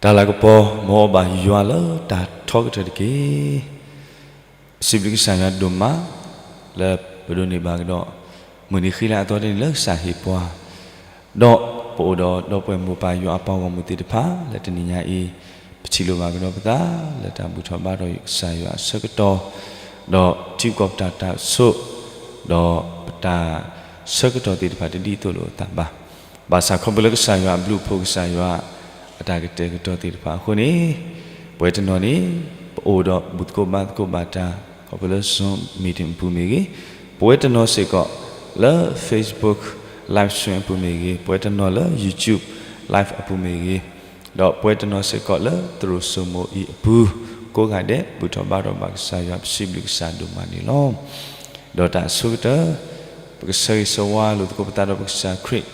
တၢ်လၤကပီၤ မ်အဘၣ်ယွၤလၢတၢ်ထီကတၢၢ်တက့ၢ်. ပစံးဘျုးကစၢ်ယွၤဒိၣ်မး လၢပဒိးန့ၢ်ဘၣ်ကဒီး မုၢ်နံၤဃံလၤအသီတနံၤလၢကစၢ်ဟ့ၣ်ပှၤ, ဒီးပအိၣ်ဒီးဒီပုၢ်ဝဲၢ်မိၢ်ပၢ်ယွၤအပှၤဂီၢ်မုၢ်သ့ၣ်တဖၣ် လၢတနံၤညါအံၤ ပထံၣ်လိာ်ဘၣ်ကဒီးပသး လၢတၢ်ဘူၣ်ထီၣ်ဘါထီၣ်ကစၢ်ယွၤအဆၢကတီၢ်, ဒီးထံကီၢ်ပတၢ်တၢ်ဆိၣ်, ဒီးပတၢ်ဆၢကတီၢ်သ့ၣ်တဖၣ်တဒ်သိးလိာ်အသးဘၣ်. ဘၣ်ဆၣ်ခီဖျိလၢကစၢ်ယွၤအဘျုးအဖှိၣ် ကစၢ်ယွၤအတၢ်ကတဲာ်ကတီၤသ့ၣ်တဖၣ်အဃိန့ၣ်, ပဝဲတနီၤန့ၣ် ပအိၣ်ဒီးဘူၣ်သကိးဘါသကိးဘၣ်တၢ် ခီဖျိလၢ Zoom meeting အပူၤမ့ၢ်ဂ့ၤ, ပဝဲတနီၤစ့ၢ်ကီး လၢ Facebook live stream အပူၤမ့ၢ်ဂ့ၤ, ပဝဲတနီၤလၢ YouTube live အပူၤမ့ၢ်ဂ့ၤ, ဒီးပဝဲတနီၤစ့ၢ်ကီးလၢသရိာ်စိမိၤအံၤအပူၤ ကိးဂၤဒဲး ဘူၣ်ထီၣ်ဘါထီၣ်ဘၣ်ကစၢ်ယွၤ ပစံးဘျုးကစၢ်ဒိၣ်မးန့ၣ်လီၤ. ဒီးတၢ်အဆိကတၢၢ် ပကဆၢဂ့ၤဆၢဝါလိာ်သကိးပသးဒီးပကစၢ်ခရံာ်,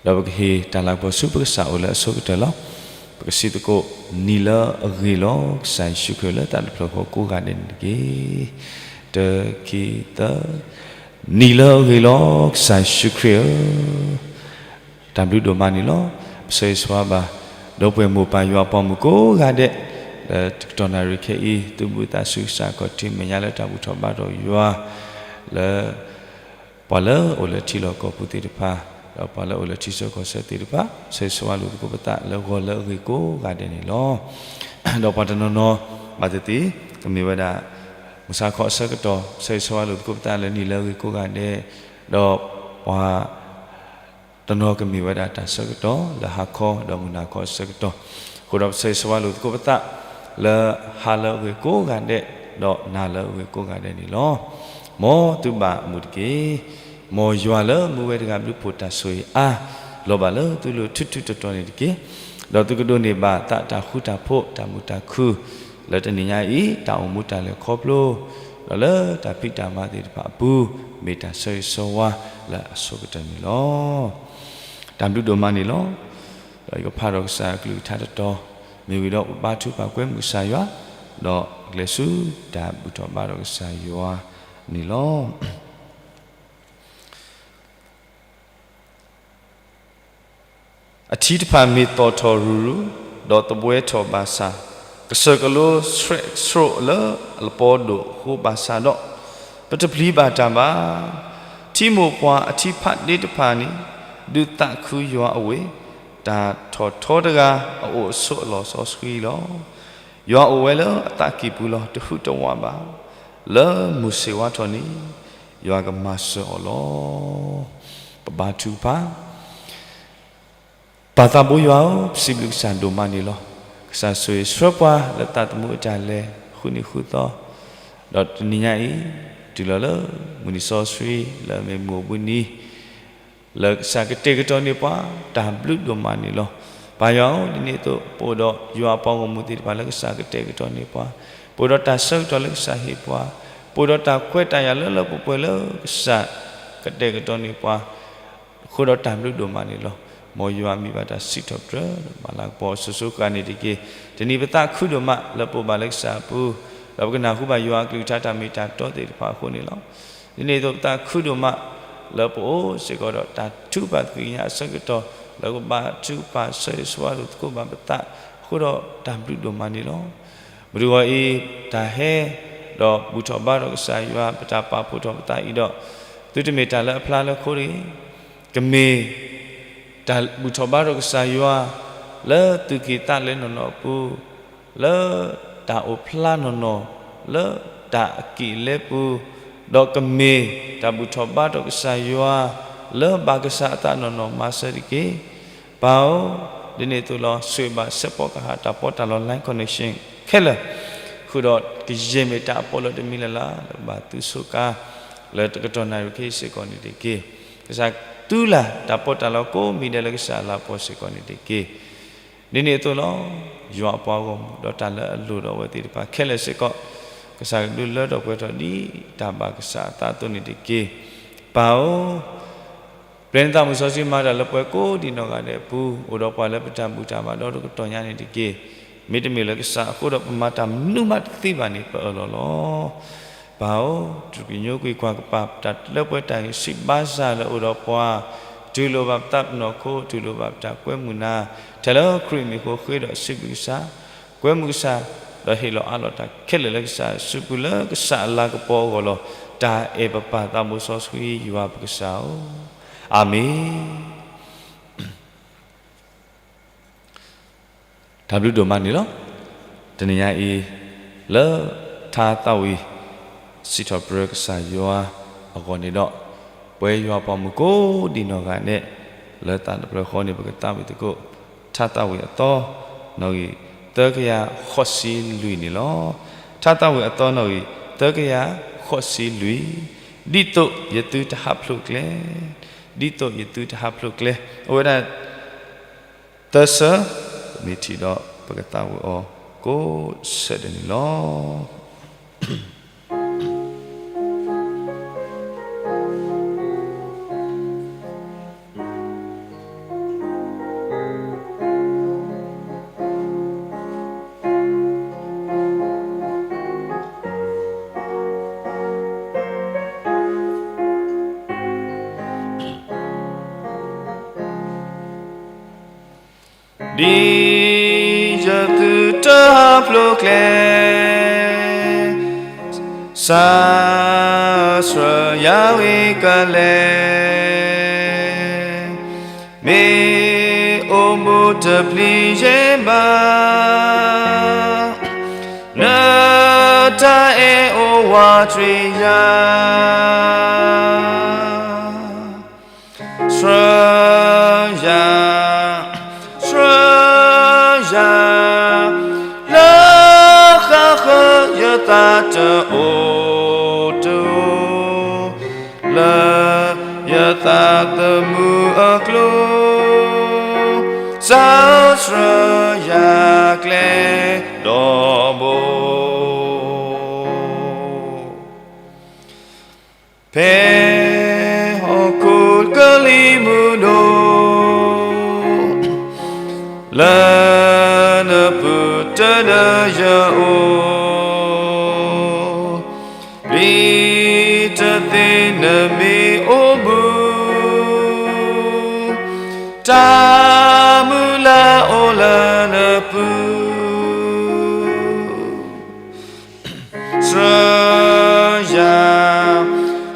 ဒီးပကဟ့ၣ်တၢ်လၤကပီၤဆူပကစၢ်အအိၣ်လၢအဆိကတၢၢ်လီၤ. ပကစံးသကိး နံၤလၢအဂ့ၤလီၤ ကစၢ်ယ့ၣ်ၡူးခရံာ်လၢသးတဖျၢၣ်ဃီကိးဂၤဒဲးန့ၣ်တက့ၢ်. တၢ ခံ သၢ, နံၤလၢအဂ့ၤလီၤ ကစၢ်ယ့ၣ်ၡူးခရံာ်ဧၢ, တၢ်ဘျုးဒိၣ်မးန့ၣ်လီၤ. ပဆၢဂ့ၤဆၢဝါဘၣ် ဒီပုၢ်ဝဲၢ်မိၢ်ပၢ်ယွၤအပှၤဂီၢ်မုၢ်ကိးဂၤဒဲး လၢတကတီၢ်နၣ်ရံၣ်ခဲအံၤ သုးဘူးသးဆူကစၢ်ခီၣ်ထံးမဲာ်ညါလၢတၢ်ဘူၣ်ထီၣ်ဘါထီၣ်ယွၤ လၢ ပှၤလၢအအိၣ်လၢထံလီၢ်ကီၢ်ပူၤသ့ၣ်တဖၣ်, ဒီးပှၤလၢအအိၣ်လၢထံဆၢကီၢ်ဆၢသ့ၣ်တဖၣ်, ဆၢဂ့ၤဆၢဝါလိာ်သကိးပသးလၢဂီၤလၢအဂ့ၤကိးဂၤဒဲးန့ၣ်လီၤ. ဒီးပှၤတနီၤနီၤ ဘၣ်သ့ၣ်သ့ၣ် ကမ့ၢ်ဝဲဒၣ် မုၢ်ဆါခီအဆၢကတီၢ် ဆၢဂ့ၤဆၢဝါလိာ်သကိးပသးလၢနံၤလၢအဂ့ၤကိးဂၤဒဲး, ဒီးပှၤ တနီၤကမ့ၢ်ဝဲဒၣ်တၢ်ဆၢကတီၢ် လၢဟါခီ ဒီးမုၢ်နၤခီအဆၢကတီၢ်, အဃိဒီးပဆၢဂ့ၤဆၢဝါလိာ်သကိးပသး လၢဟါလၢအဂ့ၤကိးဂၤဒဲး, ဒီးနၤလၢအဂ့ၤကိးဂၤဒဲးန့ၣ်လီၤ. မ်သုဘၣ်မုာ်တက့ၢ်. မ်ယွၤလၢမူဝဲတဂၤဘျုးဖှိၣ်တၢ်ဆိၣ်ဂ့ၤအါ လီၤဘၣ်လၢသုလိၤထူထူတီတီန့ၣ်တက့ၢ်. ဒီးသုကဒိးန့ၢ်ဘၣ်သးတၢ်ဃူတၢ်ဖိး တၢ်မုာ်တၢ်ခုၣ် လၢတနံၤညါအံၤ တၢ်အိၣ်မူတၢ်လဲၤခီဖျိ ဒီးလၢတၢ်ဖံးတၢ်မၤသ့ၣ်တဖၣ်အပူၤ မ့ၢ်တၢ်ဆၢဂ့ၤဆၢဝါလၢအဆိကတၢၢ်န့ၣ်လီၤ. တၢ်ဘျုးဒိၣ်မးန့ၣ်လီၤ. ဒီးယကဖးဒီးကစၢ်အကလုၢ်ကထါတတီၤ မ့ၢ်ဝံၤဒီးပဘါထုကဖၣ်ကွဲမုာ်ကစၢ်ယွၤ, ဒီးကျဲၤဆူတၢ်ဘူၣ်ထီၣ်ဘါထီၣ်ကစၢ်ယွၤန့ၣ်လီၤ. အထံတဖၣ်မ့ၢ်သီၣ်ထီၣ်ရူၤရူၤ, ဒီးသဘှဲထီၣ်ဘၣ်ဆၣ်, ကစၢၢ်ကလိဆှဲးဆှိးလၢအလပီဒိၣ်အဃိဘၣ်ဆၣ်ဒီး, ပတပျံၤဘၣ်တၢ်ဘၣ်. ထံမိၢ်ပှၢ်အထံဖးဒ့တဖၣ်န့ၣ်, ဒုးသးခုယွၤအဝ့ၢ်, တၢ်ထီၣ်ထီတဂၤအအိၣ်အဆိးအလီၢ်စီဆှံလီၤ. ယွၤအိၣ်ဝဲလၢအသးကံၢ်ပူၤလီၤ. တဟူးတဝးဘၣ်. လၢမုၢ်ဆ့ၣ်ဝါထီၣ်န့ၣ်, ယွၤကမၤစၢၤအီၤလီၤ. ပဘါထုကဖၣ်. ပၢ်သးဘိယွၤဧၢ, ပစံးဘျုးကစၢ်ဒိၣ်မးန့ၣ်လီၤ. ကစၢ်ဆိၣ်ဂ့ၤဆှၢပှၤလၢသးသမူအတၢ်လဲၤဃုနံၤဃုသီ, ဒီးတနံၤညါအံၤ, တုၤလီၤလၢမုၢ်နံၤစီဆှံ လၢအမ့ၢ်မုၢ်အိၣ်ဘှံးနံၤ လၢကစၢ်ကတဲာ်ကတီၤန့ၢ်ပှၤ, တၢ်ဘျုးဒိၣ်မးန့ၣ်လီၤ. ပၢ်ယွၤဧၢ, ဒ်န့ၣ်အသိး ပအိၣ်ဒီးယွၤအပှၤဂီၢ်မုၢ်သ့ၣ်တဖၣ်လၢကစၢ်ကတဲာ်ကတီၤန့ၢ်ပှၤ, ပအိၣ်ဒီးတၢ်ဆၢကတီၢ်လၢကစၢ်ဟ့ၣ်ပှၤ, ပအိၣ်ဒီးတၢ်ခွဲးတၢ်ယာ်လၢလၢပှဲၤပှဲၤလၢကစၢ်ကတဲာ်ကတီၤန့ၢ်ပှၤ, အဃိဒီးတၢ်ဘျုးဒိၣ်မးန့ၣ်လီၤ. မ်ယွၤမံဘၣ်တၢ်စံးထီၣ်ပတြၢၤ မၤလၤကပီၤအစိၤစိၤဃၣ်ဃၣ်န့ၣ်တက့ၢ်. တနံၤပသးခုဒိၣ်မးလၢပအိၣ်ဘၣ်လၢကစၢ်အပူၤ, ဒီးပကနၢ်ဟူဘၣ်ယွၤအကလုၢ်ကထါတၢ်မ့ၢ်တၢ်တီသ့ၣ်တဖၣ်အဃိန့ၣ်လီၤ. ဒ်န့ၣ်အသိးပသးခုဒိၣ်မး လၢပအိၣ်စ့ၢ်ကီးဒီးတၢ်ထုကဖၣ်သ့ၣ်ညါအဆၢကတီၢ် လၢကဘါထုကဖၣ်ဆၢဂ့ၤဆၢဝါလိာ်သကိးဘၣ်ပသး, အဃိဒီးတၢ်ဘျုးဒိၣ်မးန့ၣ်လီၤ. မုၢ်တဂီၤအံၤ တၢ်ဟဲ ဒီးဘူၣ်ထီၣ်ဘါထီၣ်ကစၢ်ယွၤ ပတၢ်ပာ်ဖှိၣ်ထီၣ်ပသးအံၤဒီး, သုတမ့ၢ်တၢ်လၢအဖျါလၢခိတဂ့ၤ, ကမ့ၢ် တၢ်ဘူၣ်ထီၣ်ဘါထီၣ်ကစၢ်ယွၤ လၢသူၣ်ကံၢ်သးလဲနီၢ်နီၢ်အပူၤ, လၢတၢ်အိၣ်ဖျါနီၢ်နီၢ်, လၢတၢ်အကံၢ်အလဲပူၤ, ဒီးကမ့ၢ်တၢ်ဘူၣ်ထီၣ်ဘါထီၣ်ကစၢ်ယွၤ လၢဘၣ်ကစၢ်အသးနီၢ်နီၢ်မၤစၢၤတက့ၢ်. ပၢ်ဧၢ, ဒ်န့ၣ်အသိးလီၤ ဆိၣ်ဂ့ၤဘၣ်စဲးဖီကဟၣ်တၢ်ပီးတၢ်လီ line connection ခဲလၢာ်, ဃုာ်ဒီးကယဲၢ်မ့ၢ်တၢ်အပီးလၢတမံၤလၢ်လၢ် လၢကဘၣ်သုးဆိကါ လၢတကတီၢ်နၣ်ရံၣ်ခဲအံၤစ့ၢ်ကီးန့ၣ်တက့ၢ်. ကစၢ်တူၢ်လၢ်တၢ်ပီးတၢ်လီကိးမံၤဒဲးလၢကစၢ်အလၤကပီၤစ့ၢ်ကီးန့ၣ်တက့ၢ်. ဒ်န့ၣ်အသိးလီၤ, ယွၤအပှၤဂီၢ်မုၢ် ဒီးတၢ်လၢအလိၣ်ဒီးအဝဲသ့ၣ်တဖၣ်ခဲလၢာ်စ့ၢ်ကီး, ကစၢ်ကဒုးလၢထီၣ်ပှဲၤထီၣ်ဒ်တၢ်ဘၣ်ကစၢ်အသးအသိးန့ၣ်တက့ၢ်. ပၢ်ဧၢ, ပျဲနသးမုၢ်စီဆှံမၤတၢ်လၢပှၤကိးဒံးနီၢ်ဂၤဒဲးအပူၤ, အိၣ်ဒီးပှၤလၢပတၢ်ဘူၣ်တၢ်ဘါဒီတကတီၢ်ညါန့ၣ်တက့ၢ်. မ့တမ့ၢ်လၢကစၢ်အဃိဒီးပမၤတၢ်မနုၤမးတသ့ဘၣ်န့ၣ် ပအၢၣ်လီၤလီၤ. ပၢ်ဧၢ, တကညိကွံာ်ကွၢ်ကပၤ တၢ်လၢပှဲၤတၢ်ဂံၢ်စၢ်ဘါစၢ်လၢအိၣ်ဒီးပှၤ, တူၢ်လိာ်ဘၣ်ပသးပနီၢ်ခိ, တူၢ်လိာ်ဘၣ်ပတၢ်ကွဲမုာ်နၤ, ထဲလၢခရံာ်မံၤအဃိ ဃ့ဒီးစံးဘျုးကစၢ်, ကွဲမုာ်ကစၢ်, ဒီးဟ့ၣ်လီၤအးလီၤတၢ်ခဲလၢာ်လၢကစၢ်, စံးဘျုးလၢကစၢ်အလၤကပီၤအဂီၢ်လီၤ. တၢ်အဲၣ်ပပၢ်သးဘိစီဆှံယွၤပကစၢ်ဧၢ, အၤမ့ၣ်. တၢ်ဘျုးဒိၣ်မးန့ၣ်လီၤ. တနံၤညါအံၤ လၢထါသးဝံၣ် စံးထီၣ်ပတြၢၤကစၢ်ယွၤအဂီၢ်န့ၣ်ဒီး, ပဝဲယွၤပှၤမုၣ်ကိးဒံးနီၢ်ဂၤဒဲး လၢသးတဖျၢၣ်ဃီန့ၣ် ပကသးဝံၣ်သကိး ထါသးဝံၣ်အသီ နီၣ်ဂံၢ်သၢကယၤဃိးဆံလွံၢ်န့ၣ်လီၤ. ထါသးဝံၣ်အသီနီၣ်ဂံၢ် သၢကယၤဃိးဆံလွံၢ်, ဒ်သိးယသုတဟးဖျိးကျဲ, ဒ်သိးယသုတဟးဖျိးကျဲ, အိၣ်ဝဲဒၣ် သၢဆၢ, မ့ၢ်ထံၣ်ဒီးပကသးဝံၣ်အီၤကိးဆၢဒၣ်န့ၣ်လီၤ. ဒ်ယသုတဟးဖျိးကျဲ, စၢ်ဆှၢယၤဝံၤကလဲာ်, မ့ၢ်အိၣ်မူတပျံၤယဲၢ်ဘၣ်, နတၢ်အဲၣ်အိၣ်ဝးတရံးယၤ ဆှၢယၤ, ဆှၢယၤ, လၢဃၣ်ဃၢၤယသးတအိၣ်တအိၣ်, လၢယသးသမူအကျိၤ, စၢ်ဆှၢယၤကျဲဒီဘိ. ဖဲဟီၣ်ခိၣ်ကလံၤမုၢ်ဒိၣ် လၢနပူၤတဒၢယအိၣ်, ပျံၤတသ့နမ့ၢ်အိၣ်ဘူး, တၢ်မုၢ်လၢ်အိၣ်လၢနပူၤ ဆှၢယၤ,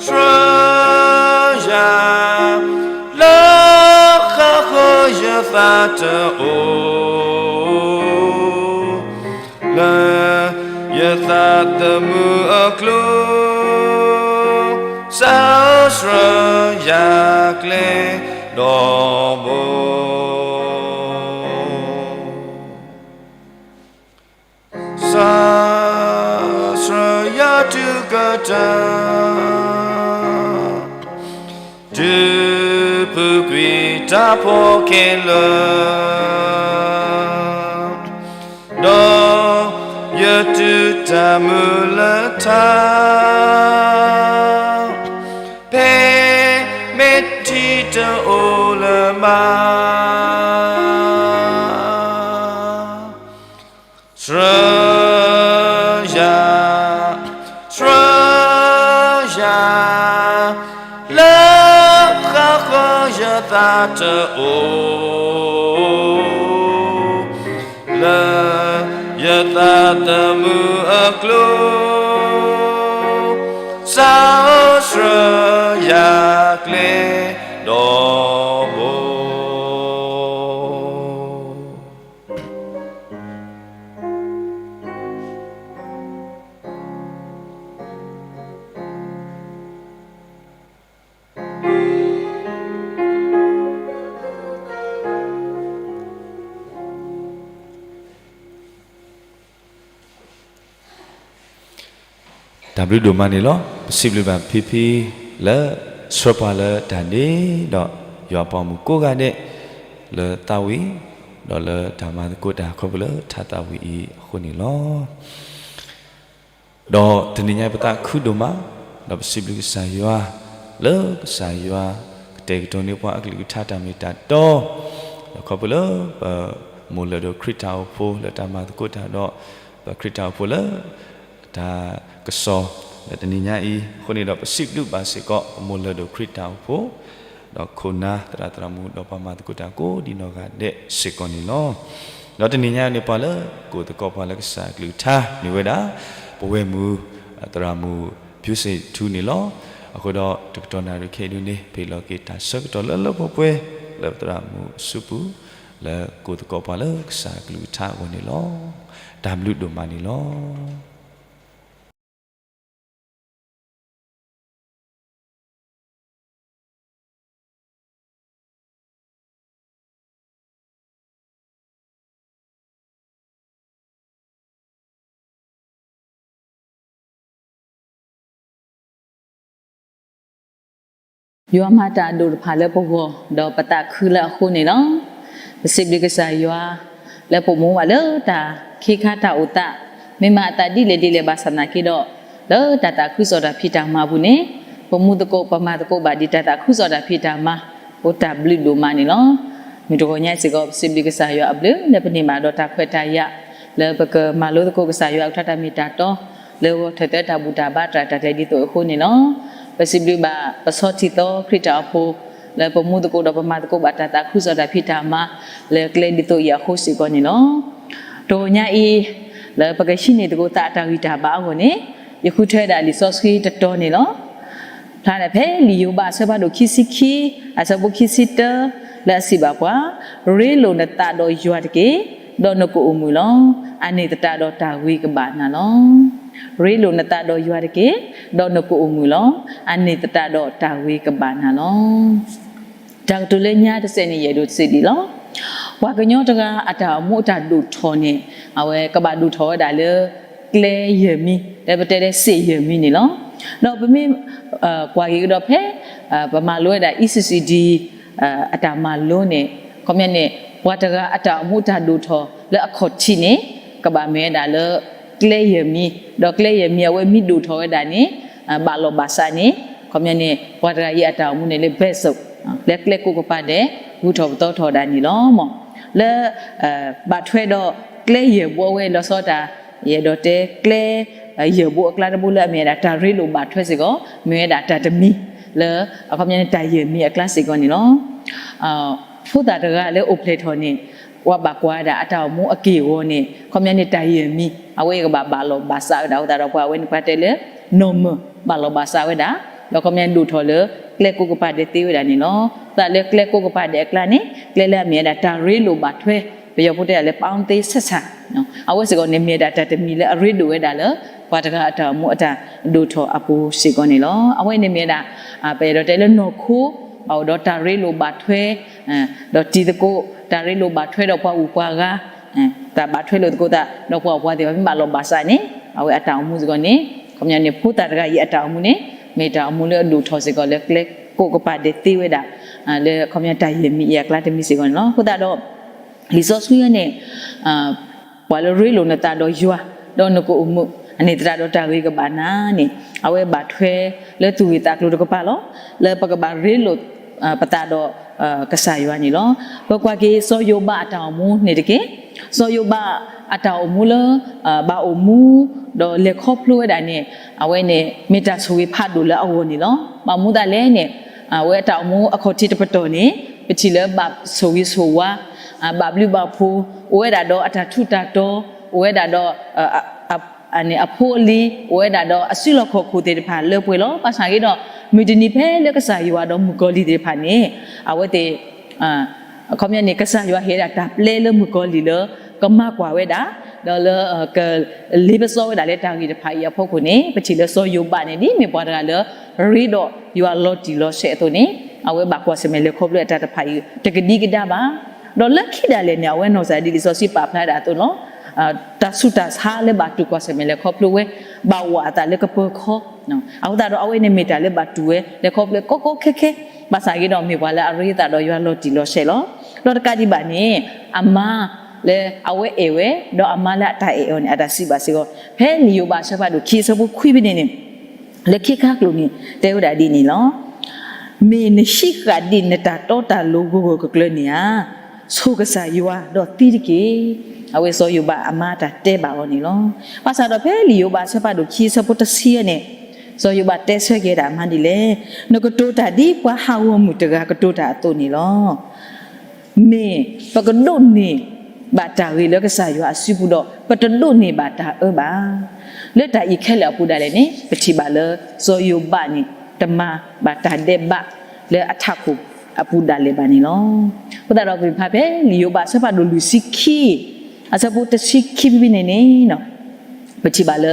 ဆှၢယၤ, လၢဃၣ်ဃၢၤယသးတအိၣ်, လၢယသးသမူအကျိၤ, စၢ်ဆှၢယၤကျဲဒီဘိ. စၢ်ဆှၢယၤတုၤကတၢၢ်, တုၤပူၤကွံာ်တၢ်ဖှီၣ်ခဲလၢာ်, ဒီးယတုၤတၢ်မုၢ်လၢထါ, ဖဲမဲာ်ထံတအိၣ်လၢၤဘၣ်. ဆှၢယၤ, ဆှၢယၤ, လၢဃၣ်ဃၢၤယသးတအိၣ်, လၢယသးသမူအကျိၤ, စၢ်ဆှၢယၤကျဲဒီဘိ. တၢ်ဘျုးဒိၣ်မးန့ၣ်လီၤ. ပစံးဘျုးဘၣ်ဖံဖံလၢ ဆှၢပှၤလၢတၢ်န့ၣ်ဒီး ယွၤပှၤမုၣ်ကိးဂၤဒဲး လၢသးဝံၣ် ဒီးလၢတၢ်မၤသကိးတၢ်ခီဖျိလၢထါသးဝံၣ်အံၤအဃိန့ၣ်လီၤ. ဒီးတနံၤညါပသးခုဒိၣ်မး, ဒီးပစံးဘျုးကစၢ်ယွၤ, လၢကစၢ်ယွၤကတဲာ်ကတီၤန့ၢ်ပှၤအကလုၢ်ကထါတၢ်မ့ၢ်တၢ်တီ, ဒီးခီဖျိလၢပမိၢ်လၢၢ်ဒိၣ်ခရံာ်တၢ်အိၣ်ဖှိၣ်လၢတၢ်မၤသကိးတၢ်ဒီး ပခရံာ်တၢ်အိၣ်ဖှိၣ်လၢ တၢ်ကစီၣ်လၢတနံၤညါအံၤအဃိန့ၣ်ဒီး ပစံးဘျုးဘၣ်စ့ၢ်ကီး ပမိၢ်လၢၢ်ဒိၣ်ခရံာ်တၢ်အိၣ်ဖှိၣ်, ဒီးခိၣ်နၢ်သရၣ်သရၣ်မုၣ် ဒီးပှၤမၤသကိးတၢ်ကိးဒံနီၢ်ဂၤဒဲးစ့ၢ်ကီးန့ၣ်လီၤ. ဒီးတနံၤညါန့ၣ် ပှၤလၢကိးသကိးပှၤလၢကစၢ်အကလုၢ်ကထါ မ့ၢ်ဝဲဒၣ် ပဝဲၢ်မုၣ် သရၣ်မုၣ် ဖၠူစ့ၣ်ထူန့ၣ်လီၤ. အဃိဒီးတကတီၢ်နၣ်ရံၣ်ခဲအံၤဒုန့ၣ် ပဟ့ၣ်လီၤက့ၤတၢ်ဆၢကတီၢ်လၢလၢပှဲၤပှဲၤ လၢပသရၣ်မုၣ်အစုပူၤ လၢကိးသကိးပှၤလၢကစၢ်အကလုၢ်ကထါအဂီၢ်န့ၣ်လီၤ. တၢ်ဘျုးဒိၣ်မးန့ၣ်လီၤ. ယွၤမၤတၢ်အဒိၣ်တဖၣ်လၢပဂီၢ် ဒီးပသးခုလၢအဃိန့ၣ်လီၤ. ပစံးဘျုးကစၢ်ယွၤ လၢပမူဘၣ်လၢတၢ်ခ့ခါတၢ်အိၣ်သး မ့ၢ်မၤအသးဒ်လဲၣ်ဒ်လဲၣ်ဘၣ်ဆၣ်သနာ်က့ဒီး လၢတၢ်သးခုကစီၣ်တၢ်ဖံးတၢ်မၤအပူၤန့ၣ် ပမူသကိးပမၤသကိးဘၣ်ဒ်တၢ်သးခုကစီၣ်တၢ်ဖံးတၢ်မၤ အိၣ်တၢ်ဘျုးဒိၣ်မးန့ၣ်လီၤ. မုၢ်တဂီၤညါစ့ၢ်ကီး ပစံးဘျုးကစၢ်ယွၤအဘျုး လၢပန့ၢ်ဘၣ်ဒီးတၢ်ခွဲးတၢ်ယာ် လၢပကမၤလိသကိးကစၢ်ယွၤအကထါတၢ်မ့ၢ်တၢ်တီ လၢဂီၤထၢၣ်သၢတၢ်ဘူၣ်တၢ်ဘါတြၢ်တၢ်ကျဲၤဒ်သိးအဃိန့ၣ်လီၤ. ပစံးဘျုးဘၣ်ပဆီထံသီခရံာ်တၢ်အိၣ်ဖှိၣ် လၢပမူသကိးဒီးပမၤသကိးဘၣ်တၢ်သးခုကစီၣ်တၢ်ဖံးတၢ်မၤ လၢကျဲဒ်သိးအံၤအဃိစ့ၢ်ကီးန့ၣ်လီၤ. တဂီၤညါအံၤ လၢပကဟံးန့ၢ်သကိးသးအတၢ်ဂံၢ်တၢ်ဘါအဂီၢ်န့ၣ် ယဃုထၢဝဲဒၣ်လံာ်စီဆှံတတီၤန့ၣ်လီၤ. ဖျါန့ၣ်ဖဲလံာ်ယိၤဘးအဆၢဖးဒိၣ်ခံဆံခံ အဆၢဖိခံဆံတၢ လၢအစံးဘၣ်ပှၤ, ရ့လိာ်နသးဒီးယွၤတက့ၢ်, ဒီးနကအိၣ်မုာ်လီၤ. အန့ၣ်သတးဒီးတၢ်ဂ့ၤကဘၣ်နၤလီၤ. ရ့လိာ်နသးဒီးယွၤတက့ၢ်, ဒီးနကအိၣ်မုာ်လီၤ. အန့ၣ်သတးဒီးတၢ်ဂ့ၤကဘၣ်နၤလီၤ. တၢ်ကတိၤလၢညါတစဲးန့ၣ် ယအဲၣ်ဒိးစံးဒ်အံၤလီၤ. ပှၤကညီတဂၤအတၢ်အိၣ်မူအတၢ်ဒိၣ်ထီၣ်န့ၣ် အဝဲကဘၣ်ဒိၣ်ထီၣ်ဝဲဒၣ်လၢ ကျဲယဲၢ်မံၤ လၢပတဲလၢစ့ၣ်ယဲၢ်မံၤန့ၣ်လီၤ. ဒီးပမ့ၢ် ကွၢ်က့ၤကဒီးဖဲ ပမၤလိဝဲဒၣ် E C C D အတၢ်မၤလိန့ၣ် ခီပညီန့ၣ် ပှၤတဂၤအတၢ်အိၣ်မူအတၢ်ဒိၣ်ထီၣ်လၢအခီၣ်ထံးန့ၣ် ကဘၣ်မ့ၢ်ဝဲဒၣ်လၢ ကျဲယဲၢ်မံၤ, ဒီးကျဲယဲၢ်မံၤအဝဲမ့ၢ်ဒိၣ်ထီၣ်ဝဲဒၣ်န့ၣ် ဘၣ်လီၢ်ဘၣ်စးန့ၣ် ခီပညီန့ၣ် ပှၤတဂၤအံၤအတၢ်အိၣ်မူန့ၣ်လၢ ဘဲစိး လၢကျဲကိးကပၤဒဲး ဂုၤထီၣ်ပသီထီၣ်ဒၣ်န့ၣ်လီၤ. လၢ ဘၣ်ထွဲဒီးကျဲယဲၢ်ဘိအဝဲလီၤဆီတၢ် ယအဲၣ်ဒိးတဲကျဲ ယဲၢ်ဘိအကျါတဘိလၢအမ့ၢ်ဝဲဒၣ်တၢ်ရ့လိာ်ဘၣ်ထွဲစ့ၢ်ကီး မ့ၢ်ဝဲဒၣ်တၢ်တမံၤလၢ အခီပညီန့ၣ်တၢ်ယဲၢ်မံၤအကျါစ့ၢ်ကီးန့ၣ်လီၤ. ဖိသၣ်တဂၤလၢအိၣ်ဖျဲၣ်ထီၣ်န့ၣ် ပှၤဘၣ်ကွၢ်ဝဲဒၣ်အတၢ်အိၣ်မူအက့ၢ်အဂီၤန့ၣ် ခီပညီန့ၣ်တၢ်ယဲၢ်မံၤ အဝဲအံၤကဘၣ်ဘၣ်လီၢ်ဘၣ်စးဝဲဒၣ် အဃိသတးဒီးပှၤအဝဲန့ၣ်ပှၤတဲလၢ normal ဘၣ်လီၢ်ဘၣ်စးဝဲဒၣ် ဒီးခီပညီန့ၣ်ဒိၣ်ထီၣ်လၢကျဲကိးကပၤဒဲးသ့ဝဲဒၣ်န့ၣ်လီၤ. သးလၢကျဲကိးကပၤဒဲးအကျါန့ၣ် ကျဲလၢအမ့ၢ်ဝဲဒၣ်တၢ်ရ့လိာ်ဘၣ်ထွဲ ပယီၤဖိတဲဒၣ်လၢ ပၣ်သ့ဆၣ်ဆၣ် အဝဲစ့ၢ်ကီးန့ၣ်မ့ၢ်ဝဲဒၣ်တၢ်တမံၤလၢအရ့ဒိၣ်ဝဲဒၣ်လၢ ပှၤတဂၤအတၢ်အိၣ်မူအတၢ်ဒိၣ်ထီၣ်အပူၤစ့ၢ်ကီးန့ၣ်လီၤ. အဝဲန့ၣ်မ့ၢ်ဝဲဒၣ် ပအဲၣ်ဒိးတဲလၢနီၢ်ခိ ဘၣ်အိၣ်ဒီးတၢ်ရ့လိာ်ဘၣ်ထွဲ ဒီးတံၤသကိး တၢ်ရ့လိာ်ဘၣ်ထွဲဒီးပှၤဂုၤပှၤဂၤ တၢ်ဘၣ်ထွဲလိာ်သကိးသး ဒီးပှၤပှၤသ့ၣ်တဖၣ်မ့ၢ်ဘၣ်လီၢ်ဘၣ်စးန့ၣ် အဝဲအတၢ်အိၣ်မူစ့ၢ်ကီးန့ၣ် ခီပညီန့ၣ် ဖိသၣ်တဂၤအံၤအတၢ်အိၣ်မူန့ၣ် မ့ၢ်တၢ်အိၣ်မူလၢအဒိၣ်ထီၣ်စ့ၢ်ကီးလၢကျဲကိးကပၤဒဲးသ့ဝဲဒၣ် လၢခီပညီတၢ်ယဲၢ်မံၤအံၤအကျါတမံၤစ့ၢ်ကီးန့ၣ်လီၤ. အဃိသတးဒီး လံာ်စီဆှံန့ၣ် ပှၤလၢရ့လိာ်နသးဒီးယွၤ ဒီးနကအိၣ်မုာ် အန့ၣ်သတးဒီးတၢ်ဂ့ၤကဘၣ်နၤန့ၣ် အဝဲဘၣ်ထွဲလၢသူၣ်ဂ့ၢ်သးကျိၤတကပၤလီၤ. လၢပကဘၣ်ရ့လိာ် ပသးဒီး ကစၢ်ယွၤန့ၣ်လီၤ. ပကွၢ်က့ၤစီၤယိၤဘးအတၢ်အိၣ်မူန့ၣ်တက့ၢ်. စီၤယိၤဘးအတၢ်အိၣ်မူလၢ ဘၣ်အိၣ်မူ ဒီးလဲၤခီဖျိဝဲဒၣ်န့ၣ် အဝဲန့ၣ် မ့ၢ်တၢ်ဆိၣ်ဂ့ၤဖးဒိၣ်လၢအဂီၢ်န့ၣ်လီၤ. ဘၣ်မနုၤအဃိလဲၣ်န့ၣ် အဝဲအတၢ်အိၣ်မူအခီၣ်ထံးတပတီၢ်န့ၣ် ပထံၣ်လၢဘၣ်ဆိၣ်ဂ့ၤဆိၣ်ဝါ ဘၣ်ဘျုးဘၣ်ဖှိၣ် အိၣ်ဝဲဒၣ်ဒီးအတၢ်ထူးတၢ်တီၤ အိၣ်ဝဲဒၣ်ဒီး အဖိအလံၤ အိၣ်ဝဲဒၣ်ဒီးအစုလီၢ်ခီၣ်ခိၣ်သ့ၣ်တဖၣ်လၢပှဲၤလီၤ. ဘၣ်ဆၣ်ဂ့ၤဒီး မုၢ်တနံၤဖဲလၢကစၢ်ယွၤဒီးမုၣ်ကီၤလံၢ်သ့ၣ်တဖၣ်န့ၣ် အဝဲသ့ၣ် အခီပညီန့ၣ် ကစၢ်ယွၤဟ့ၣ်ဝဲဒၣ်တၢ်ပျဲလၢမုၣ်ကီၤလံၢ်လၢ ကမၤကွၢ်ဝဲဒၣ် ဒီးလၢ ကလ့ပစီဝဲဒၣ်လၢတၢ်ဂ့ၢ်တဖၣ်အံၤအဖီခိၣ်န့ၣ် ပထံၣ်လၢစီၤယိၤဘးန့ၣ် ဒ်မ့ၢ်ပှၤတဂၤလၢ ရ့ဒီးယွၤလီၤတံၢ်လီၤဆဲးအသိးန့ၣ် အဝဲဘၣ်ကွၢ်ဆၢၣ်မဲာ်လဲၤခီဖျိအတၢ်တဖၣ်အံၤ တကဒံကဒါဘၣ်. ဒီးလၢခံဒၣ်လဲာ်န့ၣ် အဝဲနီၢ်ကစၢ်ဒ်လံာ်စီဆှံပာ်ဖျါဒၣ်အသိးလီၤ. တၢ်ဆူးတၢ်ဆါလၢဘၣ်တူၢ်ကွၢ်ဆၢၣ်မဲာ်လဲၤခီဖျိဝဲ ဘၣ်ဝးအသးလၢကပၢၤခီ အဃိသတးဒီးအဝဲန့ၣ်မ့ၢ်တၢ်လၢဘၣ်တူၢ်ဝဲ လဲၤခီဖျိကိးကိးခဲခဲ ဘၣ်ဆၣ်ဂ့ၤဒီးမ့ၢ်ပှၤလၢအရ့သးဒီးယွၤလီၤတံၢ်လီၤဆဲးလီၤ. ဒီးတကးဒံးဘၣ်န့ၣ် အမါလၢအဝဲအဲၣ်ဝဲ ဒီးအမါလၢအတၢ်အဲၣ်အီၤန့ၣ် အတၢ်စံးဘၣ်စ့ၢ်ကီး ဖဲလံာ်ယိၤဘးအဆၢဖးဒိၣ်ခံအဆၢဖိခွံဖဲန့ၣ်န့ၣ် လၢခံခါကျိၤန့ၣ် တဲဝဲဒၣ်ဒ်န့ၣ်လီၤ. မ့ၢ်နဟံးဃာ်ဒံးနတၢ်တီတၢ်လိၤဂၢၢ်ဂၢၢ်ကျၢၤကျၢၤန့ၣ်ဧါ, ဆိၣ်ကစၢ်ယွၤဒီးသံတက့ၢ်. အဝဲစီၤယိၤဘးအမါတၢ်တဲဘၣ်အီၤန့ၣ်လီၤ. ဘၣ်ဆၣ်ဒီးဖဲလံာ်ယိၤဘးအဆၢဖးဒိၣ်ခံအဆၢဖိတဆံန့ၣ် စီၤယိၤဘးတဲဆၢက့ၤဝဲဒၣ်မၤဒ်လဲၣ်, နကတိၤတၢ်ဒ်ပှၤဟးဂီၤမုၢ်တဂၤကတိၤတၢ်အသိးန့ၣ်လီၤ. မ့ၢ်ပကဒိးန့ၢ်ဘၣ်တၢ်ဂ့ၤလၢကစၢ်ယွၤအစုပူၤဒီး ပတဒိးန့ၢ်ဘၣ်တၢ်အၢဘၣ်. လၢတၢ်အံၤခဲလၢာ်အပူၤဒၣ်လဲာ်န့ၣ် ပထံၣ်ဘၣ်လၢ စီၤယိၤဘးန့ၣ် တမၤဘၣ်တၢ်ဒဲးဘးလၢအထးခိၣ်အပူၤဒၣ်လဲာ်ဘၣ်န့ၣ်လီၤ. အဃိသတးဒီး ပမ့ၢ်ဖးဖဲလံာ်ယိၤဘးအဆၢဖးဒိၣ်လွံၢ်ဆံခံ အဆၢဖိတဆံခံဖဲန့ၣ်န့ၣ် ပထံၣ်ဘၣ်လၢ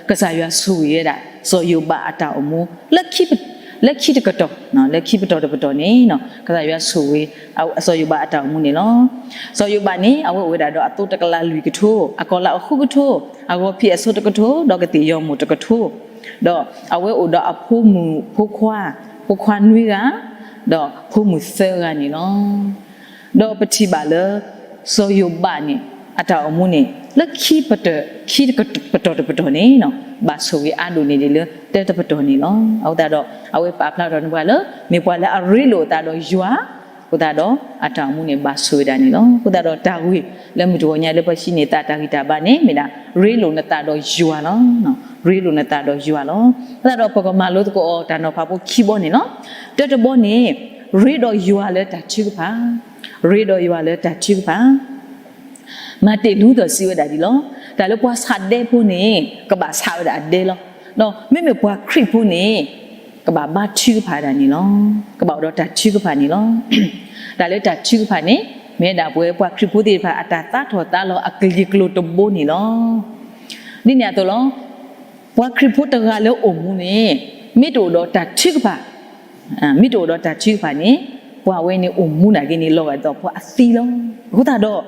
ကစၢ်ယွၤဆိၣ်ဂ့ၤဝဲဒၣ် စီၤယိၤဘးအတၢ်အိၣ်မူ လၢခံတကတီၢ်, လၢခံပတီၢ်တပတီၢ်န့ၣ် ကစၢ်ယွၤဆိၣ်ဂ့ၤ စီၤယိၤဘးအတၢ်အိၣ်မူန့ၣ်လီၤ. စီၤယိၤဘးန့ၣ် အဝဲအိၣ်ဝဲဒၣ်ဒီးအသိတကလးလွံၢ်ကထိ, အကီၢ်လၤအီၣ်ဃုကထိ, အဂီၤဖံးအဆိတကထိ, ဒီးကသ့ၣ်ယီၤမိၢ်တကထိ, ဒီးအဝဲအိၣ်ဒီးအဖိမုၣ်ဖိခွါ, ဖိခွါနွံဂၤ, ဒီးဖိမုၣ်သၢဂၤန့ၣ်လီၤ. ဒီးပထံၣ်ဘၣ်လၢ စီၤယိၤဘးန့ၣ် အတၢ်အိၣ်မူန့ၣ် လၢခံပတီၢ်တပတီၢ်န့ၣ် ဘၣ်ဆိၣ်ဂ့ၤအါဒိၣ်န့ၢ်ဒံးလၢတၢတပတီၢ်န့ၣ်လီၤ. အဃိသတးဒီး အဝဲပာ်ဖျါထီၣ်န့ၢ်ပှၤလၢ မ့ၢ်ပှၤလၢအရ့လိာ်အသးဒီးယွၤ အဃိသတးဒီး အတၢ်အိၣ်မူန့ၣ် ဘၣ်ဆိၣ်ဝဲဒၣ်န့ၣ်လီၤ. အဃိသတးဒီးတၢ်ဂ့ၢ်လၢပဟံးန့ၢ်သးတၢ်ဂံၢ်တၢ်ဘါန့ၣ် မ့ၢ်ဒၣ် ရ့လိာ်နသးဒီးယွၤလီၤ. ရ့လိာ်နသးဒီးယွၤလီၤ. အဃိသတးဒီး ပကမၤလိသကိးအီၤတၢ်နီၤဖးဖိခံဘီန့ၣ်လီၤ. တၢတဘီန့ၣ် ရ့ဒီးယွၤလၢတၢ်ထုကဖၣ်, ရ့ဒီးယွၤလၢတၢ်ထုကဖၣ် မၤတ့ၢ်လူသီၣ်စံးဝဲဒၣ်ဒ်လီၤ. တၢ်လၢပှၤဆးဒဲဖိန့ၣ် ကဘၣ်ဆးဝဲဒၣ်အဒဲလီၤ. ဒီးမ့မ့ၢ်ပှၤခရံာ်ဖိန့ၣ် ကဘၣ်ဘါထုကဖၣ်ဝဲဒၣ်န့ၣ်လီၤ. ကဘၣ်အိၣ်ဒီးတၢ်ထုကဖၣ်န့ၣ်လီၤ. တၢ်လၢတၢ်ထုကဖၣ်န့ၣ် မ့ၢ်ဝဲဒၣ်ပဝဲပှၤခရံာ်ဖိသ့ၣ်တဖၣ် အတၢ်သးထီၣ်သးလီၤအကလံၤကျိၤတဘိန့ၣ်လီၤ. ဒ်န့ၣ်အသိးလီၤ. ပှၤခရံာ်ဖိတဂၤလၢအိၣ်မူန့ၣ် မ့ၢ်တအိၣ်ဒီးတၢ်ထုကဖၣ် မ့ၢ်တအိၣ်ဒီးတၢ်ထုကဖၣ်န့ၣ် ပှၤဝဲန့ၣ်အိၣ်မူနာ်က့န့ၣ် လီၤဂာ်ဒ်သိးပှၤအသံလီၤ. အဃိသတးဒီး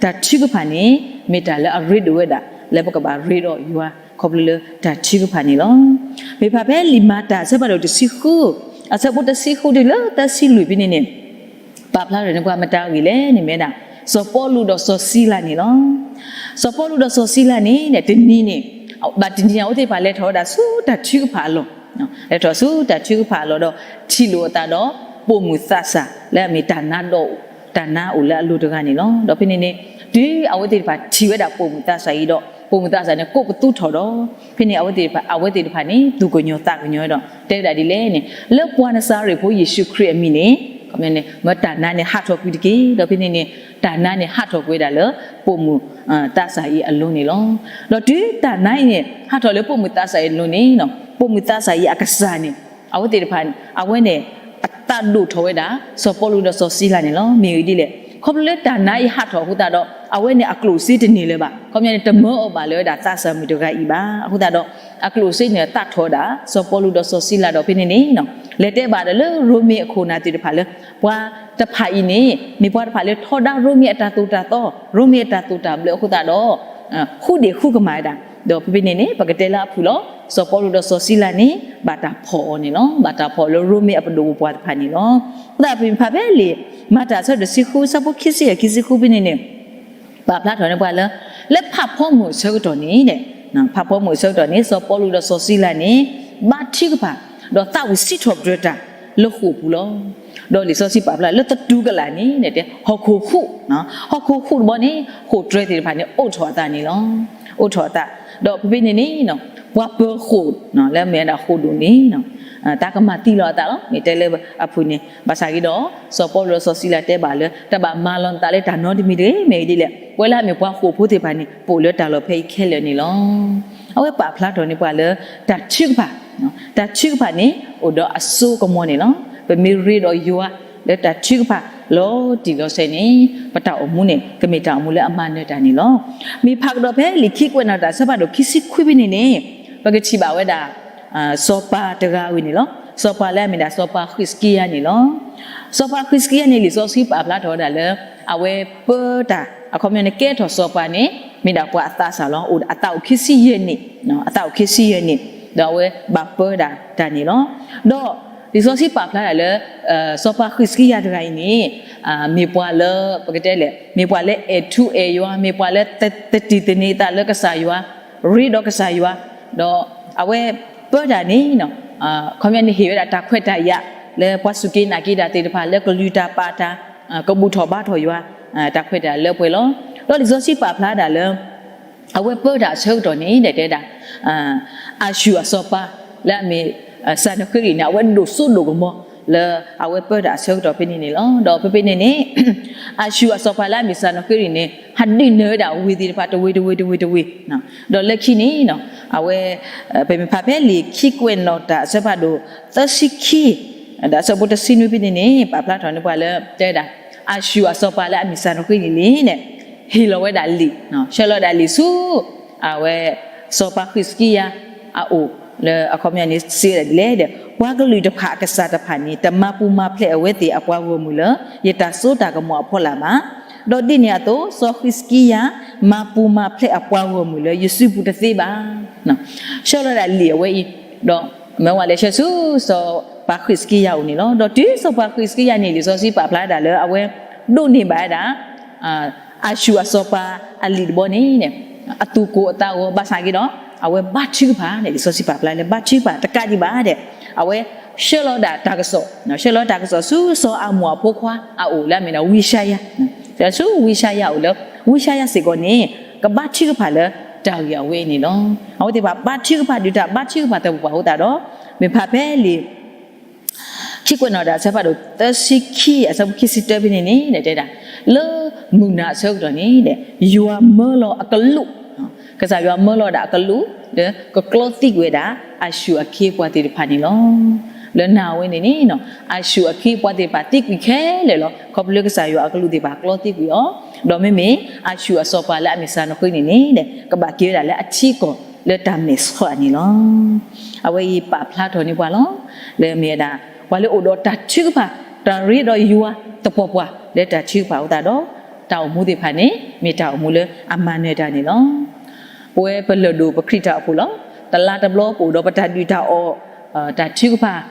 တၢ်ထုကဖၣ်န့ၣ် မ့ၢ်တၢ်လၢအရ့ဒိၣ်ဝဲဒၣ် လၢပကဘၣ်ရ့ဒီးယွၤ ခီဖျိလၢတၢ်ထုကဖၣ်န့ၣ်လီၤ. မ့ၢ်ဖးဖဲလံာ်မၤတၢ်အဆၢဖးဒိၣ်တဆံဃု အဆၢဖိတဆံဃုတုၤလၢသၢဆံလွံၢ်ဖဲန့ၣ်န့ၣ် ပာ်ဖျါထီၣ်န့ၢ်ပှၤမတၤဂ့ၢ်လဲၣ်န့ၣ်မ့ၢ်ဝဲဒၣ် စီၤပီလူးဒီးစီၤစံလၤန့ၣ်လီၤ. စီၤပီလူးဒီးစီၤစံလၤန့ၣ် တနံၤန့ၣ် ဘၣ်တနံၤအဝဲသ့ၣ်တဖၣ်လဲၤထီၣ်ဝဲဒၣ်ဆူတၢ်ထုကဖၣ်အလီၢ်, လဲၤထီၣ်ဆူတၢ်ထုကဖၣ်အလီၢ်ဒီး ထံၣ်လိာ်အသးဒီး ပိာ်မုၣ်သးစၢ် လၢအမ့ၢ်တၢ်နါဒီး တၢ်နါအိၣ်လၢအလိၤတဂၤန့ၣ်လီၤ. ဒီးဖဲန့ၣ်န့ၣ် တုၤအဝဲသ့ၣ်တဖၣ်ထံၣ်ဝဲဒၣ်ပိာ်မုၣ်သးစၢ်အံၤဒီး ပိာ်မုၣ်သးစၢ်န့ၣ် ကိးပသူထီၣ်ဒီး ဖဲန့ၣ် အဝဲသ့ၣ်တဖၣ် အဝဲသ့ၣ်တဖၣ်န့ၣ် သူၣ်ကညီၤသးကညီၤဒီး တဲဝဲဒၣ်ဒ်လဲၣ်န့ၣ် လၢပှၤနစၤရ့းဖိယ့ၣ်ၡူးခရံာ်အမံၤန့ၣ် မ့ၢ်တၢ်နါန့ၣ်ဟးထီၣ်ကွံာ်တက့ၢ်. ဒီးဖဲန့ၣ်န့ၣ် တၢ်နါန့ၣ်ဟးထီၣ်ကွံာ်ဝဲဒၣ်လၢ ပိာ်မုၣ်သးစၢ်အံၤအလိၤန့ၣ်လီၤ. ဒီးတုၤတၢ်နါအံၤန့ၣ် ဟးထီၣ်လၢပိာ်မုၣ်သးစၢ်အံၤအလိၤန့ၣ် ပိာ်မုၣ်သးစၢ်အံၤအကစၢ်န့ၣ် အဝဲသ့ၣ်တဖၣ် အဝဲန့ၣ် အသးဒိၣ်ထီၣ်ဝဲဒၣ် စီၤပီလူးဒီးစီၤစံလၤန့ၣ်လီၤ. မ့ၢ်ဂ့ၢ်ဒ်လဲၣ်, ခီဖျိလၢတၢ်နါအံၤဟးထီၣ်အဃိသတးဒီး အဝဲန့ၣ်အကျိၣ်စ့တန့ၢ်လၢၤဘၣ်. ခီပညီန့ၣ် တမၢအီၤဘၣ်လၢၤဝဲဒၣ်သးစၢ်မုၣ်တဂၤအံၤဘၣ်. အဃိသတးဒီး အကျိၣ်စ့န့ၣ်သးထီၣ်ဝဲဒၣ် စီၤပီလူးဒီးစီၤစံလၤဒီးဖဲန့ၣ်န့ၣ် လဲၤတဲဘၣ်ဒီးလၢရိမ့ၤအခိၣ်နၢ်သ့ၣ်တဖၣ်လၢ ပှၤတဖၣ်အံၤန့ၣ် မ့ၢ်ပှၤတဖၣ်လၢထီဒါရိမ့ၤအတၢ်သိၣ်တၢ်သီ ရိမ့ၤအတၢ်သိၣ်တၢ်ဘျၢအဃိသတးဒီး ဃုဒ့ၣ်ဃုကမၣ်ဝဲဒၣ် ဒီးဖဲဖဲန့ၣ်န့ၣ် ပကတဲလၢအဖုၣ်လီၤ. စီၤပီလူးဒီးစီၤစံလၤန့ၣ် ဘၣ်တၢ်ဖီၣ်အီၤန့ၣ်လီၤ. ဘၣ်တၢ်ဖီၣ်အီၤလၢရိမ့ၤအပဒိၣ်ပပှၢ်တဖၣ်န့ၣ်လီၤ. အဃိသတးဖဲဖဲလံာ် မၤတၢ်အဆၢတဆံဃု အဆၢဖိခံဆံယဲၢ်ခံဆံဃုဖဲန့ၣ်န့ၣ် ပာ်ဖျါထီၣ်န့ၢ်ပှၤလၢ လၢဖးဖီမုၢ်အဆၢကတီၢ်န့ၣ် ဖးဖီမုၢ်အဆၢကတီၢ်န့ၣ် စီၤပီလူးဒီးစီၤစံလၤန့ၣ် ဘါထုကဖၣ် ဒီးသးဝံၣ်စံးထီၣ်ပတြၢၤတၢ်လၢဃိာ်ပူၤလီၤ. ဒီးလံာ်စီဆှံပာ်ဖျါလၢသတူၢ်ကလာ်န့ၣ် ဟီၣ်ခိၣ်ဟူး, ဟီၣ်ခိၣ်ဟူးတဘီန့ၣ် ဃိာ်တြဲၤသ့ၣ်တဖၣ်န့ၣ် အိးထီၣ်အသးန့ၣ်လီၤ. အိးထီၣ်အသး ဒီးဖဲဖဲန့ၣ်န့ၣ် ပှၤပၢၤဃိာ် လၢအမ့ၢ်ဝဲဒၣ်ဃိာ်ဒိၣ်န့ၣ် တၢ်ကမၤသံလီၤအသးလီၤ. မ့ၢ်တဲလၢအဖုၣ်န့ၣ် ဘၣ်ဆၣ်ဂ့ၤဒီး စီၤပီလူးဒီးစီၤစံလၤတဲဘၣ်လၢ တဘၣ်မၤလီၤနသးလၢတၢ်နီတမံၤတဂ့ၤ. မ့ၢ်ဂ့ၢ်ဒ်လဲၣ်, ပဝဲလၢအမ့ၢ်ပှၤဃိာ်ဖိသ့ၣ်တဖၣ်န့ၣ် ပအိၣ်လၢတၢ်လီၢ်ဖဲအံၤခဲလၢာ်န့ၣ်လီၤ. အဝဲပာ်ဖျါထီၣ်န့ၢ်ပှၤလၢ တၢ်ထုကဖၣ်, တၢ်ထုကဖၣ်န့ၣ် အိၣ်ဒီးအစိအကမီၤန့ၣ်လီၤ. ပမ့ၢ်ရ့ဒီးယွၤလၢတၢ်ထုကဖၣ်လီၤတံၢ်လီၤဆဲးန့ၣ် ပတၢ်အိၣ်မူန့ၣ် ကမ့ၢ်တၢ်အိၣ်မူလၢအမၤနၢၤတၢ်န့ၣ်လီၤ. မ့ၢ်ဖးကဒီးဖဲလံာ်ခံကွဲးနီၣ်တၢ်အဆၢဖးဒိၣ်ခံဆံခွံဖဲန့ၣ်န့ၣ် ပကထံၣ်ဘၣ်ဝဲဒၣ် စီၤပၤတဂၤဝဲန့ၣ်လီၤ. စီၤပၤလၢအမ့ၢ်ဒၣ်စီၤပၤဃံးစကံယၤန့ၣ်လီၤ. စီၤပၤဃံးစကံယၤန့ၣ် လံာ်စီဆှံပာ်ဖျါထီၣ်ဝဲဒၣ်လၢ အဝဲပၢတၢ် အခီပညီန့ၣ် ကဲထီၣ်စီၤပၤန့ၣ် မ့ၢ်ဒၣ်ပှၤအသးစၢ်လီၤ. အသးအိၣ်ခံဆံယဲၢ်နံၣ်, အသးအိၣ်ခံဆံယဲၢ်နံၣ် ဒီးအဝဲဘၣ်ပၢဒၣ်တၢ်န့ၣ်လီၤ. ဒီးလံာ်စီဆှံပာ်ဖျါဒၣ်လၢ စီၤပၤဃံးစကံယၤတဂၤအံၤန့ၣ် မ့ၢ်ပှၤလၢ ပကတဲလဲၣ် မ့ၢ်ပှၤလၢအဲၣ်ထူအဲၣ်ယွၤ မ့ၢ်ပှၤလၢသတံၢ်သန့ၤအသးလၢကစၢ်ယွၤ ရ့ဒီးကစၢ်ယွၤ ဒီးအဝဲပၢတၢ်န့ၣ် ခီပညီန့ၣ်ဟ့ၣ်ဝဲဒၣ်တၢ်ခွဲးတၢ်ယာ် လၢပှၤစူၢ်က့ၤနာ်က့ၤတၢ်သ့ၣ်တဖၣ် လၢကလုၢ်တၢ်ပာ်တၢ် ကဘူၣ်ထီၣ်ဘါထီၣ်ယွၤ တၢ်ခွဲးတၢ်ယာ်လၢပှဲၤလီၤ. ဒီးလံာ်စီဆှံပာ်ဖျါဒၣ်လၢ အဝဲပၢတၢ်အဆၢကတီၢ်န့ၣ် တဲဒၣ် အၤၡူၢ်အစီၤပၤ လၢအမ့ၢ် စၤနဃ့ရံာ်န့ၣ် အဝဲဒိၣ်စိဒိၣ်ကမီၤ လၢအဝဲပၢတၢ်အဆၢကတီၢ်ဖဲန့ၣ်န့ၣ်လီၤ. ဒီးဖဲဖဲန့ၣ်န့ၣ် အၤၡူၢ်အစီၤပၤလၢအမ့ၢ်စၤနဃ့ရံာ်န့ၣ် ဟးဒုးနၢၤဝဲဒၣ်ဝ့ၢ်သ့ၣ်တဖၣ်တဝ့ၢ်တဝ့ၢ်တဝ့ၢ်တဝ့ၢ်, ဒီးလၢခံန့ၣ် အဝဲ ပမ့ၢ်ဖးဖဲလံာ်ခံကွဲးနီၣ်တၢ်အဆၢဖးဒိၣ် သၢဆံခံ ဒီးအဆၢဖိတဆံနွံဖဲန့ၣ်န့ၣ် ပာ်ဖျါထီၣ်န့ၢ်ပှၤလၢတဲဝဲဒၣ် အၤၡူၢ်အစီၤပၤလၢအမ့ၢ်စၤနဃ့ရံာ်န့ၣ်န့ၣ် ဟ့ၣ်လီၤဝဲဒၣ်လံာ်, ဆှၢလီၤဒၣ်လံာ်ဆူ အဝဲ စီၤပၤဃံးစကံယၤအအိၣ် လၢအခီပညီန့ၣ် စံးဝဲဒၣ်ဒ်လဲၣ်ဒီး ပှၤကလုာ်တဖၣ်အကစၢ်တဖၣ်န့ၣ် တမၤပူၤမၤဖျဲးအဝဲသ့ၣ်အပှၤဂီၢ်မုၢ်လၢ ယတၢ်စိတၢ်ကမီၤအဖီလာ်ဘၣ်. ဒီးဒ်န့ၣ်အသိး စီၤဃံးစကံယၤ မၤပူၤမၤဖျဲးအပှၤဂီၢ်မုၢ်လၢယစုပူၤတသ့ဘၣ်. ဆှၢလီၤဒၣ်လံာ်အဝဲအံၤ ဒီးမၢဝဲလဲၤဆှၢဆူ စီၤပၤဃံးစကံယၤအအိၣ်န့ၣ်လီၤ. ဒီးတုၤစီၤပၤဃံးစကံယၤန့ၣ် လံာ်စီဆှံပာ်ဖျါဒၣ်လၢအဝဲ ဒိးန့ၢ်ဘၣ်ဝဲဒၣ် အၤၡူၢ်အစီၤပၤအလံာ်တဘီန့ၣ် အသူၣ်ကိၢ်အသးဂီၤဘၣ်ဆၣ်က့ဒီး အဝဲဘါထုကဖၣ်န့ၣ် လံာ်စီဆှံပာ်ဖျါလၢ ဘါထုကဖၣ်တကးဒံးဘၣ်ဒီး အဝဲဆှၢလီၤဒၣ်တၢ်ကစီၣ်, ဆှၢလီၤတၢ်ကစီၣ်ဆူစီၤအၤမိၣ်အဖိခွါအအိၣ်လၢအမ့ၢ်ဒၣ်ဝံၡါယၤ, ဆှၢဆူဝံၡါယၤအအိၣ်လၢ ဝံၡါယၤစ့ၢ်ကီးန့ၣ် ကဘါထုကဖၣ်လၢတၢ်ဂ့ၢ်အဝဲအံၤန့ၣ်လီၤ. အဝဲသ့ၣ်တဖၣ်ဘါထုကဖၣ်ဒုးတၢ်ဘါထုကဖၣ်သပှၢ်ပှၢ်အဃိသတးဒီး မ့ၢ်ဖးဖဲလံာ် ခံကွဲးနီၣ်တၢ်အဆၢဖးဒိၣ် သၢဆံခံ အဆၢဖိခံဆံတၢဖဲန့ၣ်န့ၣ် တဲဒၣ် လၢမုၢ်နၤအဆၢကတီၢ်န့ၣ် ယွၤမၢလီၤအကလူး, ကစၢ်ယွၤမၢလီၤဒၣ်အကလူး လၢကကျီသံကွံာ်ဝဲဒၣ် အၤၡူၢ်အခ့အပှၤသ့ၣ်တဖၣ်န့ၣ်လီၤ. လၢနၤဝဲန့ၣ်န့ၣ် အၤၡူၢ်အခ့အပှၤသ့ၣ်တဖၣ်သံကွံာ်ခဲလၢာ်လီၤ. ခီဖျိလၢကစၢ်ယွၤအကလူးသ့ၣ်တဖၣ်ကျီသံကွံာ်အီၤ, ဒီးမ့မ့ၢ်အၤၡူၢ်အစီၤပၤလၢအမ့ၢ်စၤနဃ့ရံာ်န့ၣ်န့ၣ် ကဘၣ်က့ၤဝဲဒၣ်လၢအထံအကီၢ်လၢတၢ်မဲာ်ဆှးန့ၣ်လီၤ. အဝဲအံၤပာ်ဖျါထီၣ်န့ၢ်ပှၤလီၤ. လၢမ့ၢ်ဝဲဒၣ် ပှၤလၢအိၣ်ဒီးတၢ်ထုကဖၣ် တၢ်ရ့ဒီးယွၤသပှၢ်ပှၢ်လၢတၢ်ထုကဖၣ်အဃိသတးဒီး တၢ်အိၣ်မူသ့ၣ်တဖၣ်န့ၣ် မ့ၢ်တၢ်အိၣ်မူလၢအမၤနၢၤတၢ်န့ၣ်လီၤ. ပဝဲပလၢၢ်ဒိၣ်ပခရံာ်တၢ်အိၣ်ဖှိၣ်လီၤ. တလါတဘျီ ပအိၣ်ဒီးပတၢ်ဒုၣ်တၢ်အီၣ် တၢ်ထုကဖၣ်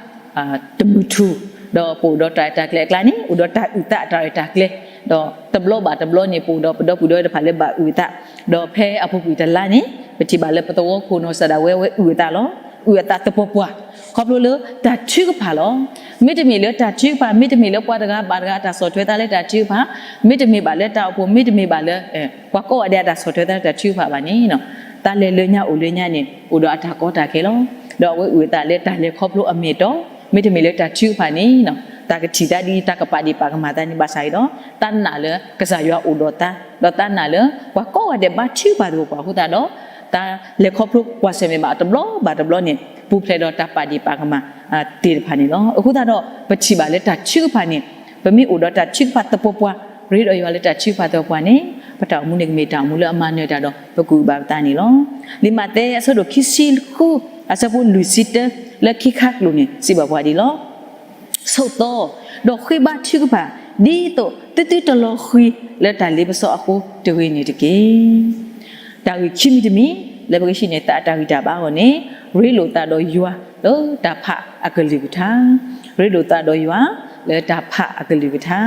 တမုၢ်ထူၣ်, ဒီးပအိၣ်ဒီးတၢ်ရဲၣ်တၢ်ကျဲၤအကျါန့ၣ် အိၣ်ဒီးတၢ်အုၣ်သးတၢ်ရဲၣ်တၢ်ကျဲၤ, ဒီးတဘျီဘၣ်တဘျီန့ၣ် ပအိၣ်ဒီးပဒီပုၢ်ဒီဝဲၢ်တဖၣ်လၢဘၣ်အုၣ်အသး, ဒီးဖဲအပူၤကွံာ်တလါန့ၣ် ပထံၣ်ဘၣ်လၢပသဝီခိၣ်နီၢ်ကစၢ်ဒၣ်ဝဲ ဝဲအုၣ်အသးလီၤ. အုၣ်အသးသပှၢ်ပှၢ် ခီဖျိလၢတၢ်ထုကဖၣ်လီၤ. မ့တမ့ၢ်လၢတၢ်ထုကဖၣ် မ့တမ့ၢ်လၢပှၤတဂၤဘၣ်တဂၤအတၢ်ဆီၣ်ထွဲသးလၢတၢ်ထုကဖၣ်, မ့တမ့ၢ်ဘၣ်လၢတၢ်အိၣ်ဖှိၣ် မ့တမ့ၢ်ဘၣ်လၢ ပှၤကိးဂၤဒဲးအတၢ်ဆီၣ်ထွဲသးလၢတၢ်ထုကဖၣ်ဘၣ်န့ၣ် တၢ်လဲၤလၢညါအိၣ်လၢညါန့ၣ် အိၣ်ဒီးအတၢ်ကီတၢ်ခဲလီၤ. ဒီးအဝဲအုၣ်အသးလၢတၢ်လဲၤခီဖျိအမ့ၢ်အတီ, မ့တမ့ၢ်လၢတၢ်ထုကဖၣ်န့ၣ် တၢ်ကထံၣ်သးဒ်အံၤ တၢ်ကပာ်ဒ့ၣ်ပာ်ကမၣ်သးန့ၣ်ဘၣ်ဆၣ်အံၤဒီး တၢ်နာ်လၢကစၢ်ယွၤအိၣ်ဒီးသး, ဒီးတၢ်နာ်လၢပှၤကိးဂၤဒဲးဘါထုကဖၣ်သပှၢ်ပှၢ်အဃိသတးဒီး တၢ်လဲၤခီဖျိကွၢ်ဆၢၣ်မဲာ်ဘၣ်တဘျီဘၣ်တဘျီန့ၣ် ပူၤဖျဲးဒီးတၢ်ပာ်ဒ့ၣ်ပာ်ကမၣ်သ့ၣ်တဖၣ်န့ၣ်လီၤ. အဃိသတးဒီး ပထံၣ်ဘၣ်လၢတၢ်ထုကဖၣ်န့ၣ် ပမ့ၢ်အိၣ်ဒီးတၢ်ထုကဖၣ်သပှၢ်ပှၢ်, ရ့ဒီးယွၤလၢတၢ်ထုကဖၣ်သပှၢ်ပှၢ်န့ၣ် ပတၢ်အိၣ်မူန့ၣ်ကမ့ၢ်တၢ်အိၣ်မူလၢအမၤနၢၤတၢ်ဒီး ပကအုၣ်ဘၣ်ပသးန့ၣ်လီၤ. လံာ်မးသဲအဆၢဒိၣ်ခံဆံဃု အဆၢဖိလွံၢ်ဆံတၢ လၢခံခါကျိာ်န့ၣ် စံးဘၣ်ပှၤဒ်လီၤ. ဆိးသီ, ဒီးဃ့ဘါထုကဖၣ် ဒ်သိးသုသုတလီၤဃံၤလၢတၢ်လ့ပစီအဃိတဂ့ၤန့ၣ်တက့ၢ်. တၢ်ဂ့ၢ်ခံမံၤတမံၤ လၢပကဟံးန့ၢ်သးအတၢ်ဂံၢ်တၢ်ဘါအဂီၢ်န့ၣ် ရ့လိာ်သးဒီးယွၤလၢတၢ်ဖးအကလုၢ်ကထါ, ရ့လိာ်သးဒီးယွၤလၢတၢ်ဖးအကလုၢ်ကထါ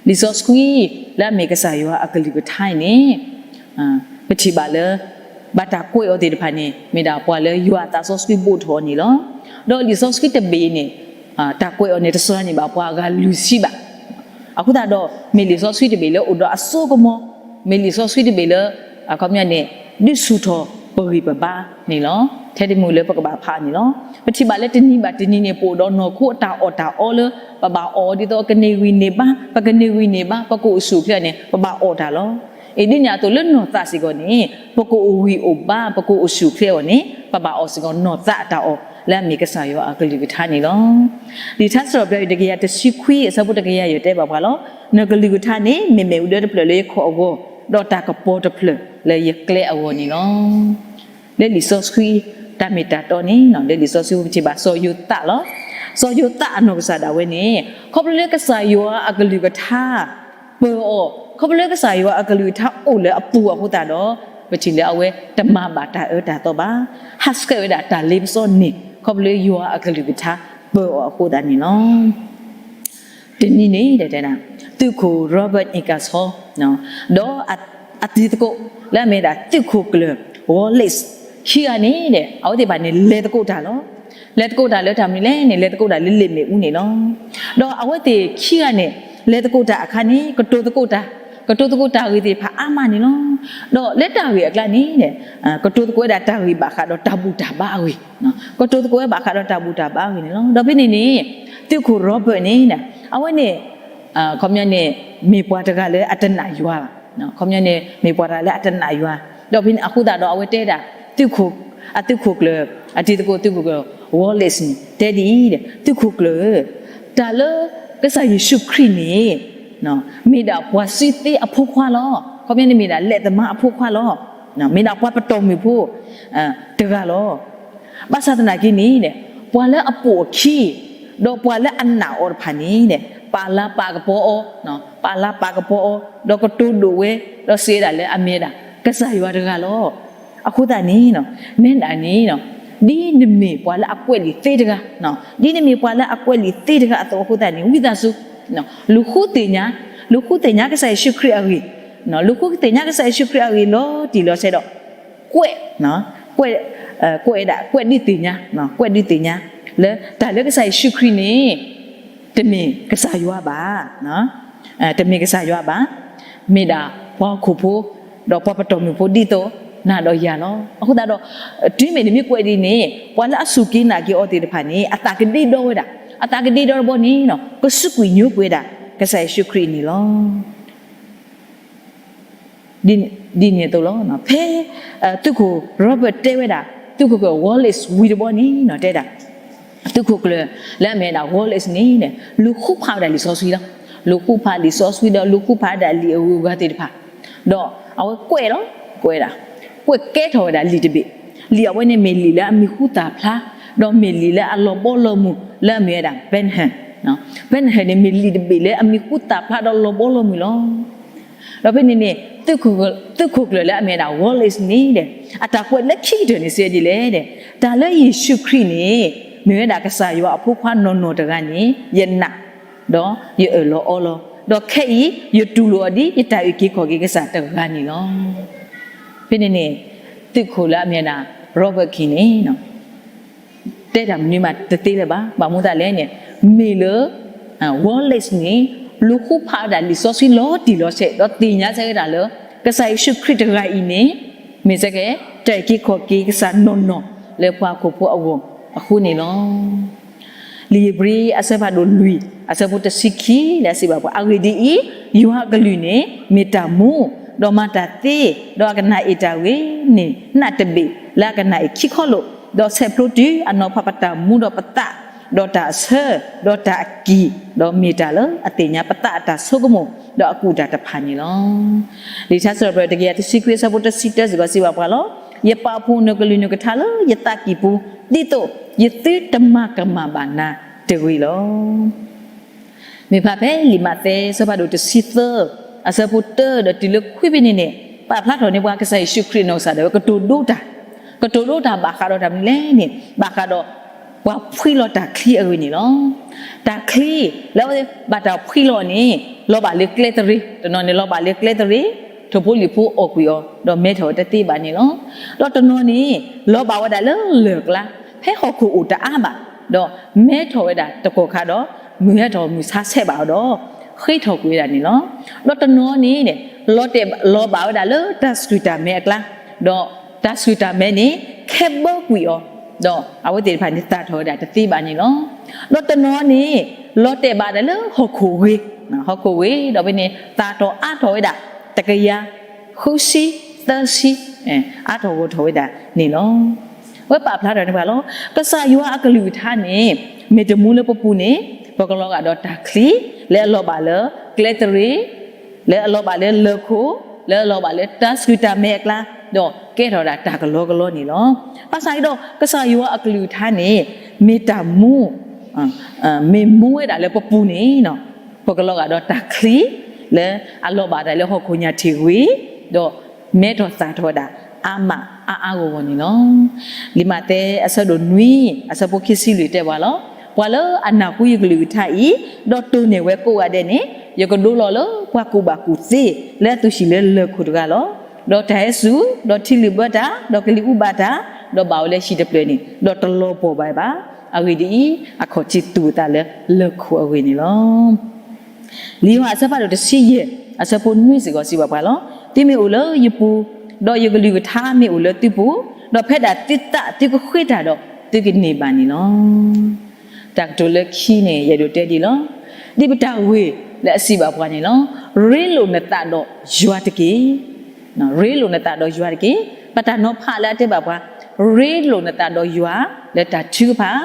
လံာ်စီဆှံလၢအမ့ၢ်ကစၢ်ယွၤအကလုၢ်ကထါအံၤန့ၣ် ပထံၣ်ဘၣ်လၢ ဘၣ်တၢ်ကွဲးအီၤသ့ၣ်တဖၣ်န့ၣ် မ့ၢ်ဒၣ်ပှၤလၢယွၤအသးစီဆှံဘိးထီၣ်အီၤန့ၣ်လီၤ. ဒီးလံာ်စီဆှံတဘ့ၣ်အံၤန့ၣ် တၢ်ကွဲးအီၤန့ၣ် တစှၤန့ၢ်ဘၣ်ပှၤအဂၤလွံၢ်ဆံဘၣ်. အဃိသတးဒီး မ့ၢ်လံာ်စီဆှံတဘ့ၣ်လၢအိၣ်ဒီးအစိကမီၤ, မ့ၢ်လံာ်စီဆှံတဘ့ၣ်လၢ အခီပညီန့ၣ် ဒုးဆူၣ်ထီၣ်ပဂံၢ်ပဘါန့ၣ်လီၤ. ထဲတမံၤလၢပကဘၣ်ဖးန့ၣ်လီၤ. ပထံၣ်ဘၣ်လၢတနံၤဘၣ်တနံၤန့ၣ် ပအိၣ်ဒီးနီၢ်ခိအတၢ်အီၣ်တၢ်အီလၢ ပဘၣ်အီၣ်ဒ်သိးကန့ၢ်ဂံၢ်န့ၢ်ဘါ, ပကန့ၢ်ဂံၢ်န့ၢ်ဘါ, ပကအိၣ်ဆူၣ်အိၣ်ချ့န့ၣ် ပဘၣ်အီၣ်တၢ်လီၤ. အံၤဒ်န့ၣ်အသိးလၢနီၢ်သးစ့ၢ်ကီးန့ၣ် ပကအိၣ်ဂံၢ်အိၣ်ဘါ ပကအိၣ်ဆူၣ်အိၣ်ချ့အဂီၢ်န့ၣ် ပဘၣ်အီၣ်စ့ၢ်ကီးနီၢ်သးအတၢ်အီၣ် လၢအမ့ၢ်ကစၢ်ယွၤအကလုၢ်ကထါန့ၣ်လီၤ. လံာ်ထါစံးထီၣ်ပတြၢၤ တကယၤတဆံခွံ အဆၢဖိတကယၤယဲၢ်တဲဘၣ်ပှၤလီၤ. နကလုၢ်ကထါန့ၣ် မ့မ့ၢ်အူဒၢတဖျၢၣ်လၢယခီၣ်အဂီၢ်, ဒီးတၢ်ကပီၤတဖျၢၣ်လၢယကျဲအဂီၢ်န့ၣ်လီၤ. လၢလံာ်စီဆှံတၢ်မ့ၢ်တၢ်တီန့ၣ် လၢလံာ်စီဆှံပထံၣ်ဘၣ်စီၤယိၤသးလီၤ. စီၤယိၤသးအနီၢ်ကစၢ်ဒၣ်ဝဲန့ၣ် ခီဖျိလၢကစၢ်ယွၤအကလုၢ်ကထါ ပၢၤအီၤ, ခီဖျိလၢကစၢ်ယွၤအကလုၢ်ကထါအိၣ်လၢအပူၤအဃိသတးဒီး ပထံၣ်လၢအဝဲတမၤဘၣ်တၢ်အၢတၢ်သီဘၣ်. ဟးဆှဲးဝဲဒၣ်တၢ်လ့ပစီန့ၣ် ခီဖျိလၢယွၤအကလုၢ်ကထါပၢၤအီၤအဃိသတးန့ၣ်လီၤ. တနံၤန့ၣ် တဲဒၣ် သုးခိၣ် Robert Ingersoll ဒီးအတံၤသကိး လၢအမ့ၢ်ဒၣ်သုးခိၣ်ကျၢၢ် Wallace ခံဂၤန့ၣ်ဒီး အဝဲသ့ၣ်တဖၣ်န့ၣ် လဲၤသကိးတၢ်လီၤ. လဲၤသကိးတၢ်လၢတၢ်မနုၤလဲၣ်န့ၣ် လဲၤသကိးတၢ်လၢလ့ၣ်မ့ၣ်အူန့ၣ်လီၤ. ဒီးအဝဲသ့ၣ်ခံဂၤန့ၣ် လဲၤသကိးတၢ်အခါန့ၣ် ကတိၤသကိးတၢ်, က ကတိၤသကိးတၢ်ဂ့ၢ်သ့ၣ်တဖၣ်အါမးန့ၣ်လီၤ. ဒီးလၢတၢ်ဂ့ၢ်အကျါန့ၣ် ကတိၤသကိးဝဲဒၣ်တၢ်ဂ့ၢ်ဘၣ်ဃးဒီးတၢ်ဘူၣ်တၢ်ဘါအဂ့ၢ်, ကတိၤသကိးဝဲဘၣ်ဃးဒီးတၢ်ဘူၣ်တၢ်ဘါအဂ့ၢ်န့ၣ်လီၤ. ဒီးဖဲန့ၣ်န့ၣ် သုးခိၣ် Robert န့ၣ် အဝဲန့ၣ် ခီပညီန့ၣ် မ့ၢ်ပှၤတဂၤလၢအတနာ်ယွၤဘၣ်, ခီပညီန့ၣ် မ့ၢ်ပှၤတဂၤလၢအတနာ်ယွၤ, ဒီးဖဲန့ၣ်အဃိသတးဒီးအဝဲတဲဒၣ် သုးခိၣ် အသုးခိၣ်ကျၢၢ် အတံၤသကိးသုးခိၣ်ကျၢၢ် Wallace န့ၣ် တဲဒ်အံၤ, သုးခိၣ်ကျၢၢ်ဧၢ, တၢ်လၢကစၢ်ယ့ၣ်ၡူးခရံာ်န့ၣ် မ့ၢ်ဒၣ်ပှၤစုသ့အဖိခွါလီၤ. ခီပညီန့ၣ်မ့ၢ်ဒၣ် လက်သမား အဖိခွါလီၤ. မ့ၢ်ဒၣ်ပှၤပတီၢ်မုၢ်ဖိ တဂၤလီၤ. ဘၣ်ဆၣ်သနာ်က့န့ၣ် ပှၤလၢအပိာ်အခံ ဒီးပှၤလၢအနာ်အီၤတဖၣ်န့ၣ် ပာ်လၤပာ်ကပီၤအီၤ, ပာ်လၤပာ်ကပီၤအီၤ ဒီးကတိၤဒိၣ်ဝဲ ဒီးစံးဝဲဒၣ်လၢအမ့ၢ်ဝဲဒၣ် ကစၢ်ယွၤတဂၤလီၤ. အဃိသတးန့ၣ် နဲဒၣ်န့ၣ် ဒ်နမ့ၢ်ပှၤလၢအကွဲးလံာ်သ့တဂၤ, ဒ်နမ့ၢ်ပှၤလၢအကွဲးလံာ်သ့တဂၤအသိးအဃိသတးန့ၣ် ဝံသးစူၤ လူၤဃုသ့ၣ်ညါ, လူၤဃုသ့ၣ်ညါကစၢ်ယ့ၣ်ၡူးခရံာ်အဂ့ၢ်, လူၤဃုသ့ၣ်ညါကစၢ်ယ့ၣ်ၡူးခရံာ်အဂ့ၢ်လီၤတံၢ်လီၤဆဲးဒီး ကွဲး, ကွဲး, ကွဲးဒၣ်, ကွဲးဒုးသ့ၣ်ညါ, ကွဲးဒုးသ့ၣ်ညါ လၢတၢ်လၢကစၢ်ယ့ၣ်ၡူးခရံာ်န့ၣ် တမ့ၢ်ကစၢ်ယွၤဘၣ်, တမ့ၢ်ကစၢ်ယွၤဘၣ်, မ့ၢ်ဒၣ်ပှၤဟီၣ်ခိၣ်ဖိ ဒီးပှၤပတီၢ်မုၢ်ဖိဒ်သိးနၤဒီးယၤလီၤ. အဃိသတးဒီး တုၤမ့ၢ်နမ့ၢ်ကွဲးဒ်န့ၣ် ပှၤလၢအစူၢ်က့ၤနာ်က့ၤအီၤသ့ၣ်တဖၣ်န့ၣ် အသးကဒ့ဒီဝဲဒၣ်, အသးကဒ့ဒီတဘျီန့ၣ် ကစူးကွံာ်ညိကွံာ်ဝဲဒၣ် ကစၢ်ယ့ၣ်ၡူးခရံာ်န့ၣ်လီၤ. ဒ်န့ၣ်အသိးလီၤ. ဖဲသုးခိၣ် Robert တဲဝဲဒၣ် သုးခိၣ်ကျၢၢ် Wallace ဝံၤတဘျီန့ၣ် တဲဒၣ် သုးခိၣ်ကျၢၢ်လၢအမ့ၢ်ဝဲဒၣ် Wallace န့ၣ် လူၤဃုဖးဝဲဒၣ်လံာ်စီဆှံလီၤ. လူၤဃုဖးလံာ်စီဆှံဒီး လူၤဃုဖးဝဲဒၣ်လံာ်အဂုၤအဂၤသ့ၣ်တဖၣ် ဒီးအဝဲကွဲးလီၤ, ကွဲးဒၣ်, ကွဲးကဲထီၣ်ဝဲဒၣ်လံာ်တဘ့ၣ်, လံာ်အဝဲန့ၣ်မ့ၢ်လံာ်လၢအမံၤဟူသၣ်ဖျါ ဒီးမ့ၢ်လံာ်လၢအလီၤဘီလီၤမုၢ်လၢအမ့ၢ်ဝဲဒၣ် Ben Hur, Ben Hur န့ၣ် မ့ၢ်လံာ်တဘ့ၣ်လၢအမံၤဟူသၣ်ဖျါဒီးလီၤဘီလီၤမုၢ်လီၤ. ဒီးဖဲန့ၣ်န့ၣ် သုးခိၣ်ကျၢၢ်လၢအမ့ၢ်ဝဲဒၣ် Wallace န့ၣ် အတၢ်ကွဲးလၢခံကတၢၢ်န့ၣ် စံးဒ်လဲၣ်, တၢ်လၢယ့ၣ်ၡူးခရံာ်န့ၣ် မ့ၢ်ဝဲဒၣ်ကစၢ်ယွၤအဖိခွါနီၢ်နီၢ်တဂၤန့ၣ် ယနာ် ဒီးယအၢၣ်လီၤအီလီၤ, ဒီးခဲအံၤ ယတူၢ်လိာ်အီၤဒ်ယတၢ်အုၣ်က့ၤခီၣ်က့ၤကစၢ်တဂၤန့ၣ်လီၤ. ဖဲန့ၣ်န့ၣ် သုးခိၣ်လၢအမ့ၢ်ဝဲဒၣ် Robert ခံန့ၣ် တဲတၢ်မနုၤမးတသ့လၢၤဘၣ်. ဘၣ်မနုၤအဃိလဲၣ်န့ၣ် မ့ၢ်လၢ Wallace န့ၣ် လူၤဃုဖးဝဲဒၣ်လံာ်စီဆှံလီၤတံၢ်လီၤဆဲး ဒီးသ့ၣ်ညါဆၢဝဲဒၣ်လၢ ကစၢ်ယ့ၣ်ၡူးခရံာ်တဂၤအံၤန့ၣ် မ့ၢ်ဆၢကဲ တၢ်အုၣ်က့ၤခီၣ်က့ၤကစၢ်နီၢ်နီၢ်လၢပှၤဟီၣ်ခိၣ်ဖိအဂီၢ်အဃိန့ၣ်လီၤ. လံာ်ဧ့ၤဘြံၤအဆၢဖးဒိၣ်လွံၢ် အဆၢဖိတဆံခံ လၢအစံးဘၣ်ပှၤ, အဂ့ၢ်ဒ်အံၤ, ယွၤအကလုၢ်န့ၣ် မ့ၢ်တၢ်မူ, ဒီးမၤတၢ်သ့, ဒီးအကနၣ်အ့ၣ်တၢ်ဂ့ၤန့ၣ် နးတဘ့ၣ်လၢအကနၣ်အ့ၣ်ခံခီလိာ်, ဒီးဆဲးဖျိတုၤအနီၤဖးပတၢ်မူဒီးပသး, ဒီးတၢ်အဆၢ, ဒီးတၢ်အကံၢ်, ဒီးမ့ၢ်တၢ်လၢအသ့ၣ်ညါပသးအတၢ်ဆိကမိၣ်, ဒီးအကူၣ်တၢ်တဖၣ်န့ၣ်လီၤ. လံာ်ထါစံးထီၣ်ပတြၢၤ တကယၤတဆံခွံ အဆၢဖိတဆံတၢ စံးဘၣ်ပှၤလီၤ. ယပာ်ဖှိၣ်နကလုၢ်နကထါလၢယသးကံၢ်ပူၤ, ဒ်သိးယသုတမၤကမၣ်ဘၣ်နၤတဂ့ၤလီၤ. မ့ၢ်ဖးဖဲလံာ်မးသဲ အဆၢဖးဒိၣ်တဆံသၢ အဆၢဖိတၢ ဒီးတုၤလၢခွံဖဲန့ၣ်န့ၣ် ပာ်ဖျါထီၣ်န့ၢ်ပှၤကစၢ်ယ့ၣ်ၡူးခရံာ်နီၢ်ကစၢ်ဒၣ်ဝဲ ကတိၤဒိတၢ်, ကတိၤဒိတၢ်ဘၣ်ဃးဒီးတၢ်မနုၤလဲၣ်န့ၣ် ဘၣ်ဃးဒီး ပှၤဖှံလီၤတၢ်ချံအဂ့ၢ်န့ၣ်လီၤ. တၢ်ချံ လၢအဝဲဘၣ်တၢ်ဖှံလီၤန့ၣ် လီၤဘၣ်လၢကျဲသရ့, တနီၤန့ၣ် လီၤဘၣ်လၢကျဲသရ့, ထိၣ်ဖိလံၣ်ဖိအီၣ်ကွံာ်အီၤ ဒီးမဲထီၣ်ဝဲတသ့ဘၣ်န့ၣ်လီၤ. ဒီးတနီၤန့ၣ် လီၤဘၣ်ဝဲဒၣ်လၢလၢၢ်ကျါ ဖဲဟီၣ်ခိၣ်အိၣ်တအါဘၣ် ဒီးမဲထီၣ်ဝဲဒၣ်တကီၢ်ခါဒီး မုၢ်ဟဲထီၣ်မုၢ်ဆါဆဲးဘၣ်အီၤဒီး ဃ့ထီၣ်ကွံာ်ဝဲဒၣ်န့ၣ်လီၤ. ဒီးတနီၤန့ၣ် လီၤတဲာ်လီၤဘၣ်ဝဲဒၣ်လၢတၢ်ဆှုၣ်တၢ်မဲအကျါ, ဒီးတၢ်ဆှုၣ်တၢ်မဲန့ၣ် ခဲဘၢကွံာ်အီၤ, ဒီးအဝဲသ့ၣ်တဖၣ်န့ၣ် သၣ်ထီၣ်ဝဲဒၣ်တသ့ဘၣ်န့ၣ်လီၤ. ဒီးတနီၤန့ၣ် လီၤတဲာ်ဘၣ်ဒၣ်လၢဟီၣ်ခိၣ်ဂ့ၤ, ဟီၣ်ခိၣ်ဂ့ၤ ဒီးဖဲန့ၣ် သၣ်ထီၣ်အါထီၣ်ဝဲဒၣ် တကယၤ ဃုဆံ သၢဆံ အါထီၣ်ဂီၢ်ထီၣ်ဝဲဒၣ်န့ၣ်လီၤ. ဝဲပာ်ဖျါထီၣ်န့ၢ်ပှၤလီၤ. ကစၢ်ယွၤအကလုၢ်ကထါန့ၣ် မ့ၢ်တမူလၢပပူၤန့ၣ် ပကလီၤဂာ်ဒီးတၢ်ချံ လၢအလီၤဘၣ်လၢကျဲသရ့, လၢအလီၤဘၣ်လၢလၢၢ်ခိၣ်, လၢအလီၤဘၣ်လၢတၢ်ဆှုၣ်တၢ်မဲအကျါ, ဒီးကဲထီၣ်ဒၣ်တၢ်ကလီကလီန့ၣ်လီၤ. ဘၣ်ဆၣ်ဒီး ကစၢ်ယွၤအကလုၢ်ကထါန့ၣ် မ့ၢ်တၢ်မူ မ့ၢ်မူဝဲဒၣ်လၢပပူၤန့ၣ် ပကလီၤဂာ်ဒီးတၢ်ချံ လၢအလီၤဘၣ်ဒၣ်လၢဟီၣ်ခိၣ်ညၣ်ထံၣ်ဂ့ၤ, ဒီးမဲထီၣ်သၣ်ထီၣ်ဝဲဒၣ် အါမးအါအါဂီၢ်ဂီၢ်န့ၣ်လီၤ. လံာ်မးသဲအဆၢဒိၣ်နွံ အဆၢဖိခံဆံလွံၢ်တဲပှၤလီၤ. ပှၤလၢအနၢ်ဟူယကလုၢ်ကထါအံၤ, ဒီးတိၢ်န့ၢ်ဝဲကိးဂၤဒဲးန့ၣ်, ယကဒိလီၤလၢပှၤကူၣ်ဘၣ်ကူၣ်သ့ လၢအသူၣ်ဆံးလၢလၢၢ်ခိၣ်တဂၤလီၤ. ဒီးတၢ်ဟဲစူၤ, ဒီးထံလုၣ်ဘၢတၢ်, ဒီးကလံၤအူဘၣ်တၢ်, ဒီးဘၣ်ဝဲလၢဟံၣ်တဖျၢၣ်န့ၣ်, ဒီးတလီၤပှီၢ်ဘၣ်ဘၣ်. အဂ့ၢ်ဒ်အံၤ, အခီၣ်ထံးသူၣ်အသးလၢလၢၢ်ခိၣ်အဂ့ၢ်န့ၣ်လီၤ. လံာ်ယိၤဟၣ်အဆၢဖးဒိၣ်တဆံယဲၢ် အဆၢဖိနွံစ့ၢ်ကီးစံးဘၣ်ပှၤလီၤ. သုမ့ၢ်အိၣ်လၢယပူၤ, ဒီးယကလုၢ်ကထါမ့ၢ်အိၣ်လၢသုပူၤ, ဒီးဖဲဒၣ်သုသးသုကဃ့တၢ်ဒီး သုကန့ၢ်ဘၣ်န့ၣ်လီၤ. တၢ်ကတိၤလၢခံန့ၣ် ယအဲၣ်ဒိးတဲဒ်လီၤ. ဒ်ပတၢ်ဂ့ၢ်လၢအစံးဘၣ်ပှၤန့ၣ်လီၤ. ရ့လိာ်နသးဒီးယွၤတက့ၢ်. ရ့လိာ်နသးဒီးယွၤတက့ၢ်. ပတၢ်နီၤဖးလၢအတဲဘၣ်ပှၤ, ရ့လိာ်နသးဒီးယွၤလၢတၢ်ထုကဖၣ်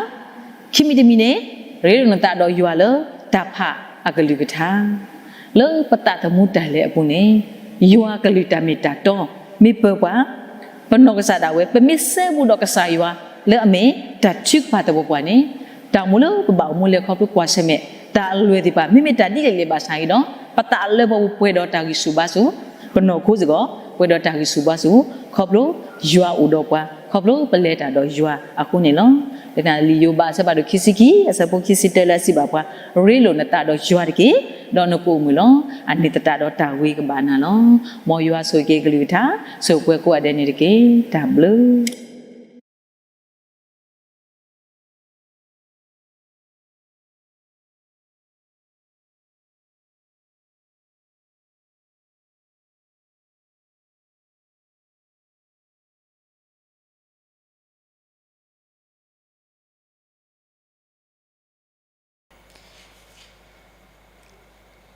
ခံမံၤတမံၤန့ၣ်, ရ့လိာ်နသးဒီးယွၤလၢတၢ်ဖးအကလုၢ်ကထါ, လၢပသးသမူတၢ်လဲၤအပူၤန့ၣ်, ယွၤကလုၢ်တၢ်မ့ၢ်တၢ်တီမ့ၢ်ပၢၤပှၤ, ပနီၢ်ကစၢ်ဒၣ်ဝဲ ပမ့ၢ်စဲဘူးဒီးကစၢ်ယွၤလၢအမ့ၢ်တၢ်ထုကဖၣ်သပှၢ်ပှၢ်န့ၣ်, တၢ်အိၣ်မူလၢပဘၣ်အိၣ်မူလဲၤခီဖျိကွၢ်ဆၢၣ်မဲာ် တၢ်အလွဲၢ်သ့ၣ်တဖၣ် မ့မ့ၢ်တၢ်ဒ်လဲၣ်လဲၣ်ဘၣ်ဆၣ်ဂ့ၤဒီး, ပသးလၢပှဲၤဒီးတၢ်ဂံၢ်ဆူၣ်ဘါဆူၣ်, ပနီၢ်ခိစ့ၢ်ကီး ပှဲၤဒီးတၢ်ဂံၢ်ဆူၣ်ဘါဆူၣ်, ခီဖျိယွၤအိၣ်ဒီးပှၤ, ခီဖျိပလဲၤတၢ်ဒီးယွၤအဃိန့ၣ်လီၤ. လၢတၢ်လံာ်ယိၤဘးအဆၢဖးဒိၣ်ခံဆံခံ အဆၢဖိခံဆံတၢလၢအစံးဘၣ်ပှၤ, ရ့လိာ်နသးဒီးယွၤတက့ၢ်, ဒီးနကအိၣ်မုာ်လီၤ. အန့ၣ်သတးဒီးတၢ်ဂ့ၤကဘၣ်နၤလီၤ. မ်ယွၤဆိၣ်ဂ့ၤက့ၤကလုၢ်ကထါ, ဆိၣ်ပှဲၤကိးဂၤဒဲးန့ၣ်တက့ၢ်. တၢ်ဘျုး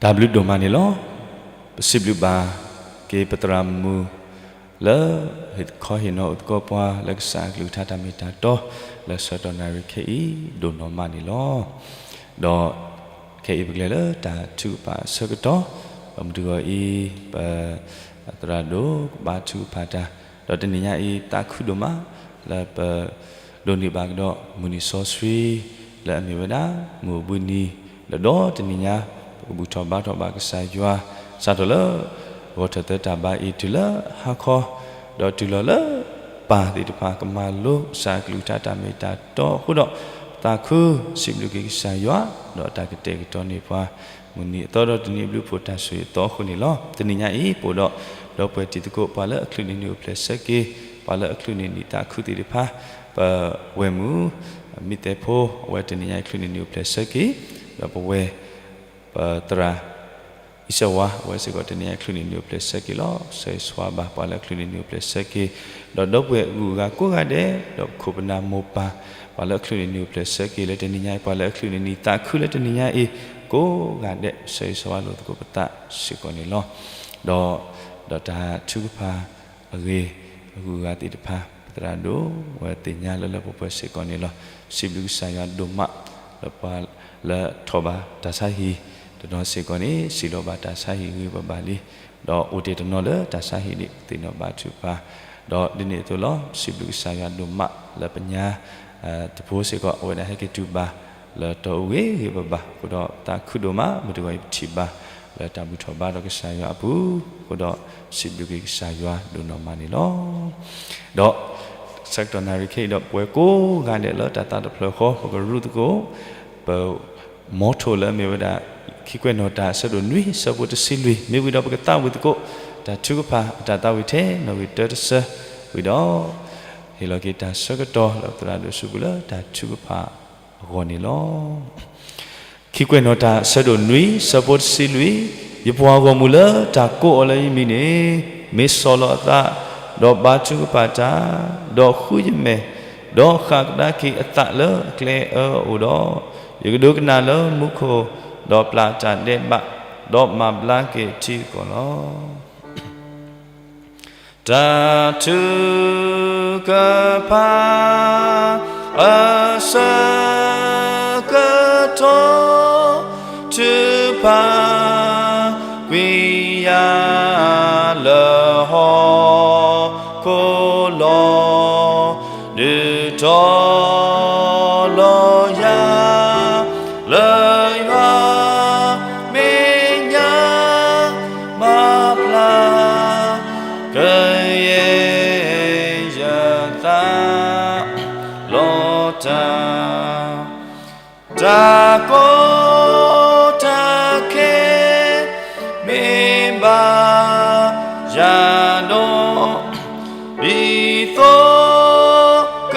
တၢ်ဘျုးဒိၣ်မးန့ၣ်လီၤ. ပစံးဘျုးဘၣ်က့ၤပသရၣ်မုၣ် လၢဟ့ၣ်ခီဟ့ၣ်နီၤအိၣ်သကိးပှၤလၢကစၢ်အကလုၢ်ကထါတၢ်မ့ၢ်တၢ်တီ လၢဆၢကတီၢ်နၣ်ရံၣ်ခဲအံၤ ဒိၣ်နီၢ်မးန့ၣ်လီၤ. ဒီးခဲအံၤပကလဲၤလၢတၢ်ထုကဖၣ်အဆၢကတီၢ်, ဒီးမုၢ်တဂီၤအံၤ ပသရၣ်ဒိၣ်ကဘါထုကဖၣ်တၢ်, ဒီးတနံၤညါအံၤသးခုဒိၣ်မး လၢပ ဒိးန့ၢ်ဘၣ်ကဒီးမုၢ်နံၤစီဆှံ လၢအမ့ၢ်ဝဲဒၣ် မုၢ်အိၣ်ဘှံးနံၤ လၢဒီတနံၤညါ ပကဘူၣ်ထီၣ်ဘါထီၣ်ဘၣ်ကစၢ်ယွၤ စးထီၣ်လၢ ဂီၤထၢၣ်သၢတၢ်ဘါအံၤတုၤလၢဟါခီ, ဒီးတုၤလီၤလၢ ပၢ်သ့ၣ်တဖၣ်ကမၤလိကစၢ်အကလုၢ်ကထါတၢ်မ့ၢ်တၢ်တီအဃိဒီး, သးခုစံးဘျုးက့ၤကစၢ်ယွၤ ဒီးတၢ်ကတဲာ်ကတီၤန့ၢ်ပှၤ မုၢ်နံၤအသီဒီးတနံၤအဘျုးဖှိၣ်တၢ်ဆိၣ်ဂ့ၤအသီအဃိန့ၣ်လီၤ. တနံၤညါအံၤ ပအိၣ်ဒီး ဒီပုၢ်ဝဲၢ်တံၤသကိး ပှၤလၢအချုးန့ၢ်နံၣ်အိၣ်ဖျဲၣ်ဆၢက့ၤ, ပှၤလၢအချုးန့ၢ်နံၣ်သးခုသ့ၣ်တဖၣ်, ပဝဲၢ်မုၣ် မံသဲဖိ အဝဲတနံၤညါအံၤချုးန့ၢ်နံၣ်အိၣ်ဖျဲၣ်ဆၢက့ၤ, ဒီးပဝဲၢ် ပသရၣ် အံၤစဝါ အဝဲစ့ၢ်ကီးတနံၤညါအံၤချုးန့ၢ်နံၣ်အိၣ်ဖျဲၣ်ဆၢက့ၤလီၤ. ဆၢဂ့ၤဆၢဝါဘၣ်ပှၤလၢအချုးန့ၢ်နံၣ်အိၣ်ဖျဲၣ်ဆၢက့ၤ, ဒီးဒီပုၢ်ဝဲၢ်အဂုၤအဂၤကိးဂၤဒဲး, ဒီးပခိၣ်ပနၢ်မိၢ်ပၢ် ပှၤလၢအချုးန့ၢ်နံၣ်အိၣ်ဖျဲၣ်ဆၢက့ၤ လၢတနံၤညါအံၤ ပှၤလၢအချုးန့ၢ်နံၣ်သးခုလၢတနံၤညါအံၤ ကိးဂၤဒဲး ဆၢဂ့ၤဆၢဝါလိာ်သကိးပသးစ့ၢ်ကီးန့ၣ်လီၤ. ဒီး ဒီးတၢ်ထုကဖၣ်အဂ့ၢ် အဂုၤအဂၤသ့ၣ်တဖၣ် ပသရၣ်ဒိၣ်ဝဲသ့ၣ်ညါလၢလၢပှဲၤပှဲၤစ့ၢ်ကီးန့ၣ်လီၤ. စံးဘျုးကစၢ်ယွၤဒိၣ်မး လၢပှၤလၢထီၣ်ဘၣ်တၢ်ဆါဟံၣ် တနီၤစ့ၢ်ကီးန့ၣ် စံးလီၤဘၣ်တၢ်ဆါဟံၣ်ဂ့ၤဘၣ်ဘၣ်လံ, ဒီးအိၣ်တ့ၢ်တနီၤလၢတၢ်ဆါဟံၣ်န့ၣ် သ့ၣ်နီၣ်ဘါထုကဖၣ်, ဒီးဒ်န့ၣ်အသိးလီၤ. စံးဘျုးကစၢ်ယွၤဒိၣ်မး လၢပညါ တဖိစ့ၢ်ကီး အဝဲဒၣ်ဟဲက့ၤတုၤဘၣ် လၢတၢ်အိၣ်ဂ့ၤဂ့ၤဘၣ်ဘၣ်အဃိဒီး သးခုဒိၣ်မး မုၢ်တဂီၤအံၤပထံၣ်ဘၣ် လၢတၢ်ဘူၣ်ထီၣ်ဘါထီၣ်ကစၢ်ယွၤအပူၤအဃိဒီး စံးဘျုးက့ၤကစၢ်ယွၤဒိၣ်နီၢ်မးန့ၣ်လီၤ. ဒီး ဆၢကတီၢ်နၣ်ရံၣ်ခဲအံၤဒီး ပဝဲကိးဂၤဒဲးလၢတၢ်သးတဖျၢၣ်ဃီ ပကရူၢ်သကိး ပ motto လၢအမ့ၢ်ဝဲဒၣ် ခံကွဲးနီၣ်တၢ်အဆၢဒိၣ်နွံ ဆၢဖိတဆံလွံၢ် မ့ၢ်ဝံၤဒီးပကသးဝံၣ်သကိး တၢ်ထုကဖၣ်အတၢ်သးဝံၣ်ထဲ နီၣ်ဂံၢ်တၢတဆၢ ဝံၤဒီး ဟ့ၣ်လီၤက့ၤတၢ်ဆၢကတီၢ်လၢပသရၣ်ဒိၣ်စုပူၤလၢတၢ်ထုကဖၣ် အဂီၢ်န့ၣ်လီၤ. ခံကွဲးနီၣ်တၢ်အဆၢဒိၣ်နွံ ဆၢဖိတဆံလွံၢ်, ယပှၤဂီၢ်မုၢ်လၢတၢ်ကိးအီၤလၢယမံၤန့ၣ် မ့ၢ်ဆီၣ်လီၤအသး, ဒီးဘါထုကဖၣ်တၢ်, ဒီးဃုယမဲာ်, ဒီးဃၣ်ကဒါက့ၤအသးလၢအကျဲအၢအအိၣ်ဒီး, ယကဒိကနၣ်လၢမူခိၣ်, ဒီးပျၢ်တၢ်ဒဲးဘး, ဒီးမၤဘျါက့ၤအထံအကီၢ်လီၤ. တၢ်ထုကဖၣ် အဆၢကတီၢ် ထုကဖၣ်ကွံာ်ယၤ လၢဟီၣ်ခိၣ်လီၤ. ဒုးတီၤလီၤယၤ လၢယွၤမဲာ်ညါ မၤဖျါ ကယဲၢ်ယသး လီၤတၢ် တၢ်ကီတၢ်ခဲ မ့ၢ်ဘၣ်ယၤဒီး ဒ်သိးက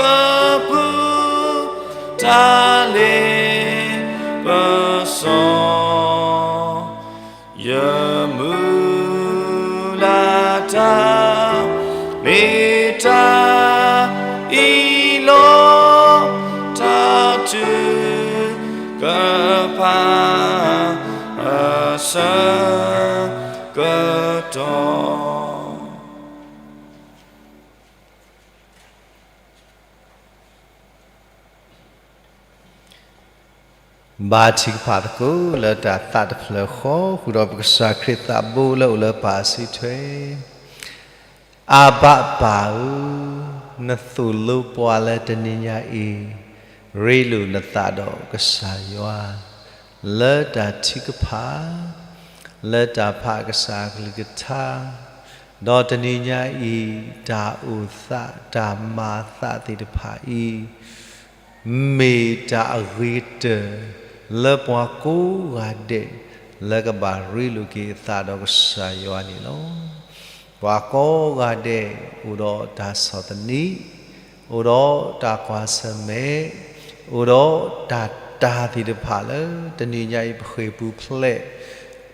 ပူၤ တၢ်လ့ပစီ ယမုၢ် တၢ်မ့ၢ်တၢ်အံၤလီၤ, တၢ်ထုကဖၣ်အဆၢကတီၢ်. ဘါထုကဖၣ်သကိးလၢတၢ်သးတဖျၢၣ်ဃီ ဃုာ်ဒီးပကစၢ်ခရံာ်သးဘိလၢအိၣ်လၢပၢ်အစုထွဲ. အဘၣ်ပၢ်ဧၢ, နသိၣ်လိပှၤလၢတနံၤညါအံၤ ရ့လိာ်နသးဒီးကစၢ်ယွၤ လၢတၢ်ထုကဖၣ်, လၢတၢ်ဖးကစၢ်အကလုၢ်ကထါ, ဒီးတနံၤညါအံၤ တၢ်အိၣ်သး တၢ်မၤသးသ့ၣ်တဖၣ်အံၤ မ့ၢ်တၢ်အဂ့ၤကတၢၢ် လၢပှၤကိးဂၤဒဲး လၢကဘၣ်ရ့လိာ်က့ၤအသးဒီးကစၢ်ယွၤန့ၣ်လီၤ. ပှၤကိးဂၤဒဲး အိၣ်ဒီးတၢ်ဆီၣ်သနံး, အိၣ်ဒီးတၢ်ကွၢ်ဆၢၣ်မဲာ်, အိၣ်ဒီးတၢ်တာ်သ့ၣ်တဖၣ်လၢ တနံၤညါအံၤပဃ့ၢ်ပူၤဖျဲး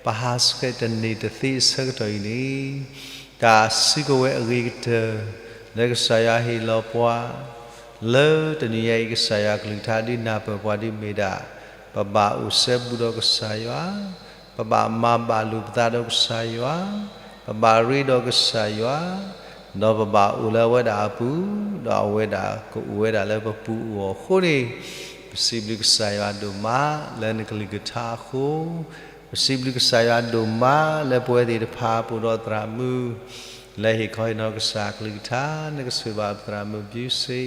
ပဟးဆှဲးတန့ၢ်တသ့အဆၢကတီၢ်အံၤန့ၣ်, တၢ်စုကဝဲၤအဂ့ၤကတၢၢ် လၢကစၢ်ယွၤဟ့ၣ်လီၤပှၤ လၢတနံၤညါအံၤ ကစၢ်ယွၤကလုၢ်ကထါဒုးနၢ်ပၢၢ်ပှၤဒ်အမ့ၢ်ဒၣ် ပဘၣ်အိၣ်စဲဘူးဒီးကစၢ်ယွၤ, ပဘၣ်မၤဘၣ်လိာ်ပသးဒီးကစၢ်ယွၤ, ပဘၣ်ရ့ဒီးကစၢ်ယွၤ, ဒီးပဘၣ်အိၣ်လၢအဝဲဒၣ်အပူၤ, ဒီးအဝဲဒၣ်ကအိၣ်ဝဲဒၣ်လၢပပူၤအဂီၢ်အဃိန့ၣ်, ပစံးဘျုးကစၢ်ယွၤဒိၣ်မး လၢနကလုၢ်ကထါအဃိ, ပစံးဘျုးကစၢ်ယွၤဒိၣ်မး လၢပဝဲသ့ၣ်တဖၣ်ပအိၣ်ဒီးသရၣ်မုၣ် လၢဟ့ၣ်ခီဟ့ၣ်နီၤကစၢ်အကလုၢ်ကထါ, နကဆိၣ်ဂ့ၤဘၣ်ပသရၣ်မုၣ် Busey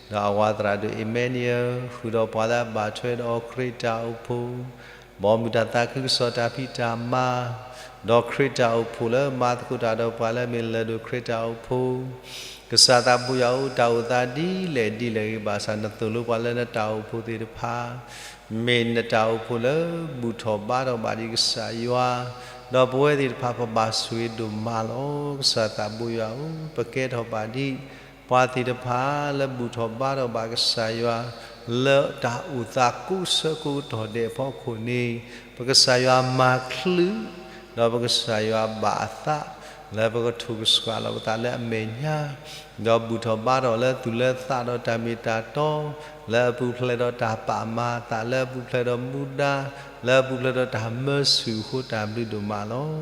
ဒီးအဝၤသရၣ်ဒိၣ် Emmanuel ဃုာ်ဒီးပှၤလၢအဘၣ်ထွဲဒီးခရံာ်တၢ်အိၣ်ဖှိၣ်, ဘီမုၢ်တၢ်သးခုကစီၣ်တၢ်ဖံးတၢ်မၤ, ဒီးခရံာ်တၢ်အိၣ်ဖှိၣ်လၢမၤသကိးတၢ်ဒီးပှၤလၢအမ့ၢ်လၢၢ်ဒိၣ်ခရံာ်တၢ်အိၣ်ဖှိၣ်, ကစၢ်သးဘိယွၤဧၢ, တၢ်အိၣ်သးဒ်လဲၣ်ဒ်လဲၣ်ဂ့ၤ ဘၣ်ဆၣ်နသိၣ်လိပှၤလၢနတၢ်အိၣ်ဖှိၣ်သ့ၣ်တဖၣ် မ့ၢ်နတၢ်အိၣ်ဖှိၣ်လၢဘူၣ်ထီၣ်ဘါထီၣ်ဘၣ်ဒံးကစၢ်ယွၤ, ဒီးပဝဲသ့ၣ်တဖၣ်ပဘၣ်ဆိၣ်ဂ့ၤဒိၣ်မးလီၤ. ကစၢ်သးဘိယွၤဧၢ, ပကဲထီၣ်ဘၣ်ဒံး ပှၤသ့ၣ်တဖၣ်လၢဘူၣ်ထီၣ်ဘါထီၣ်ဘၣ်ကစၢ်ယွၤ လၢတၢ်အိၣ်သးကိးဆၢကိးကတီၢ်ဒဲးအဖီခိၣ်န့ၣ်, ပကစၢ်ယွၤမၤချုး ဒီးပကစၢ်ယွၤဘၣ်အသး လၢပကထိၣ်ကဆှီလီၤပသးလၢအမဲာ်ညါ, ဒီးဘူၣ်ထီၣ်ဘါထီၣ်လၢသူၣ်လၢသးဒီးတၢ်မ့ၢ်တၢ်တီ, လၢအပူၤဖျဲးဒီးတၢ်ပာ်မၤအသး, လၢအပူၤဖျဲးဒီးမူဒါ, လၢအပူၤဖျဲးဒီးတၢ်မၢဆူၣ်အဃိ တၢ်ဘျုးဒိၣ်မးလီၤ.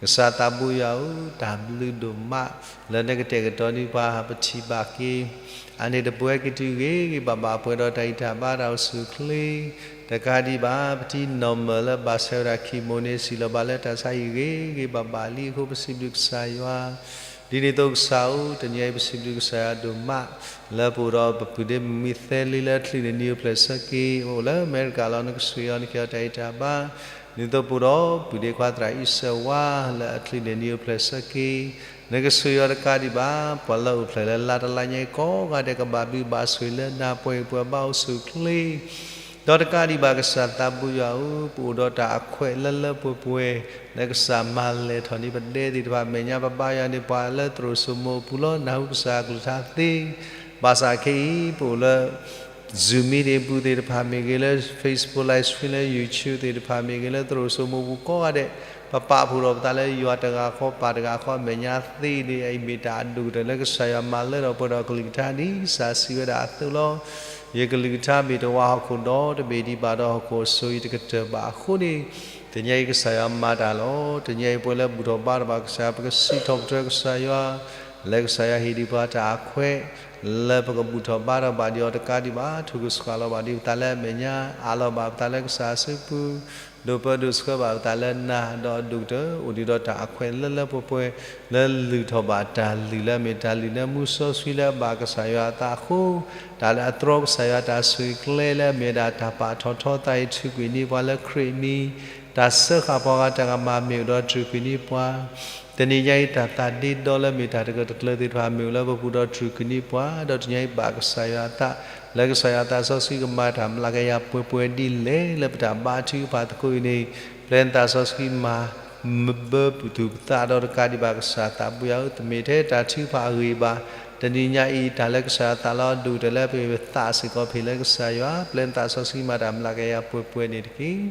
ကစၢ်သးဘိယွၤဧၢ, တၢ်ဘျုးဒိၣ်မး လၢနကတဲာ်ကတီၤန့ၢ်ပှၤ ပထံၣ်ဘၣ်က့ၤ အန့ၣ်တပဝဲက့ၤတုၤဂ့ၤဂ့ၤဘၣ်ဘၣ် ပှဲၤဒီးတၢ်ဂံၢ်တၢ်ဘါတၢ်အိၣ်ဆူၣ်အိၣ်ချ့, တကးဒံးဘၣ် ပထံၣ်နီၢ်မၢၢ်လၢဘၣ်ဆဲးဝဲဒၣ် chemo န့ၣ် စံၣ်လီၤဘၣ်လၢတၢ်ဆါဟံၣ်ဂ့ၤဂ့ၤဘၣ်ဘၣ်လံအဃိ ပစံးဘျုးကစၢ်ယွၤ ဒ်န့ၣ်အသိးကစၢ်ဧၢ, တနံၤအံၤပစံးဘျုးကစၢ်ယွၤဒိၣ်မး လၢပအိၣ်ဒီးပပုၢ်ဒ့မုၢ်မံသဲလံလၢအချုးန့ၣ်နံၤအိၣ်ဖျဲၣ်ဆၢက့ၤ အိၣ်လၢအမဲရကၤလီၤ. နကဆိၣ်ဂ့ၤအီၤနကဟ့ၣ်အီၤတၢ်ဂံၢ်တၢ်ဘါ, ဒ်သိးပအိၣ်ဒီးပုၢ်ဒ့ခွါသရၣ်အံၣ်စၢၣ်ဝါ လၢအချုးန့ၣ်နံၤအိၣ်ဖျဲၣ်ဆၢက့ၤ, နကဆိၣ်ဂ့ၤအီၤတကးဒံးဘၣ် ပှၤလၢအိၣ်ဖျဲၣ်လၢလါတလါညါအံၤကိးဂၤဒဲး ကဘၣ်ဘျုးဘၣ်ဆိၣ်ဂ့ၤလၢနၤပှဲၤပှဲၤဘၣ်အိၣ်ဆူၣ်အိၣ်ချ့ ဒီးတကးဒံးဘၣ်ကစၢ်သးဘိယွၤဧၢ, ပအိၣ်ဒီးတၢ်အခွဲးလၢလၢပှဲၤပှဲၤ လၢကစၢ်မၤလဲၢ်ထီၣ်န့ၢ်ပဒဲသ့ၣ်တဖၣ် မဲာ်ညါပဘါယွၤန့ၢ်ပှၤလၢသရိာ်စိမိၤအပူၤလီၤ. နၢ်ဟူကစၢ်အကလုၢ်ကထါသ့, ဘၣ်ဆၣ်ခဲအံၤ ပအိၣ်လၢ Zoom meeting ပူၤသ့ၣ်တဖၣ်မ့ၢ်ဂ့ၤ, လၢ Facebook live stream လၢ YouTube သ့ၣ်တဖၣ်မ့ၢ်ဂ့ၤ, လၢသရိာ်စိမိၤပူၤကိးဂၤဒဲး ပပာ်ဖှိၣ်ထီၣ်ပသးလၢယွၤတဂၤဃီ ပၢ်တဂၤဃီ အမဲာ်ညါသ့န့ၣ် အအံၤမ့ၢ်တၢ်အဒိၣ်ကတၢၢ်လၢကစၢ်ယွၤမၤလၢထီၣ်ပှဲၤထီၣ်အကလုၢ်ကထါ ဒ်ကစၢ်စံးဝဲဒၣ်အသိးလီၤ. ယကလုၢ်ကထါမ့ၢ်တဝၤဟီၣ်ခိၣ်ဒီတဘ့ၣ်ဒံးဘၣ်ဒီး ဟီၣ်ခိၣ်အစိၤအံၤတကတၢၢ်ဘၣ်အဃိန့ၣ်, တနံၤအံၤကစၢ်ယွၤမၤတၢ်လီၤ. တနံၤအံၤပဝဲလၢဘူၣ်ထီၣ်ဘါထီၣ်ဘၣ်ကစၢ်ယွၤ ပကစံးထီၣ်ပတြၢၤကစၢ်ယွၤ လၢကစၢ်ယွၤဟ့ၣ်ဒံးပှၤတၢ်အခွဲး လၢပကဘူၣ်ထီၣ်ဘါထီၣ်ဘၣ်ဒံးအီၤတကးဒံးဘၣ် ထိၣ်ကဆှီလီၤဘၣ်ဒံးပသးလၢအမဲာ်ညါ အးလီၤဘၣ်ပသးလၢကစၢ်အစုပူၤ ဒိၣ်ပၢဒိၣ်ဆှၢဘၣ်ပသးလၢနၤ ဒီးအဒိၣ်ကတၢၢ် အိၣ်ဒံးဒီးတၢ်အခွဲးလၢလၢပှဲၤပှဲၤ လၢလုၢ်ထီၣ်ဘၣ်တၢ်လုၢ်လၢအမ့ၢ်တၢ်လုၢ်လၢမူစီဆှံလၢအဘၣ်ကစၢ်ယွၤအသးအဃိ တၢ်လၢအတြီကစၢ်ယွၤတၢ်ဆိၣ်ဂ့ၤကျဲလၢအမ့ၢ်ဝဲဒၣ်တၢ်ပာ်ထီၣ်ထီသးအံၤ ထုးကွံာ်န့ၢ်ပှၤလၢခရံာ်အမံၤ တၢ်စၢဃာ်ပှၤဂၤတၢ်ကမၣ်မ့ၢ်အိၣ်ဒီးထုးကွံာ်န့ၢ်ပှၤ တနံၤညါအံၤ တၢ်သးဒ့ဒီလၢအမ့ၢ်တၢ်တဂၢၢ်တကျၢၤသ့ၣ်တဖၣ် မ့ၢ်အိၣ်လၢပပူၤဒီးထုးကွံာ်န့ၢ်ပှၤ ဒီးတနံၤညါအံၤဘၣ်ကစၢ်ယွၤအသး လၢကစၢ်ယွၤအသးစီဆှံကမၤတၢ်မျးကယၤပှဲၤပှဲၤဒ်လဲၣ် လၢပတၢ်ဘါထုကဖၣ်သကိးအံၤန့ၣ် ပျဲနသးစီဆှံမၤ မၢဘၢပသူၣ်ပသးဒီးတကးဒံးဘၣ်ကစၢ်သးဘိယွၤဧၢ တမ့ၢ်ထဲတၢ်ထုကဖၣ်အဂ့ၢ်ဘၣ် တနံၤညါအံၤ တၢ်လၢကစၢ်ယွၤအသးလီၤအဒိၣ်ကတၢၢ်လၢပသးစ့ၢ်ကီးဖံးလၢကစၢ်ယွၤ ပျဲနသးစီဆှံမၤတၢ်မျးကယၤပှဲၤပှဲၤန့ၣ်တက့ၢ်.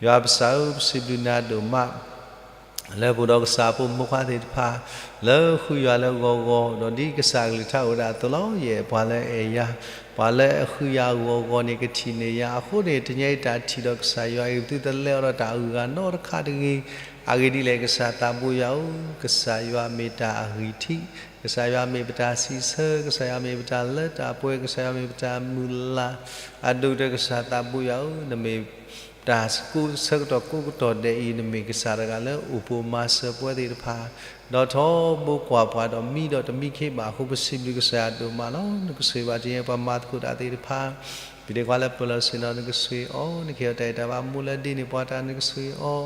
ယွၤပစၢ်ဧၢ ပစံးဘျုးနၤဒိၣ်မး လၢပအိၣ်ဒီးကစၢ်အဖိမုၣ်ဖိခွါသ့ၣ်တဖၣ် လၢဃုယွၤလၢဂီၤဂီၤ, ဒီးဒ်ကစၢ်အကလုၢ်ကထါအိၣ်ဝဲဒၣ်အသိးလီၤ. ယဲၢ်ပှၤလၢအဲၣ်ယၤ, ပှၤလၢအဃုယၤဂီၤဂီၤန့ၣ် ကထံၣ်န့ၢ်ယၤ. အဃိန့ၣ် တနံၤအံၤတၢ်ထံၣ်ဒီးကစၢ်ယွၤအံၤ ပသုတလဲအီၤဒီးတၢ်အဂုၤအဂၤနီတခါတဂ့ၤ. အဂ့ၢ်ဒ်လဲၣ် ကစၢ်သးဘိယွၤဧၢ, ကစၢ်ယွၤမ့ၢ်တၢ်အဂံၢ်ထံး, ကစၢ်ယွၤမ့ၢ်ပတၢ်စံးဆၢ, ကစၢ်ယွၤမ့ၢ်ပတၢ်လၢတၢ်ပှဲၤ, ကစၢ်ယွၤမ့ၢ်ပတၢ်မုၢ်လၢ်. အဒိၣ်ကတၢၢ် ကစၢ်သးဘိယွၤဧၢ, နမ့ၢ် တၢ်ဆၢကတီၢ်ကိးကတီၢ်ဒဲးအံၤ နမ့ၢ်ကစၢ်တဂၤလၢအိၣ်ဖှိၣ်မၤစၢၤပဝဲသ့ၣ်တဖၣ်, ဒီးထီဘိကွၢ်ပှၤဒီးမံဒီးတမံခ့ဘၣ်အဃိ ပစံးဘျုးကစၢ်ယွၤဒိၣ်မးလီၤ. နကစၢ်ယွၤဘၣ်တနံၤအံၤ ပှၤမၤသကိးတၢ်သ့ၣ်တဖၣ်, ပဒ့ခွါလၢပၢၤလီၢ်ဆ့ၣ်နီၤ နကစၢ်အီၤ, နကဟ့ၣ်အီၤတၢ်အဲၣ်တၢ်ဘၣ်, မိၢ်လၢဒ့န့ၢ်ပှၤတၢ် နကစၢ်အီၤ,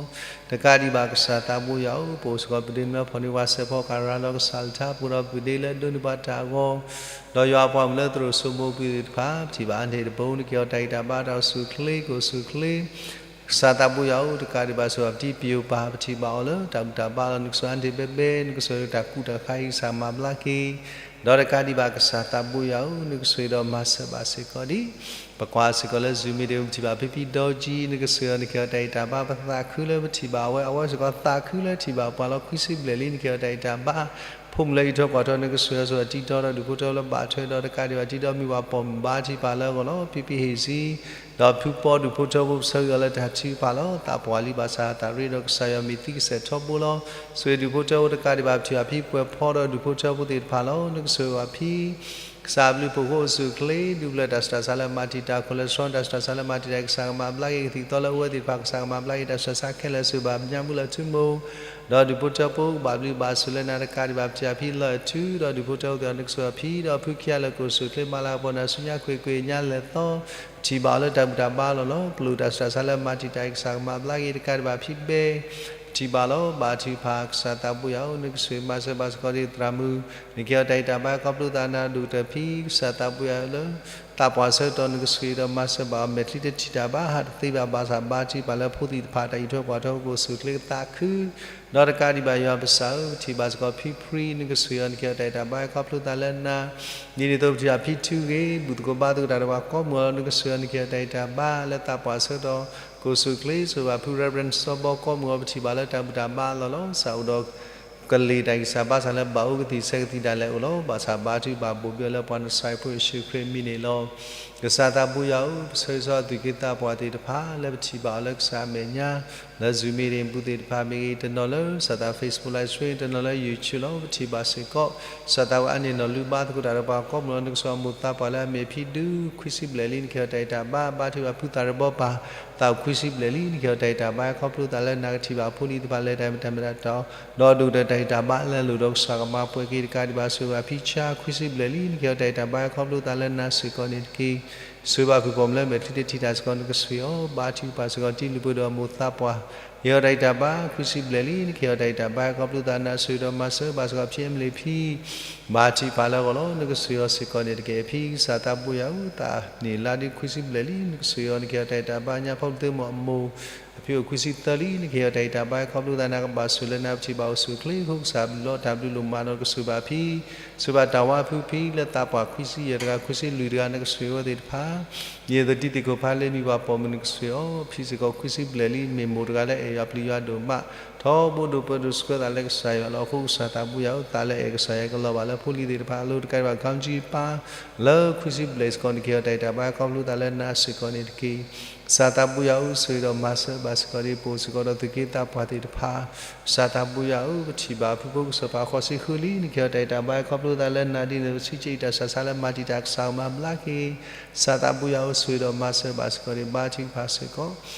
တကးဒံးဘၣ် ကစၢ်သးဘိယွၤဧၢ, ပအိၣ်စ့ၢ်ကီးပဒ့မၢဖီၣ်န့ၢ်ပှၤစဲးဖီကၤရၤလီၤကစၢ်လၢထါ, ပအိၣ်ဒီးပဒ့လၢဒိးန့ၢ်ပှၤတၢ်အဂီၢ် ဒီးယွၤအပှၤမုၣ်လၢသရိာ်စိမိးပှၤသ့ၣ်တဖၣ်, ပထံၣ်ဘၣ်အါန့ၢ်တဘိ နကဟ့ၣ်အီၤတၢ်ဂံၢ်တၢ်ဘါ တၢ်အိၣ်ဆူၣ်အိၣ်ချ့ ကအိၣ်ဆူၣ်အိၣ်ချ့, ကစၢ်သးဘိယွၤဧၢ, တကးဒံးဘၣ် ဆိၣ်ဂ့ၤပတံပယိၤပၢ်, ပထံၣ်ဘၣ်အီၤလၢတၢ်ဘူၣ်တၢ်ဘါလီၤ. နကစၢ်အါန့ၢ်ဘဲဘဲ, နကစၢ်တၢ်ကူတၢ်ခါအံၤ ကစၢ်မၤဘျါက့ၤ, ဒီးတကးဒံးဘၣ် ကစၢ်သးဘိယွၤဧၢ, နကစၢ်ဒီးမၤစၢၤဘၣ်စ့ၢ်ကီးဒံး ပကွၢ်စ့ၢ်ကီးလၢ Zoom meeting ပထံၣ်ဘၣ်ဖံဖံဒီကံ, နကစၢ်အီၤ နကဟ့ၣ်အီၤတၢ်ဂံၢ်တၢ်ဘါ, ပသးခုလၢပထံၣ်ဘၣ်အဝဲ, အဝဲစ့ၢ်ကီးသးခုလၢထံၣ်ဘၣ်ပှၤလီၤ. ခွံဆံဘျဲၣ်လံ နကဟ့ၣ်အီၤတၢ်ဂံၢ်တၢ်ဘါ, ဖိမုၣ်လၢအံးထွဲကွၢ်ထွဲ နကစၢ်အီၤဆိၣ်ဂ့ၤတံထီဒီးဒူၣ်ဖိထၢဖိလၢဘၣ်ထွဲဒီး တကးဒံးဘၣ် တံထီမ့ၢ်ပှၤပိာ်မုၣ်ဘါထံပာ်လၢအဂီၢ်လီၤ. ဖံဖံဟ့ၣ်စံ ဒီးဖုပီဒူၣ်ဖိထၢဖိ ပဆၢဂ့ၤအီၤလၢတၢ်ထုကဖၣ်လီၤ. သးပှၢ်လံ ဘၣ်ဆၣ်တၢ်ရ့ဒီး ကစၢ်ယွၤမ့ၢ်သံကစဲးထီဘိလီၤ. ဆိၣ်ဂ့ၤဒူၣ်ဖိထၢဖိ တကးဒံးဘၣ် ပထံၣ်ဘၣ်ဖံပှဲၤဖီဒီးဒူၣ်ဖိထၢဖိသ့ၣ်တဖၣ်လီၤ. နကစၢ်အီၤဖံ ကစၢ်အဘျုးဖှိၣ်ဖိအိၣ်ဆူၣ်အိၣ်ချ့, ဒူပျၢၤတၢ်ဆူးတၢ်ဆါလၢမၤတံာ်တာ် cholesterol တၢ်ဆူးတၢ်ဆါလၢမၤတံာ်တာ် ကစၢ်ကမၤဘျါက့ၤ, ကသံၣ်သီလၢအဝဲသ့ၣ်တဖၣ် ကစၢ်ကမၤဘျါက့ၤ, တၢ်ဆူးတၢ်ဆါခဲလၢာ် ဆိၣ်ဂ့ၤဘၣ်ပညါမူလၢထူမိၢ်, ဒီးဒူၣ်ဖိထၢဖိကဘၣ်ဘျုးဘၣ်ဆိၣ်လၢနၤ, တကးဒံးဘၣ် ပထံၣ်ဘၣ်ဖံလၢအထူဒီးဒူၣ်ဖိထၢဖိသ့ၣ်တဖၣ် နကစၢ်အီၤဖံဒီးဖုခံဂၤလၢာ် ကအိၣ်ဆူၣ်အိၣ်ချ့ မၤလၤကပီၤနၤဆူညါ ခွ့ၣ်ခွ့ၣ်ညါလဲၤသီ, ပထံၣ်ဘၣ်အီၤလၢတၢ်ဘူၣ်တၢ်ဘါလီၤလီၤ. ကျိၣ်တၢ်ဆူးတၢ်ဆါလၢမၤတံာ်တာ် ကစၢ်ကမၤဘျါက့ၤ, တကးဒံးဘၣ်ဖံဘဲ ပထံၣ်ဘၣ်လီၤ. ဘါထုကဖၣ် ကစၢ်သးဘိယွၤဧၢ, နကစၢ်မၤစၢၤဘၣ်စ့ၢ်ကီးဒံးသရၣ်မုၣ်, နကဟ့ၣ်အီၤတၢ်ဂံၢ်တၢ်ဘါ ခီဖျိသးနၤ, ဒူၣ်ကတၢၢ်ဖံ ကစၢ်သးဘိယွၤဧၢ, လၢသးပှၢ်ဆၢကတီၢ် နကစၢ်ဒီးမၤစၢၤဘၣ်အီၤ မဲာ်ချံတထံၣ်တၢ်ဘၣ်, ဟးတသ့ဘၣ်, ဘၣ်ဆၣ်ဘါထုကဖၣ်လၢဖိသ့ၣ်တဖၣ် တၢ်အံးထွဲကွၢ်ထွဲ ကအိၣ်ဆူၣ်အိၣ်ချ့ ကသးခု, ဒီးတကးဒံးဘၣ် ယွၤပစၢ်ဧၢ, ပထံၣ်ဘၣ်စ့ၢ်ကီးဖံဖံ နကစၢ်အီၤ နကဟ့ၣ်အီၤတၢ်ဂံၢ်တၢ်ဘါ ခီဖျိသးလၢနၤ, ဒ်န့ၣ်အသိး ပထံၣ်ဘၣ်ဖံထူဂ့ၤ, ဘူၣ်သကိးဘါသကိးတၢ်ဒီးပှၤကိးမုၢ်အီၤလီၤ. နကစၢ်အီၤ နကဟ့ၣ်အီၤတၢ်ဂံၢ်တၢ်ဘါ လၢသးပှၢ်ဆၢကတီၢ် ကအိၣ်ဆူၣ်အိၣ်ချ့, ဆိၣ်ဂ့ၤဘၣ်ဖု Reverend စီဘီ ကိးမုၢ်အီၤ, ပထံၣ်ဘၣ်လၢတၢ်ဘူၣ်တၢ်ဘါလီၤလီၤ. စးအိၣ်ဒီး ကလ့ၢ်တၢ်ဂံၢ်စၢ်ဘါစၢ်လၢ ဘၣ်အိၣ်ကသံၣ်ဆၢကသံၣ်ဒၣ်လဲာ်အိၣ်လီၤ. ဘၣ်ဆၣ်ဘါထုကဖၣ်ဘိၣ်ဘံအီၤလၢပှၤနစၤရ့းဖိယ့ၣ်ၡူးခရံာ်အမံၤန့ၣ်လီၤ. ကစၢ်သးဘိယွၤဧၢ, ပဆၢဂ့ၤဆၢဝါသုးက့သးပှၢ်သ့ၣ်တဖၣ် လၢပထံၣ်ဘၣ်အီၤလၢကစၢ်အမဲာ်ညါ လၢ Zoom meeting ပူၤသ့ၣ်တဖၣ်မ့ၢ်ဂ့ၤ, တနီၤလၢ ကစၢ်သး Facebook Live Stream, တနီၤလၢ YouTube လီၤ. ပထံၣ်ဘၣ်စ့ၢ်ကီး ကစၢ်သးဝဲအါန့ၢ်နီၢ်လုၢ်ဘါသကိးတၢ်ဒီးပှၤကိးမုၢ်အီၤ, နကစၢ်အီၤ မိၢ်သးပှၢ်လၢအမ့ၢ်ဖံဒူ ခွံဆံဘျဲၣ်လံ, နကဟ့ၣ်အီၤတၢ်ဂံၢ်တၢ်ဘါ. ဘါထုကဖၣ်ဖုသးရဘီပၢ် သးအိၣ်ခွံဆံဘျဲၣ်လံ, နကဟ့ၣ်အီၤတၢ်ဂံၢ်တၢ်ဘါ ခီဖျိသးလၢနၤ, ကထံၣ်ဘၣ်အဖိလံၤသ့ၣ်တဖၣ် လဲၤတၢ်မ့ၢ်တၢ်တီ, ဒီးဒိၣ်ကတၢၢ်တၢ်ဂံၢ်တၢ်ဘါလၢအလိၣ်ဒီး ကစၢ်ကမၤပှဲၤက့ၤ. တကးဒံးဘၣ် ဆိၣ်ဂ့ၤဘၣ်ဖံဆါ ခွံဆံဘျဲၣ်လံ, နကဟ့ၣ်အီၤတၢ်ဂံၢ်တၢ်ဘါ ခီဖျိသးလၢနၤစ့ၢ်ကီးန့ၣ်တက့ၢ်. ဆိၣ်ဂ့ၤဘၣ်ဖုပိာ်မုၣ်လၢမဲာ်ချံတထံၣ်တၢ်စ့ၢ်ကီး နကစၢ်အီၤ, ဘါထုကဖၣ်စ့ၢ်ကီး တံၤလုၢ်ပှ့ၤဒီးမိၢ်သးပှၢ်, ဟ့ၣ်အီၤတၢ်ဂံၢ်တၢ်ဘါ ခွံဆံဘျဲၣ်လံ, နကဟ့ၣ်အီၤတၢ်ဂံၢ်တၢ်ဘါ ခီဖျိသးနၤ, ဆိၣ်ဂ့ၤဒီးမၤစၢၤဘၣ်စ့ၢ်ကီး ဖံအ့မလ့ၣ်ဖံ ဘါထုကဖၣ်လၢအဂီၢ်လီၤ. နကစၢ်အီၤစ့ၢ်ကီးန့ၣ်တက့ၢ်. ဖံကစၢ်သးဘိယွၤဧၢ, သးန့ၢ်လါဒ်ခွံဆံဘျဲၣ်လံ, နကစၢ်အီၤ နကဟ့ၣ်အီၤတၢ်ဂံၢ်တၢ်ဘါ. ညါဖီၣ်ပသ့မိၢ်အမိၢ် အဖံအိၣ်ခွံဆံသၢလံ, နကဟ့ၣ်အီၤတၢ်ဂံၢ်တၢ်ဘါ ခီဖျိသးနၤ, ကဘၣ်ဆိၣ်လၢနၤ, ပထံၣ်ဘၣ်အိၣ်ဆူၣ်အိၣ်ချ့, ဃိကစၢ်ဘျုးလီၤ, တၢ်ဘျုးလိၣ်မးဒီး ကဆိၣ်ဂ့ၤဘၣ်ဖံ, ဆိၣ်ဂ့ၤဘၣ်တၢ်ဝါဖုဖံ လၢသးပှၢ်ခွံဆံယဲၢ်တဂၤ ခွံဆံလွံၢ်တဂၤ နကစၢ်အီၤဝဲသ့ၣ်တဖၣ် ယဲၢ်သတံၢ်သ့ၣ်ခိၣ်ဖးလၢနံၣ်ဘၣ်ပိာ်မုၣ် နကစၢ်အီၤ, ဖံစ့ၢ်ကီးခွံဆံဘျဲၣ်လံ, မ့ၢ်မိၢ်တဂၤလၢအဲၣ်ယွၤပျံၤယွၤဒိၣ်မး, ထီဘိဒိၣ်ပၢဒိၣ်ဆှၢသးလၢကစၢ်ယွၤလီၤ. အဃိကစၢ်သးဘိယွၤဧၢ, သးလၢအဲၣ်ကစၢ်ယွၤကလီၤဘၣ်လၢဖိလံၤသ့ၣ်တဖၣ်အလိၤ, တကးဒံးဘၣ် ခီၣ်ကၠံပၢ် လၢခွံဆံဘျဲၣ်စ့ၢ်ကီး နကဟ့ၣ်အီၤတၢ်ဂံၢ်တၢ်ဘါ ခီဖျိသးလၢနၤစ့ၢ်ကီးန့ၣ်တက့ၢ်. ကစၢ်သးဘိယွၤဧၢ, ဆိၣ်ဂ့ၤဒီးမၤစၢၤဘၣ်စ့ၢ်ကီးဒ်ပအိၣ်စ့ၢ်ကီးဒီးသုးက့သးပှၢ်သ့ၣ်တဖၣ်, ကစၢ်သးဘိယွၤဧၢ, ပထံၣ်ဘၣ်ဖုဖိကစီၤပၤဃိးဆံဃုလံ, နကဟ့ၣ်အီၤတၢ်ဂံၢ်တၢ်ဘါ ခီဖျိသးလၢနၤ, ဒ်န့ၣ်အသိး ဆံးကၠံးတၢ်ဆူးတၢ်ဆါလၢမၤတံာ်တာ် ကစၢ်ကမၤဘျါက့ၤ. ကစၢ်သးဘိယွၤဧၢ, ဆိၣ်ဂ့ၤဒီးမၤစၢၤဘၣ်စ့ၢ်ကီးဒ်ဘါထုကဖၣ်စ့ၢ်ကီး,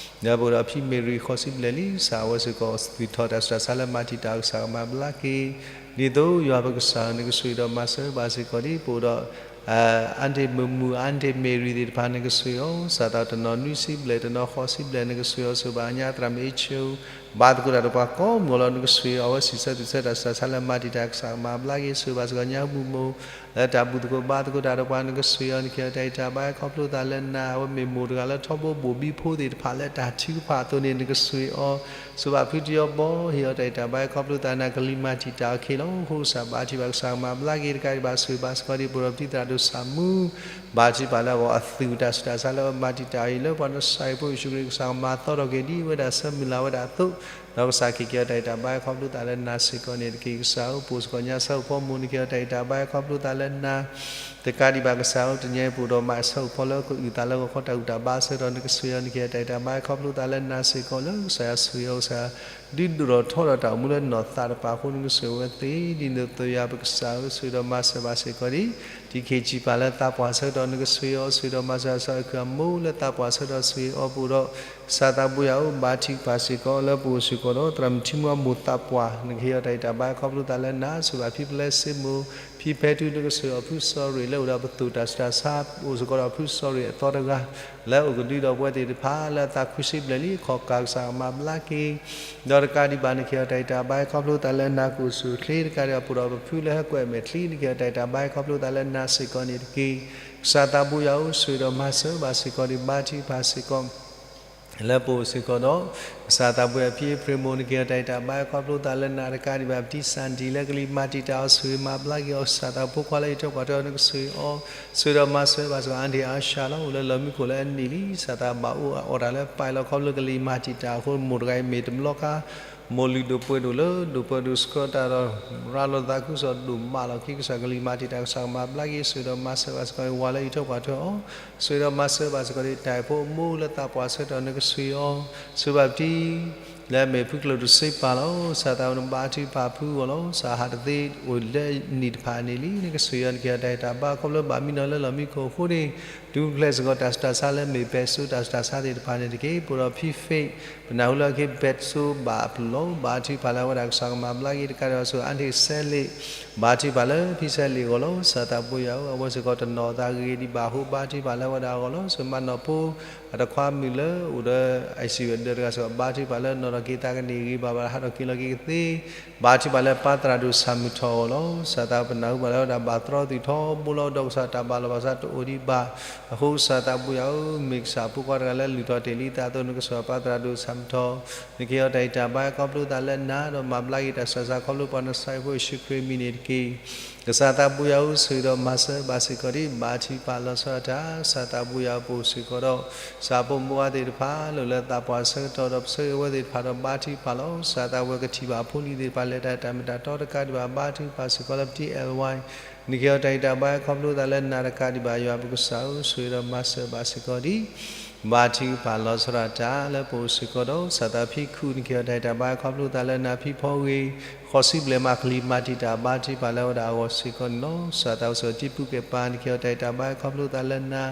ဒီးပအိၣ်ဒီးဖံမ့ၢ်ရံၤဃိးဆံဘျဲၣ်လံ, ကစၢ်အဝဲစ့ၢ်ကီး သုးထီၣ်တၢ်ဆူးတၢ်ဆါလၢမၤတံာ်တာ် ကစၢ်ကမၤဘျါက့ၤ. ဒ်သိးယွၤပကစၢ်ဧၢ, နကဆိၣ်ဂ့ၤဒီးမၤစၢၤဘၣ်စ့ၢ်ကီးဒ်ပအိၣ်ဒီး အၢၣ်တ့ၢ်မုၢ်မုၢ် အၢၣ်တ့ၢ်မ့ၢ်ရံၤသ့ၣ်တဖၣ် နကဆိၣ်ဂ့ၤအီၤ, စးထီၣ်တနီၤနွံဆံဘျဲၣ် တနီၤဃိးဆံဘျဲၣ် နကဆိၣ်ဂ့ၤအီၤ, ဆိၣ်ဂ့ၤဘၣ်ညါသရၣ်မုၣ်အ့ၣ်ဆူၣ်, ဘါသကိးတၢ်ဒီးပှၤကိးမုၢ်အီၤလီၤ, နကဆိၣ်ဂ့ၤအီၤ, အဝဲစံးဆၢသုးဆၢတၢ်ဆူးတၢ်ဆါလၢမၤတံာ်တာ် ကစၢ်ကမၤဘျါက့ၤ. ဆိၣ်ဂ့ၤဘၣ်စ့ၢ်ကီးညါမုၢ်မိၢ် လၢတၢ်ဘူၣ်သကိးဘါသကိးတၢ်ဒီးပှၤ နကဆိၣ်ဂ့ၤအီၤ, နကဟ့ၣ်အီၤတၢ်ဂံၢ်တၢ်ဘါ ခီဖျိသးလၢနၤ, အဝဲမ့ၢ်မိၢ်တဂၤလၢထီဘိဘိၣ်ဘံဖိသ့ၣ်တဖၣ်လၢတၢ်ထုကဖၣ်အသိးန့ၣ် နကဆိၣ်ဂ့ၤအီၤ. ဆိၣ်ဂ့ၤဘၣ်ဖုတယီဘီ, ဟ့ၣ်အီၤတၢ်ဂံၢ်တၢ်ဘါ ခီဖျိသးနၤ, ကလံၤမၤတံာ်တာ်အီၤခဲလီၤ. အဃိကစၢ်ဘါထုကဖၣ် ကစၢ်ကမၤဘျါက့ၤ, တကးဒံးဘၣ်ဆိၣ်ဂ့ၤဘၣ်စ့ၢ်ကီးဒ်ပအိၣ်ဒီးပတံၤသရၣ်ဒိၣ်ဆၣ်မူ ဘါထုကဖၣ်လၢအဂီၢ် အသုးတၢ်ဆူးတၢ်ဆါလၢအမၤတံာ်တာ်အီၤအံၤ လၢပှၤနစၤရ့းဖိယ့ၣ်ၡူးခရံာ် ကစၢ်ကမၤသီထီၣ်က့ၤဒ်ဝဲဒၣ်ဆၢမုၢ်လၢ်ဝဲဒၣ်အသိး ဒီးကစၢ်ခ့ၣ်က့ၤအီၤတၢ်အံးတၢ်ဘါခီဖျိသးလၢနၤစ့ၢ်ကီးန့ၣ်တက့ၢ်. ကစၢ်ဧၢ ပအိၣ်စ့ၢ်ကီးညါဆၢအိၣ်ဖီမူ နက့ၤအီၤတၢ်အံးတၢ်ဘါခီဖျိသးလၢနၤ တကးဒံးဘၣ်ကစၢ်ဧၢ တနံၤအံၤပအိၣ်ဒီးမၤအဆၢအိၣ်ဖီလၢကအုၣ်သးလၢဂီၤခီတၢ်အုၣ်တၢ်ဘါအဆၢကတီၢ် နကဆိၣ်ဂ့ၤအီၤ နက့ၤအီၤတၢ်အံးတၢ်ဘါခီဖျိသးလၢနၤစ့ၢ်ကီး လၢကစၢ်ယွၤဆိၣ်ဂ့ၤအီၤ ကစၢ် ဒုးဒိၣ်ထီၣ်ထီထီၣ်တၢ်အိၣ်မူလၢနီၢ်သးတဖၣ်အဃိ နကဆိၣ်ဂ့ၤဝဲသ့ဒ်န့ၣ်အသိး ယွၤပကစၢ်ဧၢ ဆိၣ်ဂ့ၤဒီးမၤစၢၤဘၣ်စ့ၢ်ကီးဒံး တံၤခ့ၣ်ကၠံၣ်ပၢ်လၢသးပှၢ်ဆၢကတီၢ် နကဆိၣ်ဂ့ၤအီၤ ဆိၣ်ဂ့ၤဒီးမၤစၢၤအီၤ ကစၢ်အခိၣ်အမိၢ်လၢသးပှၢ်ဆၢကတီၢ် ဆိၣ်ဂ့ၤအီၤ ပအိၣ်ဒီး ကစၢ်သးဘိယွၤဧၢ ဘါထုကဖၣ်စ့ၢ်ကီး လၢပအိၣ်စ့ၢ်ကီးဒီး သရၣ်မုၣ်ထံမူအမိၢ်သးပှၢ် နကဟ့ၣ်အီၤတၢ်အံးတၢ်ဘါခီဖျိသးလၢနၤ ဆိၣ်ဂ့ၤဘၣ်ဖံပလဲစ့မိၢ် ဖံဖဲထူ နကဆိၣ်ဂ့ၤအီၤဖုစီၤရ့ၣ် လၢအိၣ်ဒီးပသိၣ်တၢ်ဆူးတၢ်ဆါ အိၣ်စ့ၢ်ကီးဒီးဖုစီၤရ့ၣ်အသီတဂၤ လၢအအိၣ်ကဒုဒီးပဝဲသ့ၣ်တဖၣ် လၢအသးခုစံဘျဲၣ်လံအခီၣ်ကၢ် ကစၢ်ကမၤဘျါက့ၤ ဒီးတကးဒံးဘၣ် နကဟ့ၣ်အီၤတၢ်အံးတၢ်ဘါခီဖျိသးလၢနၤ ကအိၣ်ဆူၣ်အိၣ်ချ့ တကးဒံးဘၣ်ပအိၣ်ဒီးပဖုလၢဟဲကွဲးမဲာ်ချံ နကဟ့ၣ်အီၤတၢ်အံးတၢ်ဘါခီဖျိသးလၢနၤစ့ၢ်ကီးန့ၣ်တက့ၢ်. ကစၢ်သးဘိယွၤဧၢ ဆိၣ်ဂ့ၤဒီးမၤစၢၤဘၣ်စ့ၢ်ကီးဒံး ဘါထုကဖၣ်စ့ၢ်ကီး လၢပအိၣ်စ့ၢ်ကီးဒီး ကစၢ်သးဘိယွၤဖံအ့ဖြ့ၣ်မိၢ် နကဟ့ၣ်အီၤတၢ်အံးတၢ်ဘါခီဖျိသးလၢနၤ တကးဒံးဘၣ် ပတံၢ်စၣ်ဒံၣ်လၢကလံၤမၤတံာ်တာ်အီၤ ဆိၣ်ဂ့ၤမၤဘျါက့ၤအီၤ ကစၢ်သးဖိခွါလၢအံးထွဲကွၢ်ထွဲအီၤ နကဆိၣ်ဂ့ၤအီၤ ဆိၣ်ဂ့ၤဒီးမၤစၢၤဘၣ်စ့ၢ်ကီး အါဒံၣ်အါရှါလီၤ အိၣ်လၢလီၢ်မံခိၣ်လၢအနံၣ်လံ ကစၢ်သးဘၣ်အိၣ်အီၣ်တၢ်လၢပၢ်အလီၢ်ခီဖျိလၢကလံၤမၤတံာ်တာ်အဃိ မိၢ်တဂၤအံၤမ့ၢ်တဘျီခါ မိၢ်လုၢ်ဒိၣ်ပှ့ၤဒိၣ်လၢ ဒိၣ်ပှ့ၤဒိၣ်ဆှၢတၢ်ဒီး ရၤလီၤသးခုကစီၣ်ဒိၣ်မးလီၤ က့ၤကစၢ်ကလံၤမၤတံာ်တာ် ကစၢ်ကမၤဘျါက့ၤ ဆိၣ်ဂ့ၤဒီးမၤစၢၤဘၣ်စ့ၢ်ကီး ဝၤလၢအံးထွဲကွၢ်ထွဲအီၤ ဆိၣ်ဂ့ၤဒီးမၤစၢၤဘၣ်စ့ၢ်ကီး တၢ်အံၤဖိအမိၢ်လၢသးပှၢ်ဆၢကတီၢ် နကဆိၣ်ဂ့ၤအီၤ ဆိၣ်ဂ့ၤဘၣ်ပတံၢ် လၢအမ့ၢ်ဖုကျိၣ်တစ့ပၢ်လီၤ ကစၢ်သးဝဲန့ၣ် ဘါထုကဖၣ်ဖုအဂီၢ်လီၤ ကစၢ်ဟးတသ့အိၣ်လၢနံၣ်တဖၣ်န့ၣ်လံ နကဆိၣ်ဂ့ၤအီၤ နကဟ့ၣ်အီၤတၢ်အံးတၢ်ဘါခီဖျိဘၣ်မံနီၤလၢလီၢ်မံခိၣ်အဃိန့ၣ် ဒုးဖျဲးစ့ၢ်ကီးတၢ်ဆူးတၢ်ဆါလၢမ့ၢ်ဘဲၣ်စိတၢ်ဆူးတၢ်ဆါသ့ၣ်တဖၣ်န့ၣ်တက့ၢ် ပအိၣ်ဒီးဖံဖ့း ပနၢ်ဟူလၢအက့ၤဘဲၣ်စိဘၣ်အပူၤလီၤ ဘါထုကဖၣ်လၢအဝဲဒၣ်ကစၢ်ကမၤဘျါက့ၤ တကးဒံးဘၣ်ဆိၣ်ဂ့ၤအါန့ၢ်စဲလ့း ဘါထုကဖၣ်လၢဖံစဲလ့းအဂီၢ်လီၤ ကစၢ်သးဘိယွၤဧၢ အဝဲစ့ၢ်ကီးတနီၤအသးဂ့ၤဒံးဘၣ်အဃိ ဘါထုကဖၣ်လၢအဝဲဒၣ်အဂီၢ်လီၤ ဆိၣ်ဂ့ၤမၤနီၢ်ဖိ အတခွါမုၣ်လၢအိၣ်ဒီး ICU အဒၢးတဂၤစ့ၢ်ကီး ဘါထုကဖၣ်လၢနီၢ်ဒီးက့ၤသးကန့ၢ်ဂ့ၤဘၣ်ဘၣ် ဟးထီၣ်က့ၤလီၤက့ၤကသ့ ဘါထုကဖၣ်လၢပၢ်သရၣ်ဒိၣ်ဆၣ်မုၢ်ထီၣ်အဂီၢ်လီၤ ကစၢ်သးပနၢ်ဟူဘၣ်လၢအဝဲဒၣ်ဘၣ်သရီသုးထီဘိလီၤ ဒီးကစၢ်တၢ်ဘၣ်လီၤဘၣ်စးတအိၣ်ဒံးဘၣ် အဃိကစၢ်သးဘိယွၤဧၢ မ့ၢ်ကစၢ်ဖိခွါတဂၤလၢလုၢ်ထီၣ်တ့ၢ်လံသးအသိး နကဆိၣ်ဂ့ၤပၢ်သရၣ်ဒိၣ်ဆၣ်မုၢ်ထီၣ် နကဟ့ၣ်အီၤတၢ်အံးတၢ်ဘါခီဖျိသးလၢနၤ ဒီးမၤဘျါက့ၤတၢ်ဆူးတၢ်ဆါခီဖျိပှၤ နစၢ်ဖိယ့ၣ်ၡူးခရံာ်အမံၤန့ၣ်တက့ၢ်. ကစၢ်သးဘိယွၤဧၢ ဆိၣ်ဂ့ၤဒီးမၤစၢၤဘၣ်စ့ၢ်ကီးဒံး ဘါထုကဖၣ်လီၤဆီဒၣ်တၢ် ကစၢ်သးဘိယွၤဧၢ ပအိၣ်စ့ၢ်ကီးဒီး ကစၢ်ဖိမုၣ်ဖိခွါသ့ၣ်တဖၣ် လၢအိၣ်လၢသးပှၢ်ဆၢကတီၢ်ဒီး ပဆၢဂ့ၤဝဲသ့ၣ်တဖၣ်ဒီး ဘါထုကဖၣ်လီၤ. ကစၢ်သးဝဲကထံၣ်ဘၣ်အဖိအလံၤသ့ၣ်တဖၣ် လဲၤတၢ်တၢ်မ့ၢ်တၢ်တီတကးဒံးဘၣ် ဘါထုကဖၣ်စ့ၢ်ကီးလၢပတံၢ်အဲၣ်ဝါ နကဟ့ၣ်အီၤတၢ်အံးတၢ်ဘါခီဖျိသးလၢနၤ တကးဒံးဘၣ် ယွၤပကစၢ်ဧၢ ဆိၣ်ဂ့ၤဒီးမၤစၢၤဘၣ်စ့ၢ်ကီးဒံး ဘါထုကဖၣ်လီၤဆီဒၣ်တၢ် လၢပအိၣ်စ့ၢ်ကီးဒီး ကစၢ်သးဖံခူၣ် နကဟ့ၣ်အီၤတၢ်အံးတၢ်ဘါခီဖျိသးလၢနၤ ဖံဖီဂ့ၤ ဃိးဆံဘျဲၣ်မး ကလံၤမၤတံာ်တာ် ဘါထုကဖၣ်လၢအဝဲဒၣ်အဂီၢ်စ့ၢ်ကီးန့ၣ်လီၤ. ကစၢ်သးဝဲစ့ၢ်ကီး တံၤပူၤကဲၣ်ပၢ် နကဟ့ၣ်အီၤတၢ်အံးတၢ်ဘါခီဖျိသးလၢနၤ ဒ်န့ၣ်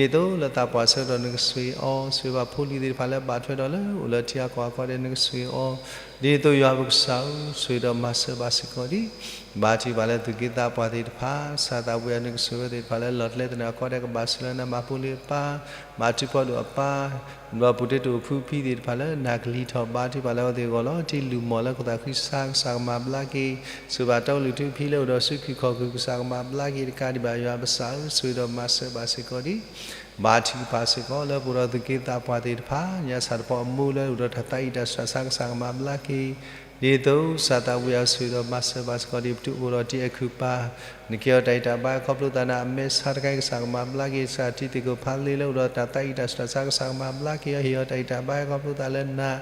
အသိး လၢသးပှၢ်ဆၢကတီၢ် နကဆိၣ်ဂ့ၤအီၤ ဆိၣ်ဂ့ၤဘၣ်ဖိလံၤသ့ၣ်တဖၣ်လၢဘၣ်ထွဲဒီးလၢ အိၣ်လၢထံဂၤကီၢ်ဂၤကီၢ်ဒဲး နကဆိၣ်ဂ့ၤအီၤ ဒ်န့ၣ်အသိး ယွၤပကစၢ်ဧၢ ဆိၣ်ဂ့ၤဒီးမၤစၢၤဘၣ်စ့ၢ်ကီးဒံး ဘါထုကဖၣ်လၢသူၣ်က့သးပှၢ်သ့ၣ်တဖၣ် ကစၢ်သးဝဲ နကဆိၣ်ဂ့ၤဝဲသ့ၣ်တဖၣ်လၢလီၢ်ကျဲသနၢၣ်အခီဒဲး ကဘၣ်ဆိၣ်လၢနၤ ဘၣ်ဖိလံၤအပၢ် ဘၣ်ထုကဖၣ်ဒိၣ်အပၢ် ဒီးပူၤတ့တိာ်ဖုဖံသ့ၣ်တဖၣ်လၢနၤကလံၤထီၣ် ဘါထုကဖၣ်လၢအဝဲသ့ၣ်အဂီၢ်လီၤ. ထံလုၢ်မီၢ်လၢခိၣ်သးခုကစၢ် ကစၢ်ကမၤဘျါက့ၤ ဆိၣ်ဂ့ၤဘၣ်တၢ်အိၣ်လုၢ်ထူဖံလၢအိၣ်ဒီးစုဖံးခီၣ်ခုၣ် ကစၢ်ကမၤဘျါက့ၤ တကးဒံးဘၣ် ယွၤပကစၢ်ဧၢ ဆိၣ်ဂ့ၤဒီးမၤစၢၤဘၣ်စ့ၢ်ကီးဒံး ဘါထုကဖၣ်စ့ၢ်ကီး လၢပအိၣ်ဒီးသူၣ်က့သးပှၢ်သ့ၣ်တဖၣ် ညါဆၣ်တဖီအမိၢ်လၢအိၣ်ဒီးတၢ်သးအံၣ်တၢ်ဆူးတၢ်ဆါ ကစၢ်ကမၤဘျါက့ၤ ဒ်သိးကစၢ်သးဝံအီၤ ဆိၣ်ဂ့ၤဒီးမၤစၢၤဘၣ်စ့ၢ်ကီးဒံး ပတုၤအိၣ်ဒီးတံၤအဲၣ်ခုၣ်ပၢ် နကဟ့ၣ်အီၤတၢ်အံၣ်တၢ်ဘါခီဖျိသးနၤ အမဲာ်ဆါတခါအံၤ ကစၢ်ကမၤဘျါက့ၤ ကစၢ်တံၤသကိးဖးလ့လၢအိၣ်ဒီးတၢ်သးအံၣ်တၢ်ဆူးတၢ်ဆါ ကစၢ်ကမၤဘျါက့ၤအီၤ ဟ့ၣ်အီၤတၢ်အံၣ်တၢ်ဘါခီဖျိသးလၢနၤ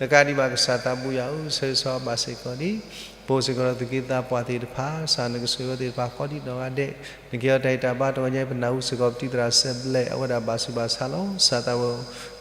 တကးဒံးဘၣ် ကစၢ်သးဝံအီၤ ဆိၣ်ဂ့ၤဘၣ်စ့ၢ်ကီးဒံး ပအိၣ်စ့ၢ်ကီးဒီးသူၣ်က့သးပှၢ်သ့ၣ်တဖၣ် ကစၢ်နကဆိၣ်ဂ့ၤဝဲသ့ၣ်တဖၣ် ကိးဒံးနီၢ်ဂၤဒဲး နကဟ့ၣ်အီၤတၢ်အံၣ်တၢ်ဘါ တဝဲညါ ပနၢ်ဟူစ့ၢ်ကီး ပတံၤသရၣ်စဲးဘျဲး အဝဲဒၣ်ဘၣ်ဆူးဘၣ်ဆါလီၤ ကစၢ်သးဝံ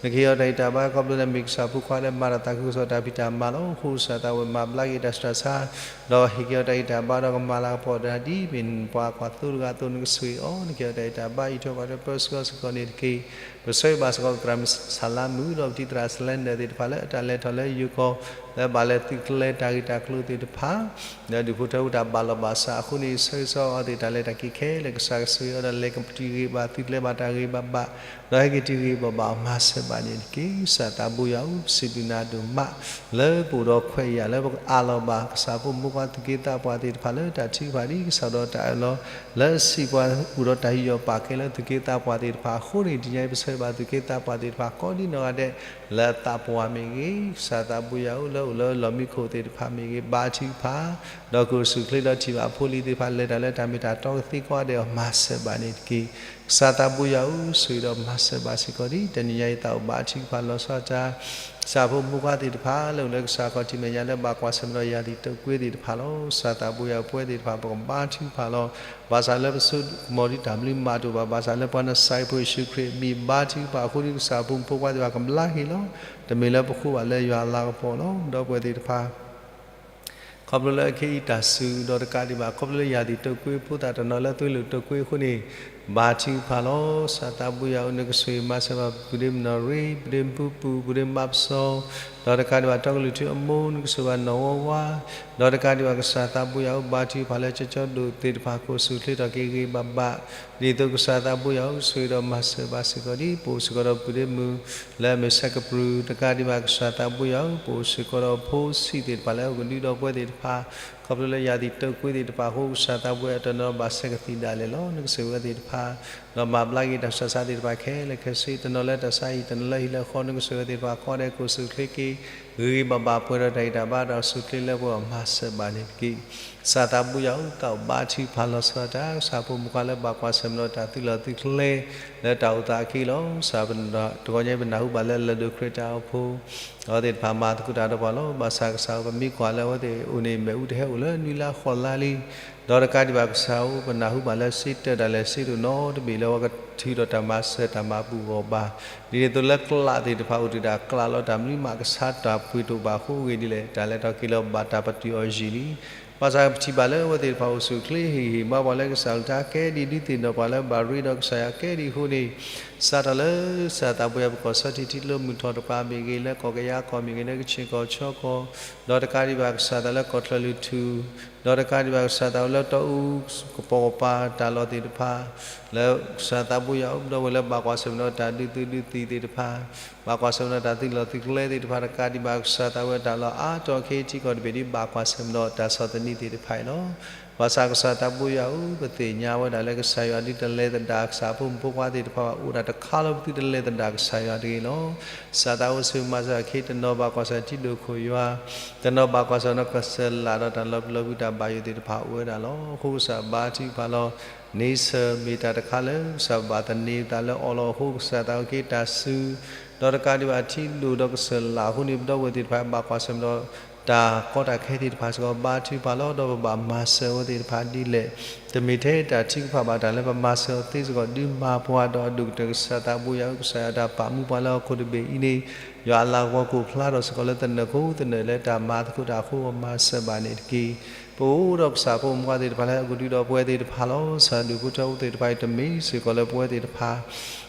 အီၤ နကဟ့ၣ်အီၤတၢ်အံၣ်တၢ်ဘါခီဖျိလၢ မ့ၢ်ကစၢ်ဖိခွါလၢမၤတၢ်သးခုကစီၣ် တၢ်ဖံးတၢ်မၤလီၤ အဃိကစၢ်သးဝံအီၤ မၤဘျါက့ၤတၢ်ဆူးတၢ်ဆါ ဒီးဟ့ၣ်က့ၤအီၤတၢ်အံၣ်တၢ်ဘါဒီးကမၤလၤကပီၤတၢ်ဒ်မ့ၢ်ပှၤကွၢ်သိတဂၤအသိး နကဆိၣ်ဂ့ၤအီၤ နကဟ့ၣ်အီၤတၢ်အံၣ်တၢ်ဘါ အံးထွဲကွၢ်ထွဲပၢဆှၢစ့ၢ်ကီးန့ၣ်တက့ၢ်. ပဆၢဂ့ၤဘၣ်စ့ၢ်ကီး ပသရၣ်မုၣ်ဆၣ်လါမုၣ် ဒီးပတံၤသရၣ်စလဲနၢၣ်သ့ၣ်တဖၣ်လၢ အတၢ်လဲၤထီၣ်လၢယိၤကီၢ် လၢဘၣ်လဲၤသုးကျဲၤတၢ်ဂ့ၢ်တၢ်ကျိၤသ့ၣ်တဖၣ် ဒီးဒုးဖိထၢဝံတၢ်ဘၣ်လီၤဘၣ်စးအဃိန့ၣ် ဆၢဂ့ၤဆၢဝါအီၤသ့ၣ် တၢ်လဲၤတၢ်က့ၤခဲလၢာ် ကစၢ်ကဆိၣ်ဂ့ၤအီၤဒီး လဲၤကတုၤဂ့ၤဘၣ် သုးကျဲၤဘၣ်တၢ်ဂ့ၤဘၣ်ဘၣ် ဒီးဟဲက့ၤတုၤဂ့ၤဘၣ်ဘၣ်အီၤ မၤစၢၤဘၣ်န့ၣ်တက့ၢ်. ကစၢ်သးဘိယွၤဧၢ ပစံးဘျုးနၤဒိၣ်မး လၢပအိၣ်ဒီးခွဲးယာ်လၢပကအးလီၤဘၣ် ကစၢ်ဖိမုၣ်ဖိခွါသူၣ်က့သးပှၢ်သ့ၣ်တဖၣ်လၢတၢ်ထုကဖၣ်ဒ်ကစၢ်ဒီးတၢ်အၢၣ်လီၤ လၢစံးပှၤအိၣ်ဒီးတၢ်ယူးယီၣ်ပာ်ကဲလၢသူၣ်က့သးပှၢ်သ့ၣ်တဖၣ်အဃိန့ၣ် တနံၤအံၤပဆၢဂ့ၤဘၣ်သူၣ်က့သးပှၢ်သ့ၣ်တဖၣ် ကိးဒံးနီၢ်ဂၤဒဲး လၢသးပှၢ်မ့ၢ်ဂ့ၤ ကစၢ်သးဘိယွၤဧၢ လၢအိၣ်လၢလီၢ်မံခိၣ်သ့ၣ်တဖၣ်မ့ၢ်ဂ့ၤ ဘါထုကဖၣ် ဒီးကအိၣ်ဆူၣ်အိၣ်ချ့ဒီးထံၣ်ဘၣ်အဖိအလံၤသ့ၣ်တဖၣ် လဲၤတၢ်လၢတၢ်မ့ၢ်တၢ်တီကသ့ကိးဂၤဒဲးအီၤ မၤစၢၤဘၣ်န့ၣ်တက့ၢ်. ကစၢ်သးဘိယွၤဧၢ, ဆိၣ်ဂ့ၤဒီးမၤစၢၤဘၣ်စ့ၢ်ကီးဒံး တနံၤညါအံၤ သးအိၣ်ဘါထုကဖၣ်လီၤဆီဒၣ်တၢ် ကစၢ်ဖိမုၣ်ဖိခွါသ့ၣ်တဖၣ် လၢအိၣ်လၢကစၢ်ခီၣ်ထံးမဲာ်ညါ လၢဘၣ်ကွၢ်ဆၢၣ်မဲာ်ဒီးယၤသံးတိာ်ကွ့သ့ၣ်တဖၣ်လီၤ. ကစၢ်သးဘိယွၤဧၢ, ပဝဲသ့ၣ်တဖၣ် ပကဘါထုကဖၣ်လီၤ. ဘၣ်ဆၣ်လၢပဆိကမိၣ်ဒံးတၢ်မနုၤမးတအိၣ်ဘၣ်, ဘၣ်ဆၣ်လၢပှၤနၢ်စၢ်ယ့ၣ်ဖိယ့ၣ်ၡူးခရံာ်အမံၤ ဘါထုကဖၣ်အဃိဒီး ကစၢ်ဖိမုၣ်ဖိခွါသ့ၣ်တဖၣ် ကဘျါက့ၤလီၤ. တမ့ၢ်လၢပဃိဘၣ်လၢယွၤအလၤကပီၤလီၤ. ဒီပုၢ်ဝဲၢ်သ့ၣ်တဖၣ် ခီဖျိလၢခဲအံၤတၢ်စူၤ ဒီးတကးဒံးဘၣ် ခီဖျိလၢယၤသံးတိာ်ကွ့ဖိသၣ်တနီၤလၢသွံၣ်လိာ်တိာ်ကွ့အဃိန့ၣ် ဘါထုကဖၣ်လီၤ. ကစၢ်သးဘိယွၤဧၢ, နကဆိၣ်ဂ့ၤမၤစၢၤဘၣ် ပုၢ်ဒ့မုၣ်နီၣ်ရံ, ပုၢ်ဒ့မုၣ်ပူပူ, ပုၢ်ဒ့မုၣ်မးပစီၤ, ဒီးတကးဒံးဘၣ် တီကလုၢ်ထူအမိၢ်, နကဆိၣ်ဂ့ၤဘၣ်နီၢ်ဝါဝါ, ဒီးတကးဒံးဘၣ် ကစၢ်သးဘိယွၤဧၢ, ဘါထုကဖၣ်လၢကၠီကၠီဒိၣ်သ့ၣ်တဖၣ် ကအိၣ်ဆူၣ်အိၣ်ချ့ထီၣ်က့ၤဂ့ၤဂ့ၤဘၣ်ဘၣ် ဒ်သိးကစၢ်သးဘိယွၤဧၢ, ဆိၣ်ဂ့ၤဒီးမၤစၢၤဘၣ်စ့ၢ်ကီးဒံး ပအိၣ်စ့ၢ်ကီးဒီးပုၢ်ဒ့မုၣ် လၢအမ့ၢ်ဆဲးကပြုၢ် တကးဒံးဘၣ် ကစၢ်သးဘိယွၤဧၢ, ပအိၣ်စ့ၢ်ကီးဒီးဖိဆံးသ့ၣ်တဖၣ်လၢအအိၣ်ကဒုဒီပုၢ်ဝဲၢ်သ့ၣ်တဖၣ် ခီဖျိလၢယၤသံးတိာ်ကွ့သ့ၣ်တဖၣ်အဃိ ကစၢ်သးဘိယွၤ တနီၤဘၣ်ဆဲးကသံၣ်ဒၣ်လဲာ်လီၤ. နကဆိၣ်ဂ့ၤဝဲသ့ၣ်တဖၣ် ဒီးမၤဘျါက့ၤတၢ်ဆူးတၢ်ဆါသ့ၣ်တဖၣ်ခဲလၢာ်ခဲဆ့ တနီၤလၢတၢ်ဆါဟံၣ် တနီၤလၢဟံၣ်လၢဃီ နကဆိၣ်ဂ့ၤဝဲသ့ၣ်တဖၣ်ကိးဂၤဒဲး ကအိၣ်ဆူၣ်အိၣ်ချ့က့ၤ ဂ့ၤဂ့ၤဘၣ်ဘၣ် ပှဲၤဒီးတၢ်ဂံၢ်တၢ်ဘါ တၢ်အိၣ်ဆူၣ်အိၣ်ချ့လၢပဂီၢ်မၤစၢၤဘၣ်န့ၣ်တက့ၢ်. ကစၢ်သးဘိယွၤဧၢ, သးအိၣ်ဘါထုကဖၣ်လီၤဆီဒၣ်တၢ် ကစၢ်ဖိမုၣ်ခွါလၢဘၣ်ကွၢ်ဆၢၣ်မဲာ်ဒီးတၢ်သုးလီၢ်သုးကျဲ လၢတၢ်အိၣ်သးအခံလီၤ. ကစၢ်တဂီၤညါ ပနၢ်ဟူဘၣ်လၢလၢၢ်ဒိၣ်ခရံာ်တၢ်အိၣ်ဖှိၣ် အဝဲသ့ၣ်တဖၣ်မၤသကိးတၢ်ဒီးပှၤလီၤ. ဘၣ်ဆၣ်ကစၢ်ဧၢ, ပမ့ၢ်ကွၢ်လၢအဝဲသ့ၣ်အိၣ်န့ၣ် မ့ၣ်အူတဟဲအိၣ်လၢနွံလါဃိးလါလံ. ဒီးတကးဒံးဘၣ်ကစၢ်ဧၢ, ပနၢ်ဟူဘၣ်လၢစ့တၢးတၢ်လဲၤ စ့တအိၣ်နီတဘ့ၣ်လၢအဝဲကထုးဒီးတၢ်မၤစၢၤတၢ်မၤပူၤအဂီၢ်ဘၣ်. ဒ်န့ၣ်အသိးလၢကျးသ့ၣ်တဖၣ်အိၣ်တုၤဒၣ်ကျးလီၤ တၢ်မနုၤမးကဆါတၢ်ပှ့ၤတအိၣ်ဘၣ်အဃိ အဂ့ၢ်ဒ်လဲၣ် တၢ်လဲၤထီၣ်က့ၤလီၤဘၣ်တၢ်ပတုာ်အီၤယံာ်လံ. ဘၣ်ဆၣ်ပထံၣ်ဘၣ်လၢအဝဲသ့ၣ်တဖၣ်အိၣ်ဆူၣ်အိၣ်ချ့ ဟ့ၣ်ဂံၢ်ဟ့ၣ်ဘါပှၤလၢကစၢ်အကလုၢ်ကထါကဲဒ်အံၤ ဒုးသ့ၣ်နီၣ်ပှၤလၢဘၣ်ရ့ဒီးကစၢ်ယွၤကဲဒ်အံၤအဃိန့ၣ် စးထီၣ်လၢကစၢ်သးဘိယွၤ ပကီၢ်စီထံထံကျိမုၢ်ထီၣ်တပၤ မ့ၢ်ဂ့ၤလၢကီၢ်ကယၤကီၢ် မ့ၢ်ဂ့ၤလၢကခ့ၣ်ကီၢ်ဆီကီၢ်, ဒီးတကးဒံးဘၣ်ကစၢ်သးလၢကီၢ်ချၢၣ်လုၢ်ထူၣ်, ဒီးတကးဒံးဘၣ်ကစၢ်သးလၢတီအူကပိာ်ကပၤတၢ်လီၢ်သ့ၣ်တဖၣ် လၢကစၢ်သးဘိယွၤအိၣ်ဒီးဝဲလၢဘၣ်ကွၢ်ဆၢၣ်မဲာ်ဒီးတၢ်ဒုးသုးဒုးသံၣ်သ့ၣ်တဖၣ်, ဘၣ်ကွၢ်ဆၢၣ်မဲာ်ဒီးတၢ်သုးလီၢ်သုးကျဲသ့ၣ်တဖၣ် တကးဒံးဘၣ်ကစၢ်သးဝဲတၢ်လီၢ်အါတီၤခဲအံၤထံကီၢ်တဘ့ၣ်ဒ် ဘၣ်ကွၢ်ဆၢၣ်မဲာ်ဒီးတၢ်ဆီၣ်သနံးသ့ၣ်တဖၣ်အံၤလီၤ. ဘၣ်ဆၣ်ကစၢ်သးဘိယွၤဧၢ, ပသ့ၣ်ညါဝဲဒၣ်လၢကစၢ်ယွၤဒ်တလဲၤသဒၣ်ကစၢ်ဖိမုၣ်ဖိခွါသ့ၣ်တဖၣ်ဘၣ် အိၣ်ဒၣ်တခါလၢပသုတလဲၤသဒၣ်ကစၢ်ယွၤတဂ့ၤလီၤ. ကစၢ်သးအိၣ်ဆူၣ်မၤစၢၤအခံ တနီၤဘၣ်ကွၢ်ဆၢၣ်ထံဒိၣ်ခိၣ်ယွၤ, တနီၤဘၣ်ကွၢ်ဆၢၣ်နီၢ်ကစၢၢ်လၢ်ဒီးတၢ်လီၤပျံၤလီၤဖုးတၢ်ဘၣ်ယိၣ်သ့ၣ်တဖၣ်အိၣ်ဝဲဒၣ်လီၤ. အဃိကစၢ်ဘါထုကဖၣ်လီၤ. န့ဆၢၣ်မ့ၢ်တၢ်တခါလၢကစၢ်ဘၣ်သန့ၤသးလၢအီၤလီၤ. အဃိကစၢ်သးအိၣ်က့ၤတၢ်စူၤ ဒီးတကးဒံးဘၣ်ထံဒိၣ်ဒီးကစၢၢ်လၢ်အဃိန့ၣ် ပဒီပုၢ်ဝဲၢ်သ့ၣ်တဖၣ်ဘၣ်ကွၢ်ဆၢၣ်မဲာ်ဒီး တၢ်ကီတၢ်ခဲသ့ၣ်တဖၣ်စ့ၢ်ကီး ဘါထုကဖၣ်လီၤ. ဒီးပဘၣ်မၤစၢၤအဝဲသ့ၣ်တဖၣ်ဒ်လဲၣ်. တမ့ၢ်ထဲတၢ်ထုကဖၣ်ဘၣ် တၢ်လၢပမၤစၢၤအီၤသ့စ့ၢ်ကီး ဒုးမၤပှၤဒီးအဒိၣ်ကတၢၢ် ကစၢ်သးဘိယွၤဧၢ, ကစၢ်ယွၤတၢ်ပာ်မူပှၤလၢဟီၣ်ခိၣ်တဘ့ၣ်အံၤန့ၣ် ယွၤအလၤကပီၤကအိၣ်ဖျါထီၣ်စ့ၢ်ကီးလၢသနၢၣ်ခိသနၢၣ်လၢတၢ်မၤသကိးတၢ်အဃိ မၤစၢၤဘၣ်န့ၣ်တက့ၢ်. ပအိၣ်ဒီးကစၢ်ဖိမုၣ်ဖိခွါသ့ၣ်တဖၣ်လၢအကဒုဒီပုၢ်ဝဲၢ်သ့ၣ်တဖၣ်လီၤ. ကစၢ်ဒူၣ်ဖိထၢဖိသ့ၣ်တဖၣ်အံၤ တမ့ၢ်စ့ၢ်ကီးလၢပဝဲသ့ၣ်တဖၣ်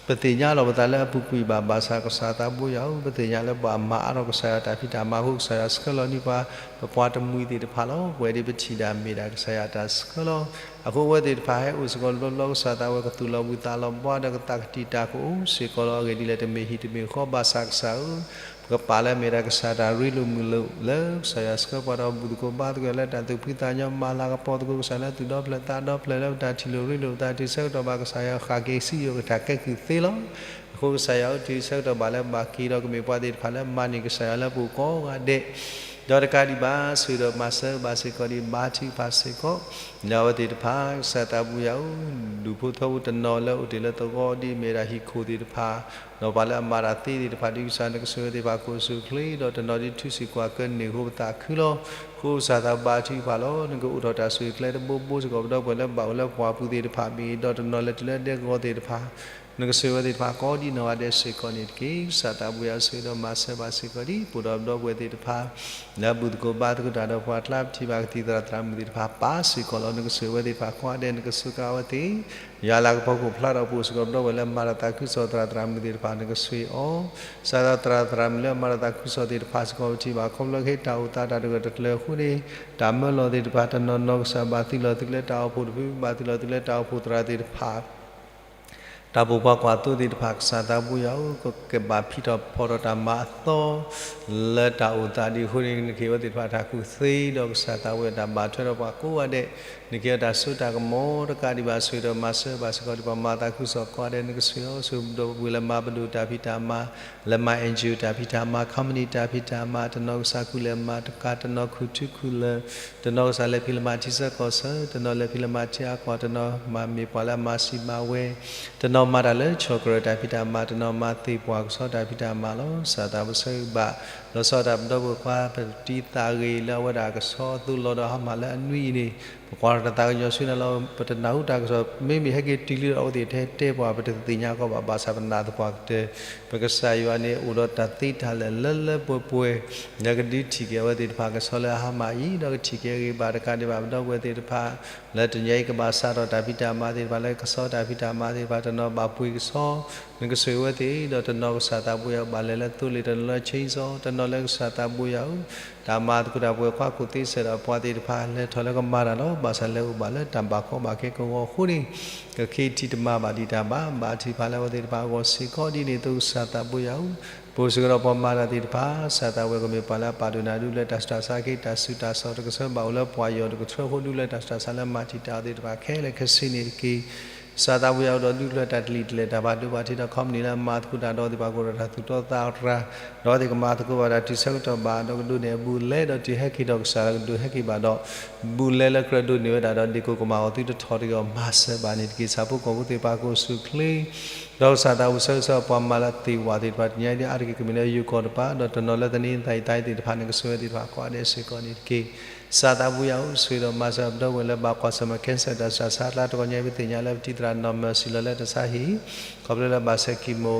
ပသ့ၣ်ညါလီၤပသးလၢအပူၤကွံာ်ဘၣ်. ဘၣ်ဆၣ်ကစၢ်သးဘိယွၤဧၢ, ပသ့ၣ်ညါလၢပှၤမၤအါထီၣ်ကစၢ်ယွၤတၢ်ဖံးတၢ်မၤအဃိ ကစၢ်ယွၤဆှၢလီၤန့ၢ်ပှၤ ပပှၤတမှံၤသ့ၣ်တဖၣ်လီၤ. ပဝဲဒၣ်ပထံၣ်ဒၣ်မ့ၢ်ဒၣ်ကစၢ်ယွၤတၢ်ဆှၢလီၤ. အဃိအဝဲသ့ၣ်တဖၣ်ဟဲအိၣ်စ့ၢ်ကီးတဘျီဘျီ ကစၢ်သးဝဲကသူၣ်လီၤဘှံးသးလီၤဘှါဒီးကသးကတံာ်တာ်ကအိၣ်စ့ၢ်ကီးလီၤ. အဂ့ၢ်ဒ်လဲၣ် တမ့ၢ်ဟံၣ်တမ့ၢ်ဃီ ဘၣ်ဆၣ်ကစၢ်ဧၢ ပကပာ်လၢမ့ၢ်ဒၣ်ကစၢ်တၢ်ရ့လိာ်မုာ်လိာ်လၢ ကစၢ်ယွၤဆှၢပှၤဒီးဘူၣ်သကိးဘါသကိးလၢတၢ်သူၣ်ဖှံသးညီ မၤလၤကပီၤသကိးကစၢ်လၢသူၣ်ဒီဖျၢၣ်သးဒီဖျၢၣ် လၢပတၢ်ထံၣ်လိာ်ရ့လိာ်ပသး တုၤဆၢကတီၢ်ဘၣ်ကစၢ်ယွၤဃၣ်က့ၤစံယိၣ်ကတၢ်ကဲကုၢ်သ့လီၤ. အဃိကစၢ်ယွၤဧၢ တုၤဆၢကတီၢ်ဘၣ်လၢဘၣ်က့ၤဒီးကမ့ၢ်ပှၤသ့ၣ်တဖၣ်လၢမၤန့ၢ်ကစၢ်ယွၤလၢပအိၣ်ကိးဂၤဒဲး ဒီးတကးဒံးဘၣ် ဆိၣ်ဂ့ၤဒီးမၤစၢၤဘၣ်စ့ၢ်ကီးဒံး ဘါထုကဖၣ်စ့ၢ်ကီး လၢအဝဲသ့ၣ်တဖၣ် ကစၢ်သးဘိယွၤဧၢ ဒူၣ်ဖိထၢဖိတနီၤလၢအိၣ်တ့ၢ်လၢသဝီဒ်အမ့ၢ်ဒၣ်ဟံၣ်ခိၣ်သ့ၣ်တဖၣ် ဒီးပှၤလၢအမၤတၢ်သ့သ့ၣ်တဖၣ် ဒ်ကစၢ်နကဆိၣ်ဂ့ၤသ့ၣ်တဖၣ်ကအိၣ်ဆူၣ်အိၣ်ချ့ ဒီးတနီၤဒ်ထူစံၣ်ကွၢ်ကၢန့ၢ်ဃိပသးခုလီၤ. အဃိကစၢ်သးဘါထုကဖၣ်လီၤ. နကအိးထီၣ်တၢ်ဆိၣ်ဂ့ၤကျဲတဘိဘိစ့ၢ်ကီး ပဒီပုၢ်ဝဲၢ်လၢဘၣ်အိၣ်လၢပှၢ်ပူၤသ့ၣ်တဖၣ် မ့ၢ်ဂ့ၤ ဒီးတနီၤလၢတုၤလၢဒဲကဝီၤသ့ၣ်တဖၣ် နကဆိၣ်ဂ့ၤဝဲသ့ၣ်တဖၣ်ကိးဒ်နီၢ်ဂၤဒဲးစ့ၢ်ကီးန့ၣ်တက့ၢ်. ကစၢ်သးဘိယွၤဆိၣ်ဂ့ၤဒီးမၤစၢၤဘၣ်စ့ၢ်ကီးဒံး ပအိၣ်ဒီးပဒီပုၢ်ဝဲၢ်သ့ၣ်တဖၣ် လၢအဘူၣ်သကိးဘါသကိးတၢ်ဒီးပှၤကျါ ပထံၣ်ဘၣ်ကသံၣ်သရၣ်သရၣ်မုၣ်သ့ၣ်တဖၣ်ပာ်စ့ၢ်ကီးလီၤ. နကဆိၣ်ဂ့ၤဝဲသ့ၣ်တဖၣ်ကိးဂၤဒဲး နကစူးကါဝဲသ့ၣ် ယွၤလၤကပီၤကအိၣ်ဖျါထီၣ်ပအိၣ်စ့ၢ်ကီး ပဒီပုၢ်ဝဲၢ်လၢမၤတၢ်သးခုကစီၣ်သရၣ်သရၣ်မုၣ်သ့ၣ်တဖၣ် နကဆိၣ်ဂ့ၤအီၤ ကစၢ်သရၣ်သရၣ်မုၣ်လၢအမၤတၢ်သးခုကစီၣ်သ့ၣ်တဖၣ်စ့ၢ်ကီး ပထံၣ်ဘၣ်ခီဖျိခဲအံၤတၢ်အိၣ်သးတၢ်တဂၢၢ်တကျၢၤအဃိန့ၣ် တၢ်မၢလီၤသ့ၣ်တဖၣ် တနီၤနီၤကစၢ်ဘၣ်သုးလီၤသုးကျဲတၢ်အိၣ်ဖှိၣ်တဖု ဘၣ်သုးလီၤသုးကျဲတၢ်အိၣ်ဖှိၣ်သရၣ်သ့ၣ်တဖၣ် တၢ်ပိာ်ပှၤကွၢ်သိသ့ၣ်တဖၣ် ကစၢ်သးဘိယွၤဧၢ, ကဘၣ်ဖံးထီၣ်ဖီထီၣ်တၢ်မၤအသီ လၢတၢ်အိၣ်သးဒ်အဃိန့ၣ် နကဟ့ၣ်ဝဲသ့ၣ်တဖၣ်တၢ်ကူၣ်သ့ဒီး ကစၢ်သးဘိယွၤတၢ်ဘၣ်ထွဲဒီးပှၤကိးဂၤဒဲး, နကဟ့ၣ်အီၤတၢ်စိတၢ်ကမီၤတကးဒံးဘၣ် ဆိၣ်ဂ့ၤဒီးမၤစၢၤဘၣ်စ့ၢ်ကီးဒ်ပှၤမၤသးခုကစီၣ်ကိးဂၤဒဲး နကဆိၣ်ဂ့ၤအီၤ ဆိၣ်ဂ့ၤဒီးပှၤလၢမၤပဒိၣ်တၢ်ဖံးတၢ်မၤ လၢမၤ N G O တၢ်ဖံးတၢ်မၤ company တၢ်ဖံးတၢ်မၤ တနီၤကစၢ်ခူၣ်လဲၢ်မၤတကး တနီၤခူၣ်ထူခူၣ်လၢာ် တနီၤကစၢ်လဲၤဖံးလဲၤမၤထံဆၢကီၢ်ဆၢ တနီၤလဲၤဖံးလဲၤမၤထံအကီၢ် တနီၤမၤမ့ၢ်ပှၤလၢအမၤစံးဘၣ်ဝဲ တနီၤမၤတၢ်လၢဆီၣ်ကရၢၢ်တၢ်ဖံးတၢ်မၤ တနီၤမၤသ့ၣ်ပှၢ်ကဆီတၢ်ဖံးတၢ်မၤလီၤ. ကစၢ်သးဘိဆၢဂ့ၤဘၣ် လီၤဆီဒၣ်တၢ်ပဒီပုၢ်ဝဲၢ်ခွါ ပတံၤသးဂ့ၤလၢအဝဲဒၣ်ကဆီအသိးလီၤဒီးဟါမၢ်လၢအနွံအံၤန့ၣ် ပကွၢ်ထီၣ်တၢ်သးကညီၤဆူညါလီၤ. ပတနၢ်ဟူတၢ်ကစီၣ် မ့မ့ၢ်ဟဲက့ၤတုၤလံဒီးအဝဲသ့ၣ်ထဲတဲပှၤ ပတသ့ၣ်ညါကီးဘၣ် ဘၣ်ဆၣ်ပနာ်သပှၢ်ကတၢၢ် ပကစၢ်ယွၤန့ၣ်အိၣ်ဒီးတၢ်သ့တၢ်လၢာ်လၢလၢပှဲၤပှဲၤ လၢကဒုးထံၣ်က့ၤအဝဲသ့ၣ်တဖၣ်ကဆီလၢအဟါမၢ်အံၤ ဒီးကထံၣ်က့ၤအဂ့ၢ်ဘၣ်တကးဒံးဘၣ် ပဒီပုၢ်ဝဲၢ်သ့ၣ်တဖၣ် လၢတနံၤအံၤကဘၣ်စးထီၣ်တၢ်ဖံးတၢ်မၤသ့ၣ်တဖၣ် လၢကဆီတၢ်ဖံးတၢ်မၤသ့ၣ်တဖၣ် တနီၤဘၣ်ပှ့ၤကဆီ နကဆိၣ်ဂ့ၤဝဲသ့ၣ် ဒီးတနီၤကစၢ်သးဘိယွၤဘၣ်လဲၤလၢသိလ့ၣ် တနီၤလၢ chainsaw တနီၤလၢကစၢ်သးဘိယွၤဧၢ တၢ်မၤသကိးတၢ်ပဝဲၢ်ခွါခိၣ်သ့စဲးဒီးပှၤသ့ၣ်တဖၣ် လဲၤထီၣ်လၢကမၤတၢ်လီၤ. ဘၣ်ဆၣ်လဲၤအိၣ်ဘၣ်လၢတၢ်ဘၣ်ကီဘၣ်ခဲကဝီၤအဃိန့ၣ် ကခ့ထံတမၤဘၣ်ဒံးတၢ်ဘၣ်. ဘါထုကဖၣ်လၢအဝဲသ့ၣ်တဖၣ်အဂီၢ်စ့ၢ်ကီး ဒ်န့ၣ်အသိးကစၢ်သးဘိယွၤဧၢ, ပအိၣ်စ့ၢ်ကီးဒီးပှၤမၤတၢ်သ့ၣ်တဖၣ် ကစၢ်သးဘိယွၤကမ့ၢ်ပှၤလၢအပာ်ဒိၣ်နၤဒုးလၢတၢ်ဆူးတၢ်ဆါက့ တၢ်ဆူးတၢ်ဆါတကဆၢဘၣ်အိၣ်လၢပှၤယီၢ်တကဆၢဃိဒုးလၢတၢ်ဆူးတၢ်ဆါလၢမၤတံာ်တာ်အီၤသ့ၣ်တဖၣ်ခဲလၢာ်ခဲဆ့န့ၣ်တက့ၢ်. ကစၢ်သးဘိယွၤအိၣ်ဒီးဒုးလၢတၢ်တလံၣ်တလဲၢ်တၢ်ဘၣ်ဒိဘၣ်ထံးဒီး company လၢအမၤသကိးတၢ်ဒီးသ့ၣ်တဖၣ်ကအိၣ်ဒီးတၢ်သူၣ်တီသးရၤ ဒီးအဝဲသ့ၣ်ကမၤသကိးဘၣ်တၢ်တုၤဆၢကတီၢ်ဘၣ် ဒီးကဒိးန့ၢ်အဘူးအလဲ ဒီးတုၤဟဲက့ၤဒီးကစၢ်လၢကဒိးဟဲက့ၤဘၣ်ဒီး ဘူးအလဲလၢကြၢးဒိးန့ၢ်ဝဲဒၣ်ဒီး ဒ့ၣ်ကိၣ်ကမၣ်အီၤသုတထီၣ်တဂ့ၤအီၤ မၤစၢၤဘၣ်န့ၣ်တက့ၢ်. ဆၣ်ဖိကီၢ်ဖိသ့ၣ်တဖၣ်ကအိၣ်ဆူၣ်အိၣ်ချ့ ဒီးကစၢ်သးဘိဆၢဂ့ၤဆၢဝါပှၤမၤလၢသ့ၣ်ဝၣ်သ့ၣ်တဖၣ် တနံၤအံၤဒ်အါတက့ၢ်ကမ့ၢ်လၢယိၤကီၢ်တပၤ ဒီးတနီၤလၢသန့ၤသးအံၤသးအံၤသ့ၣ်တဖၣ် နကဆိၣ်ဂ့ၤဝဲသ့ၣ်တဖၣ်ကိးဂၤဒဲးစ့ၢ်ကီးန့ၣ်တက့ၢ်. ကစၢ်သးဘိယွၤဧၢ, ဆိၣ်ဂ့ၤဒီးမၤစၢၤပဒီပုၢ်ဝဲၢ်လၢဘၣ်ကွၢ်ဆၢၣ်မဲာ် cancer တၢ်ဆူးတၢ်ဆါအကျါ တဂီၤညါအံၤ ပသ့ၣ်ညါလၢပတံၤသရၣ်နီၢ်မၢၢ်စံၣ်လီၤလၢ တၢ်ဆါဟံၣ် ခီဖျိလၢဘၣ်ဆဲး chemo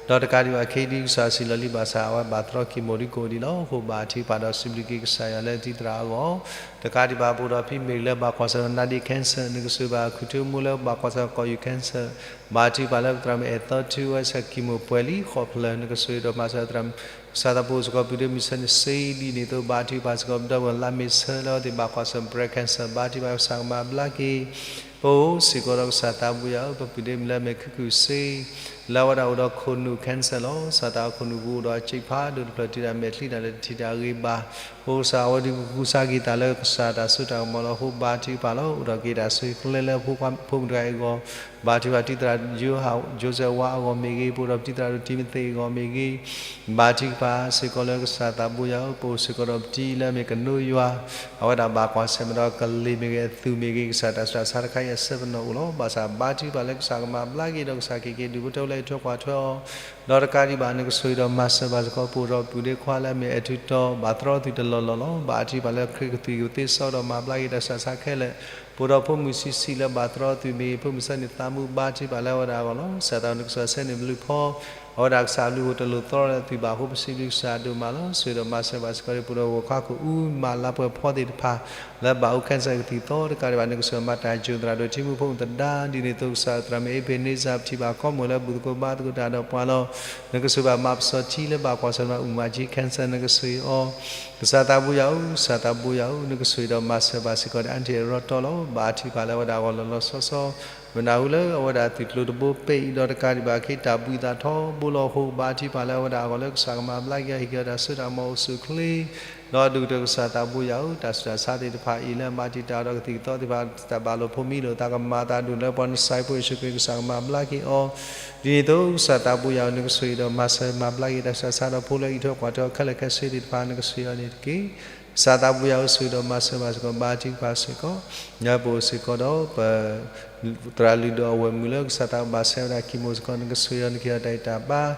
ဒီးတကးဒံးဘၣ်ခဲအံၤဒ်ကစၢ်စံၣ်လီၤလံဘၣ်ဆၣ် အဝဲဘၣ်သရီ chemo ဒ်ကိးဒ်လီၤ. အဃိဘါထုကဖၣ်ဒီးစံးဘျုးက့ၤကစၢ်ယွၤလၢတံၤသရၣ်အဂီၢ် တကးဒံးဘၣ်ပအိၣ်ဒီးဖံမ့ၢ်လၢဘၣ်ကွၢ်ဆၢၣ်ဒီး နာ်ဒ့ cancer နကဆိၣ်ဂ့ၤဘၣ်ခူၣ်ထူမိၢ်လၢဘၣ်ကွၢ်ဆၢၣ်ကီၢ်ယူၢ် cancer ဘါထုကဖၣ်လၢပသရၣ်မုၣ်အဲၣ်သီထူဝဲဆဲး chemo ပှဲၤလံဃိးဖျၢၣ် နကဆိၣ်ဂ့ၤဒီးမၤစၢၤသရၣ်မုၣ် ကစၢ်သးဘိစ့ၢ်ကီး ပုၢ်ဒ့မုၣ်ဆၢန့ၣ်စ့ဒ်န့ၣ်အသိး ဘါထုကဖၣ်စ့ၢ်ကီးပဒီပုၢ်ဝဲၢ်လါမ့ၤဆၢလၢအဝဲသ့ၣ်ဘၣ်ကွၢ်ဆၢၣ် breast cancer ဘါထုကဖၣ်ကစၢ်ကမၤဘျါက့ၤ ပအိၣ်စ့ၢ်ကီးဒီးကစၢ်သးဘိယွၤဧၢ, ပပုၢ်ဒ့မုၣ်လၢအမ့ၢ်ခုၣ်ခုၣ်စ့ လၢအဝဲဒၣ်အိၣ်ဒီးခိၣ်နူာ် cancer လီၤ. ကစၢ်သးဘိခိၣ်နူာ်ပူၤအိၣ်ဒီးအစ့ဖးဒိၣ်တဖျၢၣ် တုၤဒၣ်မဲာ်ချံတၢ်လၢတထံၣ်တၢ်ဂ့ၤဘၣ်. ပအိၣ်ကစၢ်အဝဲဒၣ်ကူစါက့ၤသးလၢကစၢ်တၢ်စိတၢ်ကမီၤလီၤ. အဃိဘါထုကဖၣ်လီၤ. အိၣ်ဒီးက့ၤတၢ်ဆိၣ်ဂ့ၤကျဲလၢဖိခွါဖိမုၣ်တဂၤအံၤအဂီၢ် ဘါထုကဖၣ်တံၤသရၣ် Joseph ဝါအဂီၢ်မ့ၢ်ဂ့ၤ, ပအိၣ်ဒီးတံၤသရၣ်ဒိၣ်တံၤမသ့းအဂီၢ်မ့ၢ်ဂ့ၤ, ဘါထုကဖၣ်စ့ၢ်ကီးလၢကစၢ်သးဘိယွၤဧၢ, ပအိၣ်စ့ၢ်ကီးဒီးပတံၤလၢအမ့ၢ်ကနိယွၤ, အဝဲဒၣ်ဘၣ်ကွၢ်ဆၢၣ်မဲာ်ဒီးကလ့ၤမ့ၢ်ဂ့ၤ, အသူၣ်မ့ၢ်ဂ့ၤ, ကစၢ်တၢ်ဆူးတၢ်ဆါတခါအံၤအဆၢပနီၣ်အိၣ်လီၤ. ဘၣ်ဆၣ်ဘါထုကဖၣ်လၢကစၢ်ကမၤဘျါက့ၤဒီးကစၢ်က့ၤက့ၤဒုးဖိထၢလၢအထွဲကွၢ်ထွဲအီၤ ဒီးတကးဒံးဘၣ် နကဆိၣ်ဂ့ၤဒီးမၤစၢၤဘၣ်စ့ၢ်ကီး ပအိၣ်ဒီးပုၢ်ဒ့ခွါလၢအမ့ၢ်အဲၣ်ထူတီ ဘၣ်သရီသုးတလီၢ်လီၢ်လီၤ. ဘါထုကဖၣ်လၢခရံာ်ကသွံၣ်ကသ့စီဒီးမၤဘျါက့ၤ တၢ်ဆူးတၢ်ဆါခဲလၢာ်, ပအိၣ်ဒီးဖိမုၣ်ဆံးဆံးလၢဘၣ်သရီသုးမ့ၢ်ဂ့ၤ, ဖိမုၣ်ဆၢန့ၣ်သးမူ ဘါထုကဖၣ်လၢအဝဲဒၣ်အဂီၢ်လီၤ. ကစၢ်သးဘိ နကစၢ်ဆဲန့ၣ်ဘျုးဖီ အဝဲဒၣ်ကစၢ်အဘျုးအိၣ်တလိၣ်သီလၢအသွံၣ်ဘၣ်အဃိ ပစံးဘျုးကစၢ်ဒိၣ်မးလီၤ. ဆိၣ်ဂ့ၤဒီးမၤစၢၤဘၣ်စ့ၢ်ကီး ပအိၣ်ဒီးပဝဲၢ်ခွါခိၣ်အူမးလါပှဲၤဖီသ့ၣ်တဖၣ် လၢဘၣ်အိၣ် cancer ကသံၣ်သီတကးဒံးဘၣ် နကစၢ်မၤတၢ်ယိၤသရၣ်ဒိၣ်တံၤမုၣ်ဖိမုၣ်သဒါ ဒ်န့ၣ်အသိးကစၢ်သရၣ်မုၣ်အ့ဖ့းန့စၢၣ် ပထံၣ်ဘၣ်ကီမိၣ်လၢဘူၣ်သကိးဘါသကိးတၢ်ဒီးပှၤလီၤ. နကဆိၣ်ဂ့ၤဘၣ်မၤပစီၤထံလၢဘၣ်ကွၢ်ဆၢၣ်မဲာ် အူမၤကၠံ cancer နကဆိၣ်ဂ့ၤအီၤ ကစၢ်သးဘိယွၤဧၢ, ကစၢ်သးဘိယွၤဧၢ, နကဆိၣ်ဂ့ၤဒီးမၤစၢၤဘၣ်စ့ၢ်ကီး ဒီးအါထံၣ်အရီတီလီၤ. ဘါထုကဖၣ်လၢအဝဲဒၣ်အဂီၢ်လီၤလီၤဆီဆီ မနုၤအဃိလၢအဝဲဒၣ်သုးကျိၤတဘိပဲအံၤဒီးတကးဒံးဘၣ် က့ၤတၢ်ဘှံးသးထီဘိလီၤအဃိ ဘါထုကဖၣ်လၢအဝဲဒၣ်အဂီၢ်လၢကစၢ်ကမၤဘျါက့ၤအီၤ ဟ့ၣ်က့ၤအီၤတၢ်စိတၢ်ကမီၤအိၣ်ဆူၣ်အိၣ်ချ့ ဒီးဒုၣ်ကတၢၢ်ကစၢ်သးဘိယွၤဧၢ, တၢ်ဆူးတၢ်ဆါသ့ၣ်တဖၣ်အံၤလၢအမၤတံာ်တာ်ဒီးကသံၣ်ကသီသ့ၣ်တဖၣ် တၢ်ဘၣ်လိာ်ဖိးမံလိာ်သးကမၤသးဒိၣ်လၢပှၤ နစၢ်ဖိယ့ၣ်ၡူးခရံာ် ကစၢ်ကမၤဘျါက့ၤအီၤ ဒ်န့ၣ်အသိးကစၢ်သးဘိယွၤဧၢ, နကဆိၣ်ဂ့ၤဒီးမၤစၢၤမၤဘျါက့ၤ တၢ်ဆူးတၢ်ဆါဒီးဖိလၢအအံးထွဲကွၢ်ထွဲအီၤခဲလၢာ်ခဲဆ့သ့ၣ်တဖၣ် နကဆိၣ်ဂ့ၤအီၤန့ၣ်တက့ၢ်. ကစၢ်သးဘိယွၤဧၢ, ဆိၣ်ဂ့ၤဒီးမၤစၢၤဘၣ်စ့ၢ်ကီး ဘါထုကဖၣ်စ့ၢ်ကီး ပအိၣ်စ့ၢ်ကီးဒီးပ သရၣ်လုၢ်ဒိၣ်အဝဲၢ်မုၣ်လၢကစၢ်သးဘိဘၣ်ဆဲးဝဲဒၣ် chemo စ့ၢ်ကီး နကဆိၣ်ဂ့ၤအီၤ နကဟ့ၣ်အီၤတၢ်ဂံၢ်တၢ်ဘါ ဒ်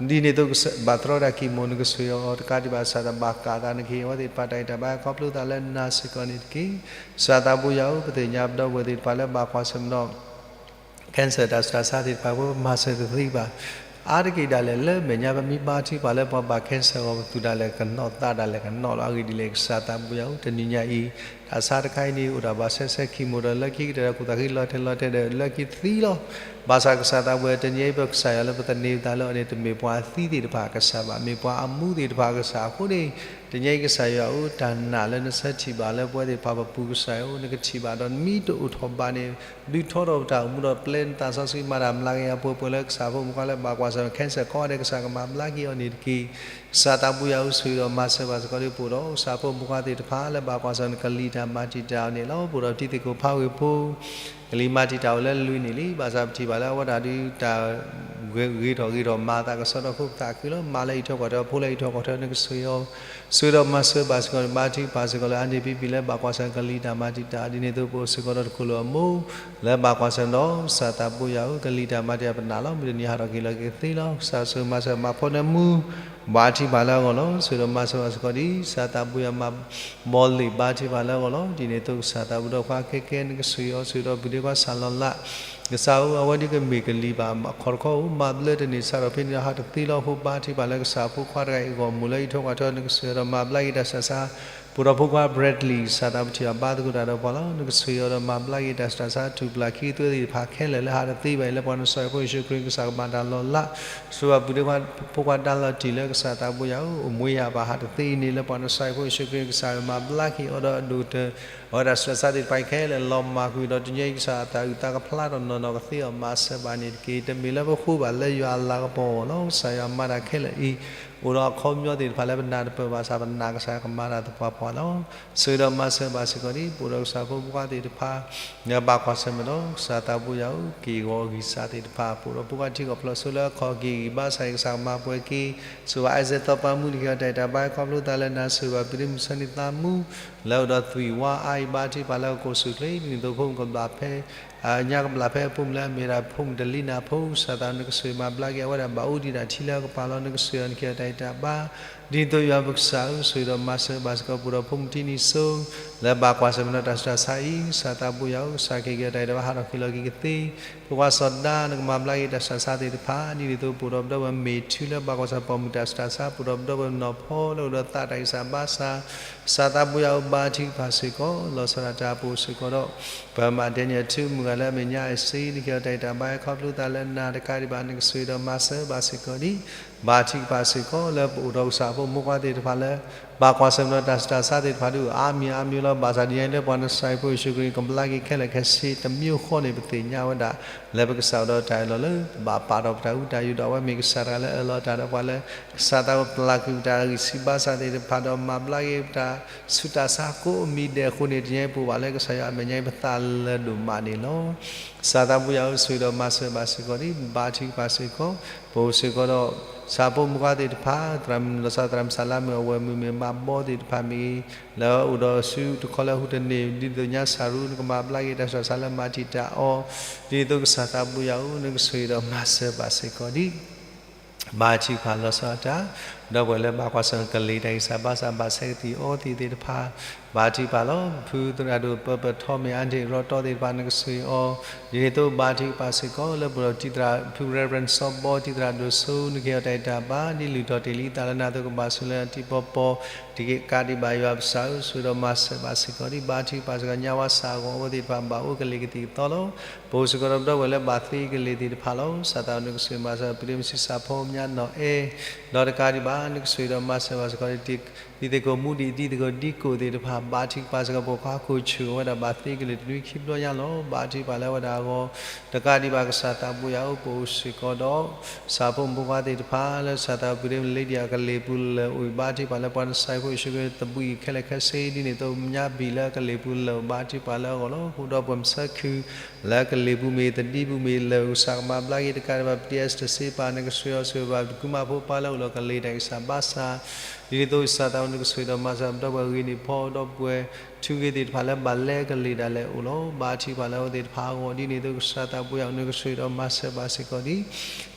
န့ၣ်အသိးဘၣ်သရီဒၣ် chemo နကဆိၣ်ဂ့ၤအီၤ တကးဒံးဘၣ် ကစၢ်သးဘိဘၣ်ကးသး နကဟ့ၣ်အဝဲသ့ၣ်တဖၣ်တၢ်ဂံၢ်တၢ်ဘါ ခီဖျိသးလၢနၤစ့ၢ်ကီးန့ၣ်တက့ၢ်. ကစၢ်သးဘိယွၤဧၢ, ပသ့ၣ်ညါပဒီပုၢ်ဝဲၢ်သ့ၣ်တဖၣ်လၢဘၣ်ကွၢ်ဆၢၣ်မဲာ်ဒီး cancer တၢ်ဆူးတၢ်ဆါသ့ၣ်တဖၣ် ပမၤစၢၤတသ့ဘၣ် အါတက့ၢ်ဒၣ်လဲာ်လၢမဲာ်ညါ ပမ့ၢ်ဘါထုကဖၣ်လၢပှၤဘၣ် cancer အဂီၢ် ပသူၣ်ဒၣ်လဲာ်ကနီၣ်သးဒၣ်လဲာ်ကနီၣ်လီၤ. အဂ့ၢ်ဒ်လဲၣ် ကစၢ်သးဘိယွၤဧၢ, တနံၤညါအံၤ တၢ်ဆါတခါအံၤန့ၣ် အိၣ်ဒၣ်ဘၣ်ဆဲးဆဲး chemo ဒီးလၢခံကတၢၢ်ဒီး ကူၣ်သးဃံလီၤထဲလီၤထဲဒီး လၢခံသံလီၤ. ဘၣ်ဆၣ်ကစၢ်သးဘိယွၤ တနံၤအံၤ ပကစၢ်ယွၤလၢပသန့ၤပသးလၢအီၤန့ၣ် တမ့ၢ်ပှၤအသံသ့ၣ်တဖၣ်အကစၢ်ဘၣ်, မ့ၢ်ပှၤအမူသ့ၣ်တဖၣ်အကစၢ်အဃိန့ၣ် တနံၤအံၤကစၢ်ယွၤဧၢ, တၢ်နာ်လၢနဆၢထံၣ်ဘၣ်လၢပဝဲသ့ၣ်တဖၣ်ပပူၤကစၢ်ယွၤဧၢ, နကထံၣ်ဘၣ်ဒီးနမ့ၢ်တအိၣ်ထီၣ်ဘၣ်န့ၣ်, ဒုးထီထီၣ်ပတၢ်အိၣ်မူဒီးပျဲနသးစီဆှံမၤတၢ်မျးကယၤ ပှဲၤပှဲၤလၢကစၢ်ဖိမုၣ်ခွါလၢဘၣ်ကွၢ်ဆၢၣ်မဲာ် cancer ကိးဂၤဒဲး ကစၢ်ကမၤဘျါက့ၤအီၤန့ၣ်တက့ၢ်. ကစၢ်သးပူၤယၤဧၢ, ဆိၣ်ဂ့ၤဒီးမၤစၢၤဘၣ်စ့ၢ်ကီးဒ်ပအိၣ်ဒီး ကစၢ်ဖိမုၣ်ခွါသ့ၣ်တဖၣ်လၢဘၣ်ကွၢ်ဆၢၣ်မဲာ် နကလံၣ်တၢ်မၤတံာ်တာ်အီၤန့ၣ်လီၤ. ပအိၣ်ဒီးတံၤသကိးဖးဂ့ၢ်ဖိ ကလံၤမၤတံာ်တာ်အိၣ်လၢလွံၢ်န့ၣ်လံ. ဘၣ်ဆၣ်ပထံၣ်ဘၣ်လၢအဝဲဒၣ်ဒုးတၢ်ဂ့ၤထီၣ်ဂ့ၤထီၣ် မၤသးကဆှီထီၣ်ခိၣ်ပသးခုလီၤ. မါလၢအံးထွဲကွၢ်ထွဲ, ဖိလၢအံးထွဲကွၢ်ထွဲ, နကဆိၣ်ဂ့ၤအီၤ, ဆိၣ်ဂ့ၤဒီးမၤစၢၤဘၣ်စ့ၢ်ကီးန့ၣ်, ဘါထုကဖၣ်စ့ၢ်ကီးလၢအါန့ၢ်ပံပံၤလၢဘၣ်ကွၢ်ဆၢၣ်မဲာ် ကလံၤတၢ်မၤတံာ်တာ်, ဒ်န့ၣ်အသိးပအိၣ်စ့ၢ်ကီးဒီးတခိၣ်လၢအမိၢ် လၢဘၣ်ကွၢ်ဆၢၣ်မဲာ်ဒီး ကစၢ်သးပူၤယၤဧၢ, ကလံၤတၢ်မၤတံာ်တာ်ပနာ်လီၤ. မုၢ်တနံၤဟးထီၣ်က့ၤလီၤက့ၤသ့လီၤ. ကစၢ်ဆိၣ်ဂ့ၤမၤစၢၤမၤဖှီၣ်နၢမူ ဘါထုကဖၣ်လၢအဂီၢ်လီၤ. ဆိၣ်ဂ့ၤဒီးမၤစၢၤဘၣ်စ့ၢ်ကီးဒ် ကစၢ်သးပူၤယၤမၤ ဘီလ့ၣ်ဘါထုကဖၣ်လၢအဂီၢ်လီၤ. ဒ်န့ၣ်အသိးကစၢ်သးပူၤဒီးပှၤခဲကဲ နကဆိၣ်ဂ့ၤအီၤ, ဆိၣ်ဂ့ၤဒီးပုၢ်ဒ့ခွါစၢ်လီၤလး, ကစၢ်ဧၢ, အဝဲဒၣ်ကမ့ၢ်ကလံၤဘၣ်အခီၣ်တခီဧိၤ, မၤဘျၢတန့ၢ်ဆါထီၣ်ဖဲန့ၣ်ဒီး ဟးတသ့လီၤ. အဃိဘါထုကဖၣ်လၢကစၢ်ဖိခွါတဂၤအံၤအဂီၢ် မိၢ်လၢအံးထွဲကွၢ်ထွဲ နကဆိၣ်ဂ့ၤဒီးမၤဘျါက့ၤတၢ်ဆူးတၢ်ဆါ, ပအိၣ်ဒီးဖိခွါ Bradley ကစၢ်သးပထံၣ်ဘၣ်ဘါသကိးတၢ်ဒီးပှၤလီၤ. နကဆိၣ်ဂ့ၤအီၤဒီးမၤဘျါက့ၤတၢ်ဆူးတၢ်ဆါ ထူၣ်ပျၢ်ခံသွဲသ့ၣ်တဖၣ်ခဲလၢာ်လၢဟးတသ့ဘၣ်အံၤ လၢပှၤနစၢ်ဖိယ့ၣ်ၡူးခရံာ် ကစၢ်ကမၤတၢ်လီၤလး, ဆိၣ်ဂ့ၤပုၢ်ဒ့ခွါ ဖိခွါဒါလီၤတံၢ်လၢကစၢ်သးပူၤယၤဧၢ, အိၣ်မူယၤဘၣ်ဟးတသ့အံၤန့ၣ် လၢပှၤနစၢ်ဖိယ့ၣ်ၡူးခရံာ် ကစၢ်မၤဘျါက့ၤအီၤဒီးအဒိၣ်ကတၢၢ် အဝဲဒၣ်ဆူးတၢ်ဆါသ့ၣ်တဖၣ်အံၤခဲလၢာ်လီၤမၢ်ကွံာ်ဒီး တနံၤအံၤကစၢ်အသးအုၣ်သးကဖျါထီၣ်နီၢ်နီၢ်ကသ့အီၤ မၤစၢၤဘၣ်န့ၣ်တက့ၢ်. တမ့ၢ်လၢပဃိဘၣ်လၢယွၤအလၤကပီၤအဂီၢ်လီၤ. ကစၢ်ယွၤမၤတၢ်ခဲလၢာ်အံၤ အိၣ်ဒီးအခီပညီသ့ၣ်တဖၣ်လၢပနၢ်တပၢၢ်ဘၣ်ဆၣ် ပနာ်ကစၢ်ကမၤတၢ်သပှၢ်ပှၢ်လီၤ. ဆိၣ်ဂ့ၤဒီးမၤစၢၤဘၣ်စ့ၢ်ကီးဒ် ပအိၣ်ဒီးကစၢ်ဖိမုၣ်ခွါသ့ၣ်တဖၣ် ဘၣ်ကွၢ်ဆၢၣ်မဲာ်ဒီး ကစၢ်သးပူၤယၤဧၢ, က့ၢ်ဂီၤအဂံၢ်စၢ်သ့ၣ်တဖၣ် ပအိၣ်ဒီးဖိခွါထံကီၢ်ဖျိးစိလၢအခီၣ်က့ၤဂံၢ်ဘါစၢ်အံၤ ကစၢ်ကမၤပှဲၤက့ၤ, ဆိၣ်ဂ့ၤဘၣ် Isaac သီပၤမူ နကဟ့ၣ်အီၤတၢ်အံၤတၢ်ဘါ ခီဖျိသးလၢနၤ, ဆိၣ်ဂ့ၤဘၣ်ပဒ့မုၣ်ဆၢန့ၣ်သးမူ လၢအိၣ်ဒီးသွံၣ်ဝါအါအံၤ ဘါထုကဖၣ်လၢအကိးဆူၣ်ချ့ ဒ်န့ၣ်အသိးဖိမုၣ်ကဘျၣ်ဖဲ ညါကဘျၣ်ဖဲအဖိမုၣ်လၢအမ့ၢ်ဝဲဒၣ်ဖိမုၣ်တလံနၤဖိ ကစၢ်သးနကဆိၣ်ဂ့ၤမၤဘျါက့ၤ အဝဲဒၣ်ဘၣ်အိၣ်ဒံးတၢ်ထံလၢအကပၤလီၤ. နကဆိၣ်ဂ့ၤအီၤ နကဟ့ၣ်အီၤတၢ်အံၤတၢ်ဘါ ဒ်သိးယွၤပကစၢ်ဧၢ, ဆိၣ်ဂ့ၤဒီးမၤစၢၤဘၣ်စ့ၢ်ကီး ပအိၣ်ဒီးဖိမုၣ်ထံနံၤစိ လၢဘၣ်ကွၢ်ဆၢၣ်မဲာ်ဒီးတၢ်ဆူးတၢ်ဆါအံၤ, ကစၢ်သးပူၤယၤဧၢ, ကစၢ်ကဟ့ၣ်က့ၤအီၤတၢ်အံၤတၢ်ဘါ ဟးထီၣ်က့ၤလီၤက့ၤကသ့, ဖိခွါစီၤဒါ နကမၤဘျါက့ၤတၢ်ဆူးတၢ်ဆါသ့ၣ်တဖၣ် ဒ်န့ၣ်အသိးပအိၣ်ဒီးပဒီပုၢ်ဝဲၢ်မ့ၢ်ထုလၢဘၣ်ကွၢ်ဆၢၣ်မဲာ်ပိာ်မုၣ်တၢ်ဆူးတၢ်ဆါ ပအိၣ်ဒီးပဒီပုၢ်ဝဲၢ်နီၢ်ဖီလၢအိၣ်ဒီးသးတၢ်ဂံၢ်စၢ်ဘါစၢ်, ကစၢ်သးပူၤယၤဧၢ, ဘါထုကဖၣ်စ့ၢ်ကီး လီၤဆီဒၣ်တၢ်ပအိၣ်စ့ၢ်ကီးဒီး ပမၤဒဲန့ၣ်အထူမုၢ်ဂၤလၢအမဲာ်ညါအစ့ နကဟ့ၣ်အီၤတၢ်အံၤတၢ်ဘါ ခီဖျိသးလၢနၤတကးဒံးဘၣ် နကဆိၣ်ဂ့ၤဒီးမၤစၢၤဘၣ်စ့ၢ်ကီးဒ် ဘါထုကဖၣ်စ့ၢ်ကီးလၢပအိၣ်ဒီးကစၢ်ဖိမုၣ်ဖိခွါသ့ၣ်တဖၣ်လၢ ဘၣ်ကွၢ်ဆၢၣ်မဲာ်ဒီးတၢ်ဆူးတၢ်ဆါသ့ၣ်တဖၣ်ဒုးအါမံၤအါမံၤလီၤ. ဘၣ်ဆၣ်ဒ်န့ၣ်လၢပှၤနစၢ်ဖိယ့ၣ်ၡူးခရံာ်ကဘျါက့ၤခဲလၢာ်ခဲဆ့ တမံၤဃီန့ၣ် ပသ့ၣ်ညါဝဲဒၣ် လၢပကစၢ်အိၣ်ဒီးတၢ်အၢၣ်လီၤလၢ ဘၣ်ပာ်ထီၣ်ပတၢ်ဟူးတၢ်ယိာ်ဒီး အဝဲမ့ၢ်ကစၢ်တဂၤလၢအအၢၣ်လီၤတၢ်ဒီးပှၤလၢ ကစၢ်သးပှၢ်ပျၢ်ကွံာ်ပတၢ်ဂံၢ်ဆူးဘါစၢ်သ့ၣ်တဖၣ်ဒီး မၤဘျါက့ၤပတၢ်ဆူးတၢ်ဆါကိးမံၤဒဲးအဃိန့ၣ် တနံၤအံၤပအိၣ်ဘၣ်လၢကစၢ်ယွၤအမဲာ်ညါအံၤ ပသးလၢာ်ဒိၣ်မးန့ၣ်လီၤ. ကစၢ်သးပူၤယၤဧၢ, ဆိၣ်ဂ့ၤဒီးမၤစၢၤဘၣ်စ့ၢ်ကီးဒ် ဘါထုကဖၣ်စ့ၢ်ကီး ပအိၣ်စ့ၢ်ကီးဒီး ကစၢ်ဖိမုၣ်ဖိခွါသ့ၣ်တဖၣ် သရၣ်မုၣ်လီၤဆီ သရၣ်မုၣ်စၢ်လါမုၣ်အဝဲၢ်မုၣ်မ့ၢ်မၤဘီသ့ၣ်တဖၣ်မ့ၢ်ဂ့ၤ လၢအအိၣ်ဒီးဆူတခီလၢအဟူးတန့ၢ် ဒ်သိးညါစၢ်ရူ နကမၤဘျါက့ၤတၢ်ဆူးတၢ်ဆါလၢမၤတံာ်တာ်အီၤ ဒ်သိးကစၢ်သးပူၤယၤဧၢ, နကဆိၣ်ဂ့ၤဒီးမၤစၢၤဘၣ်စ့ၢ်ကီးဒ် ဘါထုကဖၣ်လီၤဆီဒၣ်တၢ် ဒီပုၢ်ဝဲၢ်လၢဘၣ်ကွၢ်ဆၢၣ်မဲာ်ကလံၤတၢ်ဂံၢ်စၢ်ဘါစၢ် ဘၣ်ဆဲကသံၣ်အီသံးသ့ၣ်တဖၣ် ဘါထုကဖၣ်လီၤ. ဖုသရၣ်ဒိၣ်ပၢပၢၢ်ထီမ့ၢ် အါန့ၢ်ရီတီသ့ၣ်တဖၣ် နကဆိၣ်ဂ့ၤအီၤ ဒ်န့ၣ်အသိးဘါထုကဖၣ်စ့ၢ်ကီးလၢပအိၣ်ဒီးတံၤသရၣ်ဖု Reverend စီၤဘီ တံၤသရၣ်ဒိၣ်စိ နကဟ့ၣ်အီၤတၢ်အံၤတၢ်ဘါ ဒ်လုၢ်ထီၣ်တ့ၢ်လံအသးလၢနၤအသိး ကဘၣ်ဆိၣ်လၢနထံပီပီ တကးဒံးဘၣ်ယွၤပကစၢ်ဧၢ, ဆိၣ်ဂ့ၤဒီးမၤစၢၤဘၣ်စ့ၢ်ကီးဒ် ဘါထုကဖၣ်စ့ၢ်ကီး ညါဝါစၢ်အဂီၢ်အဝဲသ့ၣ်တဖၣ် ဘၣ်အိၣ်ကလံၤကသံၣ်ကသီလီၤ. ပအိၣ်စ့ၢ်ကီးဒီးပဒီပုၢ်ဝဲၢ်လၢဘၣ်သ့ကလံၤသ့ၣ်တဖၣ်လီၤ. ကစၢ်သးနကဆိၣ်ဂ့ၤမၤစၢၤ ပဒ့မုၣ်ဆံးစၢ်ဖိ မၠါနီၢ်အဲၣ် ဒီးတကးဒံးဘၣ် နကဆိၣ်ဂ့ၤဒီးမၤစၢၤဘၣ်စ့ၢ်ကီး တံၤသကိးမူဒံး တံၤသကိးဒံကိးသ့ၣ်တဖၣ် ဘါထုကဖၣ်စ့ၢ်ကီး ပှၤခိၣ်ဆူၣ် အဝဲဒၣ်ဘၣ်သ့ကလံၤတနွံခံဘျီညါလီၤ. ဘါထုကဖၣ်လၢအဝဲဒၣ်အဂီၢ် တကးဒံးဘၣ် ကစၢ်သးပူၤယၤဧၢ, ပအိၣ်စ့ၢ်ကီးဒီး ကစၢ်ဖိမုၣ်ဖိခွါသ့ၣ်တဖၣ်လၢ ကစၢ်သးပူၤဒ့မုၣ်လ့ဒံၣ်အကလံၤပူၤလၢာ်အိၣ်အံၤ ဘါထုကဖၣ်လၢပှၤနစၢ်ဖိယ့ၣ်ၡူးခရံာ်သဘှံးခဲလၢာ်ခဲဆ့ ဒ်န့ၣ်အသိး မၠါဘံၣ်လၢအကလံၤပူၤလၢာ်အိၣ် ဘါထုကဖၣ်လၢအဂီၢ်လီၤ. အိၣ်ဒီးပှၤမုၢ်ဆၢခုၣ်လၢအကလံၤပူၤမ့ၢ်သဒံပူၤမ့ၢ်လၢာ်အိၣ် ကစၢ်ကမၤဘျါက့ၤ တကးဒံးဘၣ် ပတံၤအဲၣ်စ တစ့ပၤ နကဆိၣ်ဂ့ၤအီၤ ဆိၣ်ဂ့ၤဘၣ်ပကုမါဖိပၢ်လၢအိၣ်ဒီးကလံၤတၢ်ဂံၢ်စၢ်ဘါစၢ် ဒ်န့ၣ်အသိး ကစၢ်သးပူၤနကဆိၣ်ဂ့ၤဒီးမၤစၢၤ ပဒီပုၢ်ဝဲၢ်ဂ့ၤန့ၢ်ဖီ ဒီပုၢ်ဝဲၢ် ထူဂ့ၤသ့ၣ်တဖၣ်လၢဘၣ်လဲကလံၤဒၣ်လဲာ်အိၣ်လီၤ. ဘါထုကဖၣ်လၢအဝဲသ့ၣ်တဖၣ်အဂီၢ် ဒ်န့ၣ်အသိး ကစၢ်သးပူၤယၤဧၢ, နကဆိၣ်ဂ့ၤဒီးမၤစၢၤဘၣ်စ့ၢ်ကီး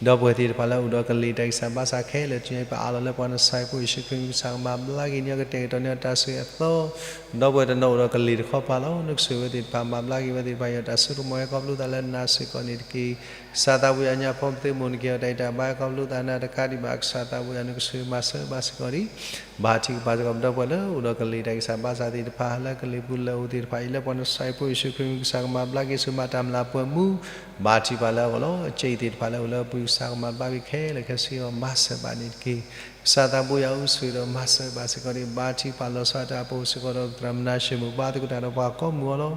ဒ် ဒီပုၢ်ဝဲၢ်သ့ၣ်တဖၣ်လၢအိၣ်ဒီးကလံၤတၢ်ဂံၢ်စၢ်ဘါစၢ်ခဲလၢာ် တနံၤအံၤ ပအးလီၤလၢပှၤနစၢ်ဖိယ့ၣ်ၡူးခရံာ် ကစၢ်ကမၤဘျါက့ၤန့ၢ်အီၤ ကတဲာ်ကတီၤန့ၢ်အီၤတၢ်ဆိၣ်ဂ့ၤအသီ ဒီပုၢ်ဝဲၢ်တနီၤအိၣ်ဒီးကလံၤတခီပၤလီၤ. နကဆိၣ်ဂ့ၤအဝဲသ့ၣ်တဖၣ် မၤဘျါက့ၤအဝဲသ့ၣ်တဖၣ် ယွၤတၢ်စိကမီၤဟဲခီဖျိသးလၢနၤစ့ၢ်ကီးန့ၣ်တက့ၢ်. ကစၢ်သးပူၤယၤ ညါဖီပသ့ၣ်မိၢ် နကဟ့ၣ်အီၤတၢ်ဂံၢ်တၢ်ဘါဟဲခီဖျိသးလၢနၤတကးဒံးဘၣ် ကစၢ်သးပူၤယၤ နကဆိၣ်ဂ့ၤမၤစၢၤဘၣ်စ့ၢ်ကီးဒ် ဘါထုကဖၣ်စ့ၢ်ကီး ပဒီပုၢ်ဝဲၢ်လၢအိၣ်ဒီးကလံၤတၢ်ဂံၢ်စၢ်ဘါစၢ်သ့ၣ်တဖၣ်လၢ ကလံၤပူၤလၢအအိၣ်သ့ၣ်တဖၣ်အံၤ လၢပှၤနစၤအံၤဖိယ့ၣ်ၡူးခရံာ်မံၤ ကစၢ်ကမၤဘျါက့ၤ ဆိၣ်ဂ့ၤမၤတၢ်မုၢ်လၢ်ပှဲၤမူ, ဘါထုကဖၣ်လၢအဂီၢ်လီၤ. အစ့သ့ၣ်တဖၣ်လၢအအိၣ်လၢအပူၤ ကစၢ်ကမၤဘျါက့ၤခဲလၢာ်ခဲဆ့အီၤ မၤစၢၤဘၣ်န့ၣ်တက့ၢ်. ကစၢ်သးဘိယွၤဧၢ, ဆိၣ်ဂ့ၤဒီးမၤစၢၤဘၣ်စ့ၢ်ကီးန့ၣ် ဘါထုကဖၣ်လီၤဆီဒၣ်တၢ် ပအိၣ်စ့ၢ်ကီးဒီးပသရၣ်မနၤၡ့မုၣ် ဘါသကိးတၢ်ဒီးပှၤကိးမုၢ်အီၤလီၤ.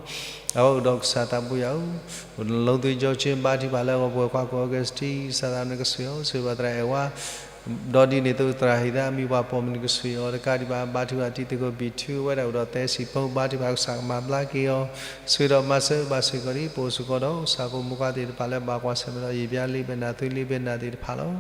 အဃိဒီးကစၢ်သးဘိယွၤဧၢ, လီသံကၠီဆ့ ဘါထုကဖၣ်လၢအဂီၢ် ပဝဲၢ်ခွါကိးဂၤစတံ ကစၢ်သးနကဆိၣ်ဂ့ၤအီၤ, ဆိၣ်ဂ့ၤဘၣ်သရၣ်အဲၣ်ဝါ ဒီးဒ်န့ၣ်အသိးသရၣ်ဟ့ၣ်သးအမံၤပှၤပိာ်မုၣ်နကဆိၣ်ဂ့ၤအီၤတကးဒံးဘၣ် ဘါထုကဖၣ်တံၤသကိးဘံၣ်ထူ အဝဲဒၣ်အိၣ်ဒီးသဲစံၣ်ဖိ ဘါထုကဖၣ်ကစၢ်ကမၤဘျါက့ၤအီၤ, ဆိၣ်ဂ့ၤဒီးမၤစၢၤဘၣ်စ့ၢ်ကီးဒ် ပအိၣ်စ့ၢ်ကီးဒီး ကစၢ်ဖိမုၣ်ခွါသ့ၣ်တဖၣ်လၢဘၣ်ကွၢ်ဆၢၣ်မဲာ်ဒီးယံာ်ဘျါလံာ်ဘဲနၢ် သွံလံာ်ဘဲနၢ်သ့ၣ်တဖၣ်လီၤ.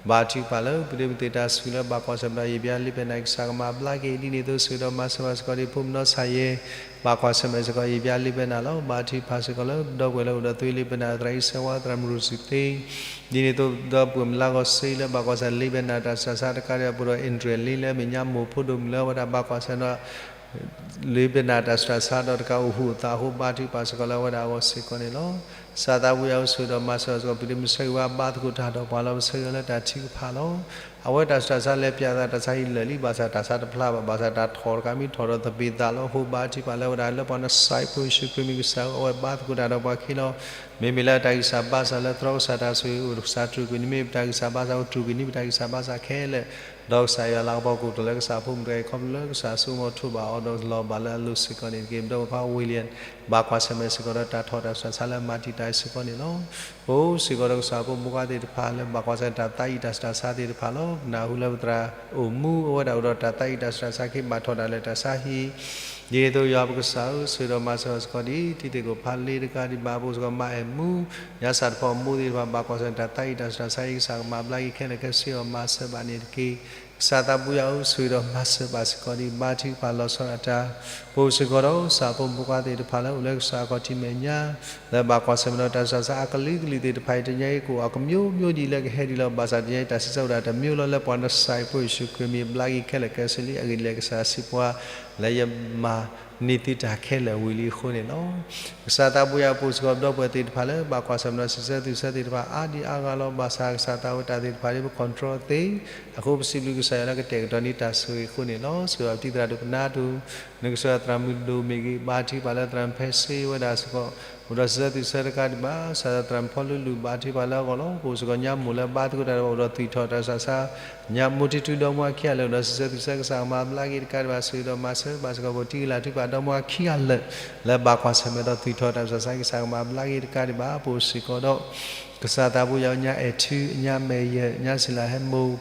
ဘါထုကဖၣ်လၢ ပဒ့မုၢ်သ့ၣ်တၢ်ဆူၣ်လၢဘၣ်ကွၢ်ဆၢၣ်မဲာ်ဒီးယံာ်ဘျါလံာ်ဘဲနၢ် ကစၢ်ကမၤဘျါက့ၤ ဒ်န့ၣ်အသိး ဆိၣ်ဂ့ၤဒီးမၤစၢၤဘၣ်စ့ၢ်ကီးဒ် ဖိမုၣ်နီၢ်ဆၣ်ယဲၢ် ဘၣ်ကွၢ်ဆၢၣ်မဲာ်စ့ၢ်ကီးယံာ်ဘျါလံာ်ဘဲနၢ်လီၤ. ဘါထုကဖၣ်စ့ၢ်ကီးလၢ ဒီပုၢ်ဝဲၢ်လၢအိၣ်ဒီးသွံလံာ်ဘဲနၢ် သရၣ်အံၣ်စဲးဝါ သရၣ်မရူၢ်စူၢ်သ့ ဒ်န့ၣ်အသိး ဒီပုၢ်ဝဲၢ်မုၢ်လၢ်ဂီၤစ့လၢဘၣ်ကွၢ်ဆၢၣ်လံာ်ဘဲနၢ်တၢ်ဆူးတၢ်ဆါတကးဒံး ပအိၣ်ဒီး Andrew လံ လၢအမဲာ်ညါမိၢ်ဖိဒိၣ်မုၣ်လၢအဝဲဒၣ်ဘၣ်ကွၢ်ဆၢၣ်ဒီး လံာ်ဘဲနၢ်တၢ်ဆူးတၢ်ဆါဒီးတကးအိၣ်ဟူးအိၣ်သးအဃိ ဘါထုကဖၣ်စ့ၢ်ကီးလၢအဝဲဒၣ်အဂီၢ်စ့ၢ်ကီးန့ၣ်လီၤ. ကစၢ်သးဘိယွၤဧၢ, ဆိၣ်ဂ့ၤဒီးမၤစၢၤစ့ၢ်ကီး ပဒ့မုၢ်ဆၢဂ့ၤဝါ ဘါသကိးတၢ်ဒီးပှၤလီၤ. ပဆၢဂ့ၤလၢတၢ်ထုကဖၣ်လီၤ. အဝဲတၢ်ဆူးတၢ်ဆါလဲၤပၠးသး တၢ်ဆါဟံၣ်လၢာ်လံ ဘၣ်ဆၣ်တၢ်ဆါတဖျါဘၣ်, ဘၣ်ဆၣ်တၢ်ထီၣ်တကးမ့ၢ်ထီၣ်ဒီးသဘံၣ်သးလီၤအဃိ ဘါထုကဖၣ်လၢအဝဲဒၣ်လၢပှၤနစၤအံၤဖိယ့ၣ်ၡူးခရံာ်မံၤ ကစၢ်ဧၢ, အဝဲဘါသကိးတၢ်ဒီးပှၤခံလီၤ. မ့မ့ၢ်လၢတၢ်ဂံၢ်စၢ်ဘါစၢ်လၢသြီကစၢ်တၢ်ဆိၣ်ဂ့ၤအိၣ် ကစၢ်တြူာ်ကွံာ်န့ၣ် မ့ၢ်ပတၢ်ဂံၢ်စၢ်ဘါစၢ်အိၣ် တြူာ်ကွံာ်န့ၣ် ပတၢ်ဂံၢ်စၢ်ဘါစၢ်ခဲလၢာ်, ဒီးကစၢ်ယွၤလၤကပီၤကအိၣ်ထီၣ်လၢကစၢ်ဖိမုၣ်တဂၤအံၤ ခီဖျိလၢကစၢ်ဆိကမိၣ်ထိးဘၣ်အီၤဒီးလီၤဘၣ်လၢအလိၤစ့ၢ်ကီးန့ၣ်တက့ၢ်. ဒီးပှၤခွါဝ့ၢ်လံယၣ် ဘၣ်ကွၢ်ဆၢၣ်မဲာ်စ့ၢ်ကီးဒီးတၢ်ထီၣ်တၢ်ဆူးတၢ်ဆါလၢမၤတံာ်တာ်အံၤစ့ၢ်ကီးန့ၣ်လီၤ. ပအိၣ်စ့ၢ်ကီးဒီးကစၢ်ဖိမုၣ်ခွါသ့ၣ်တဖၣ်လၢဘၣ်ကွၢ်ဆၢၣ်တၢ်သးအံၣ်တၢ်ဆူးတၢ်ဆါသ့ၣ်တဖၣ်လီၤ. ပနၢ်ဟူလၢပသရၣ်အိၣ်မူအဝဲဒၣ်အိၣ်ဒီးတၢ်သးအံၣ်တၢ်ဆူးတၢ်ဆါ က့ၤဘၣ်ထီၣ်ဒၣ်လဲာ်တၢ်ဆါဟံၣ် ဒ်သိးယွၤပကစၢ်ဧၢ, ဆိၣ်ဂ့ၤဒီးမၤစၢၤစ့ၢ်ကီးဒ် တံၤသကိးဖးလ့တကးဒံးဘၣ် ပအိၣ်စ့ၢ်ကီးမါအဲၣ်မူ ညါစၢ်တဖီအမိၢ်သ့ၣ်တဖၣ် ဘၣ်ကွၢ်ဆၢၣ်တၢ်သးအံၣ်တၢ်ဆူးတၢ်ဆါအံၤ ကစၢ်ကမၤဘျါက့ၤခဲလၢာ်ခဲဆ့အီၤ မၤစၢၤဘၣ်န့ၣ်တက့ၢ်. ကစၢ်သးဘိယွၤဧၢ, ဆိၣ်ဂ့ၤဒီးမၤစၢၤဘၣ်စ့ၢ်ကီးဒ် ဘါထုကဖၣ်လီၤဆီဒၣ်တၢ် ပအိၣ်စ့ၢ်ကီးဒီးကစၢ်ဖိမုၣ်ဖိခွါသ့ၣ်တဖၣ်လၢအိၣ်လၢကစၢ်အခီၣ်ထံးမဲာ်ညါ လၢဘၣ်ကွၢ်ဆၢၣ်မဲာ်ဒီးတၢ်ဆူးတၢ်ဆါအကလုာ်ကလုာ်သ့ၣ်တဖၣ်အံၤ တနံၤအံၤကအိၣ်အကမျိုးမျိုးဒ်လဲၣ်ကဟဲဒ်လဲၣ် ဘၣ်ဆၣ်တနံၤအံၤတၢ်စံးဆၢအိၣ်ဒၣ်တမျိုးလီၤ. လၢပှၤနစၤအံၤဖိယ့ၣ်ၡူးခရံာ်မံၤ ဘျါက့ၤခဲလၢာ်ခဲဆ့လံ. အဂ့ၢ်ဒ်လဲၣ် ကစၢ်စံးပှၤ လၢယမၤန့ၢ်သုတၢ်ခဲလၢာ်ဝံၤလံအဃိန့ၣ်လီၤ. ကစၢ်သးဘိယွၤဧၢ, ပအိၣ်စ့ၢ်ကီးဒီပုၢ်ဝဲၢ်သ့ၣ်တဖၣ်လၢ ဘၣ်ကွၢ်ဆၢၣ်မဲာ်ဒီးစံးဆၢသုးဆၢသ့ၣ်တဖၣ် အါဒံအါဂၤလီၤ. ဘၣ်ဆၣ်ကစၢ်သးဝဲတၢ်သ့ၣ်တဖၣ်ဒ်ပ control သ့ အဃိပစံးဘျုးကစၢ်ယွၤလၢကတဲာ်ကတီၤန့ၢ်တၢ်ဆိၣ်ဂ့ၤအဃိန့ၣ်လီၤ. ဆိၣ်ဂ့ၤဘၣ်ပတံၤသရၣ်ဒိၣ်ပနၢ်တူၢ် နကစၢ်ယွၤသရၣ်မုၢ်ဒိၣ်မ့ၢ်ဂ့ၤ ဘါထုကဖၣ်လၢသရၣ်ဖဲစ့ဝဲဒၣ်စ့ၢ်ကီး အိၣ်ဒီးစံးဆၢသုးဆၢတကးဒံးဘၣ် ကစၢ်သရၣ်ဖီလူလူ ဘါထုကဖၣ်လၢအဂီၢ်လီၤ. ပအိၣ်စ့ၢ်ကီးညါမိၢ်လၢဘါသကိးတၢ်ဒီးပှၤအိၣ်ဒီးသွံၣ်ထီၣ်တၢ်ဆူးတၢ်ဆါ ညါမိၢ်ထံထူဒီမါဝၤခံဂၤလၢာ် အိၣ်ဒီးစံးဆၢသုးဆၢ ကစၢ်ကမၤဘျါက့ၤတကးဒံးဘၣ် ဆိၣ်ဂ့ၤဒီးမၤစၢၤဘၣ်စ့ၢ်ကီး ပတံၤကလၤထုကဖၣ်ဒီမါဝၤခံဂၤလၢာ် လၢဘၣ်ကွၢ်ဆၢၣ်မဲာ်ဒီးသွံၣ်ထီၣ်တၢ်ဆူးတၢ်ဆါ ကစၢ်ကမၤဘျါက့ၤတကးဒံးဘၣ် ပအိၣ်စ့ၢ်ကီးဒီး ကစၢ်သးဘိယွၤဧၢ ညါအဲၣ်ထူ ညါမဲာ်ယဲၢ် ညါစံလၤဟဲမိၢ်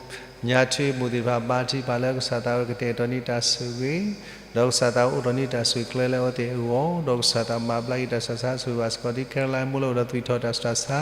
ညါထူမိၢ်သ့ၣ်တဖၣ် ဘါထုကဖၣ်လၢကစၢ်သးဝဲကတဲာ်ကတီၤန့ၢ်တၢ်ဆိၣ်ဂ့ၤ ဒီးကစၢ်သးဝဲအိးထီၣ်န့ၢ်တၢ်ဆိၣ်ဂ့ၤကျဲလၢအဝဲသ့ၣ်အဂီၢ် ဒီးကစၢ်သးမၤဘျါက့ၤတၢ်ဆူးတၢ်ဆါ ဆိၣ်ဂ့ၤဘၣ်စ့ၢ်ကီး ဒ် Caroline မိၢ်လၢအိၣ်ဒီးသွံၣ်ထီၣ်တၢ်ဆူးတၢ်ဆါ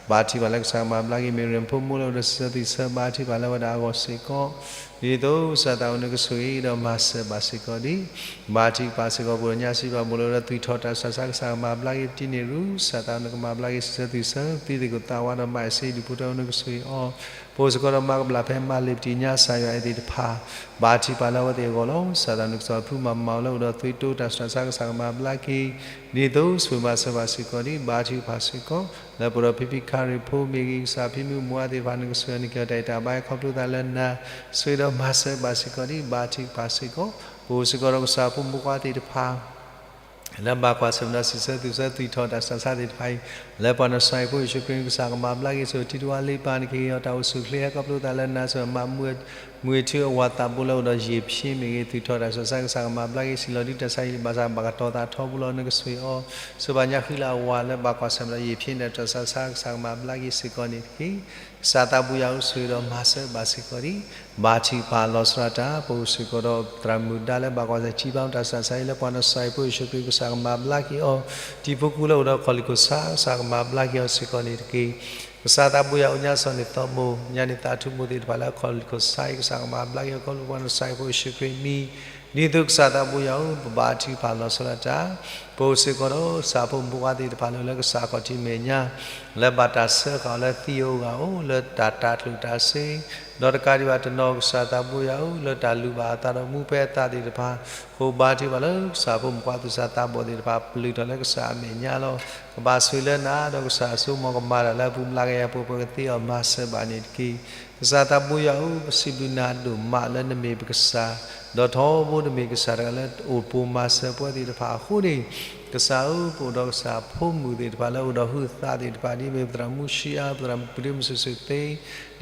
ဘါထုကဖၣ်လၢကစၢ်ကမၤဘျါက့ၤ Miriam ဖိမိၢ်လၢအိၣ်ဒီးစံးဆၢသုးဆၢ ဘါထုကဖၣ်လၢအဝဲဒၣ်အဂီၢ်စ့ၢ်ကီး ဒ်သိးကစၢ်သးဝဲနကဆိၣ်ဂ့ၤဒီးမၤစၢၤဘၣ်စ့ၢ်ကီးဒ် ဘါထုကဖၣ်စ့ၢ်ကီး ပှၤညါစံးဘၣ်မိၢ်လၢအိၣ်ဒီးသွံၣ်ထီၣ်တၢ်ဆူးတၢ်ဆါ ကစၢ်ကမၤဘျါက့ၤ ပတံၤန့ၢ်ရူ ကစၢ်သးဝဲနကမၤဘျါက့ၤစံးဆၢသုးဆၢ တံၤသကိးသးဝးဒီးမါအဲၣ်စ့ဒံၣ်ဖိတၢ်ဝဲနကဆိၣ်ဂ့ၤအီၤ ပအိၣ်စ့ၢ်ကီးဒီးမါကဘျၣ်ဖဲမါလ့ၤပတံၤ ညါစၢ်ယွၤအဲၣ်သ့ၣ်တဖၣ် ဘါထုကဖၣ်လၢအဝဲသ့ၣ်အဂီၢ်လီၤ. ကစၢ်သးဝဲနကစၢ်ဖုမၤမၤအီၤလၢအိၣ်ဒီးသွံၣ်ထီၣ်တၢ်ဆူးတၢ်ဆါ ကစၢ်ကမၤဘျါက့ၤ ဒ်သိးဆိၣ်ဂ့ၤမၤစၢၤဘၣ်စ့ၢ်ကီးဒ် ဘါထုကဖၣ်စ့ၢ်ကီး လၢပအိၣ်ဒီးဖံဖံခါရံၣ်ဖိမ့ၢ်ဂ့ၤ ကစၢ်ဖံမုၣ်မိၢ်အါသ့ၣ်တဖၣ် နကဆိၣ်ဂ့ၤနက့ၤအီၤ တၢ်အဲၣ်တၢ်ဘါအံၤခီဖျိသးလၢနၤ ဆိၣ်ဂ့ၤဒီးမၤစၢၤဘၣ်စ့ၢ်ကီးဒ် ဘါထုကဖၣ်စ့ၢ်ကီး ပအိၣ်စ့ၢ်ကီးဒီးကစၢ်ဖိမုၣ်ဖိခွါသ့ၣ်တဖၣ် လၢဘၣ်ကွၢ်ဆၢၣ်မဲာ်ဒီးစံးဆၢသုးဆၢ သွံၣ်ထီၣ်တၢ်ဆူးတၢ်ဆါသ့ၣ်တဖၣ်အံၤ လၢပှၤနစၤအံၤဖိယ့ၣ်ၡူးခရံာ် ကစၢ်ကမၤဘျါက့ၤ ဆိၣ်ဂ့ၤတံၤတဝါလ့ပၢ် နကဟ့ၣ်အီၤတၢ်အိၣ်ဆူၣ်အိၣ်ချ့ဟဲခီဖျိသးလၢနၤ ဆိၣ်ဂ့ၤမၤမုာ်ထူအဝၤသးဘိလၢအိၣ်ဒီးယ့ၢ်ဖၠ့မ့ၢ်ဂ့ၤ သွံၣ်ထီၣ်တၢ်ဆူးတၢ်ဆါ ကစၢ်ကမၤဘျါက့ၤ စံၣ်လီၤဒုးတၢ်ဆါဟံၣ် ဘၣ်ဆၣ်ဘၣ်ကတီၤသးထီဘိလီၤ နကဆိၣ်ဂ့ၤအီၤ ဆိၣ်ဂ့ၤဘၣ်ညါဃံလၤအဝၤလၢဘၣ်ကွၢ်ဆၢၣ်မဲာ်ဒီးယ့ၢ်ဖၠ့န့ၣ် တၢ်ဆူးတၢ်ဆါ ကစၢ်ကမၤဘျါက့ၤစ့ၢ်ကီးန့ၣ်တက့ၢ်. ကစၢ်သးဘိယွၤဧၢ ဆိၣ်ဂ့ၤဒီးမၤစၢၤဘၣ်စ့ၢ်ကီးဒ် ဘါထုကဖၣ်လီၤဆီဒၣ်တၢ် ပအိၣ်စ့ၢ်ကီးဒီးသရၣ်မုၣ်ဒါလၢဘၣ်ကွၢ်ဆၢၣ်မဲာ် ကံဘါတၢ်ဆူးတၢ်ဆါအံၤ လၢပှၤနစၤအံၤဖိယ့ၣ်ၡူးခရံာ် ကစၢ်ကမၤဘျါက့ၤအီၤ တံၤဖိကူလၢအိၣ်ဒီးခီၣ်လံၢ်ခိၣ်ဆါ ကစၢ်ကမၤဘျါက့ၤအီၤစ့ၢ်ကီးန့ၣ်တက့ၢ်. ကစၢ်သးဘိယွၤဧၢ ညါစီၤန့ၣ်သီမိၢ် ညါန့ၣ်သးထူမိၢ်သ့ၣ်တဖၣ်လၢခီၣ်လံၢ်ခိၣ်ဆါအံၤ ကစၢ်ကမၤဘျါက့ၤအီၤ ခီဖျိပှၤနစၤအံၤဖိယ့ၣ်ၡူးခရံာ်မံၤ ဒ်သိးကစၢ်သးဘိယွၤဧၢ ပဘါထုကဖၣ်လီၤဆီဒၣ်တၢ် ပအိၣ်စ့ၢ်ကီးဒီးကစၢ်ဖိမုၣ်ဖိခွါသ့ၣ်တဖၣ်လၢ လၢကစၢ်အခီၣ်ထံးမဲာ်ညါ လၢဘၣ်တၢ်စၢဃာ်အီၤလၢသံအဂၤအိၣ် လၢတၢ်တၤကျိၣ်တၤစ့ ဒီးတကးဒံးဘၣ်တနီၤ ကစၢ်သးဘိယွၤဧၢ လၢတၢ်လုၢ်ဘၣ်အသးဒီးမူဖဲအသးသ့ၣ်တဖၣ် ဃိဘါထုကဖၣ်လၢကစၢ်ဖိမုၣ်ဖိခွါသူၣ်စၢ်သးဘီၣ်သ့ၣ်တဖၣ် ပျုၢ်ထီၣ်လၢကစၢ်အမဲာ်ညါလီၤ. ကဘၣ်ဆိၣ်ဂ့ၤလၢနၤဒီးကစၢ်အစိကမီၤကမၤတၢ်လၢအပူၤ မျးကယၤပှဲၤပှဲၤကသ့အီၤ မၤစၢၤဘၣ်န့ၣ်တက့ၢ်. ကစၢ်သးဘိယွၤဧၢ ပစံးဘျုးနၤဒိၣ်မးလၢနမ့ၢ်ပကစၢ် ဒီးထီဘိတမ့ၢ်ကစၢ်တဂၤလၢအိၣ်ပိာ်မၤစၢၤပဝဲသ့ၣ်တဖၣ်အဃိန့ၣ်, ကစၢ်ဧၢ ပအိၣ်ဒီးကစၢ်ဖိမုၣ်သ့ၣ်တဖၣ်လၢအိၣ်ဒီးဟုးသးသ့ၣ်တဖၣ် ဒ်မ့ၢ်ပသရၣ်မူရှံအါ, ပသရၣ်မုၣ်ပဒ့မုၣ်စူးစူးသ့,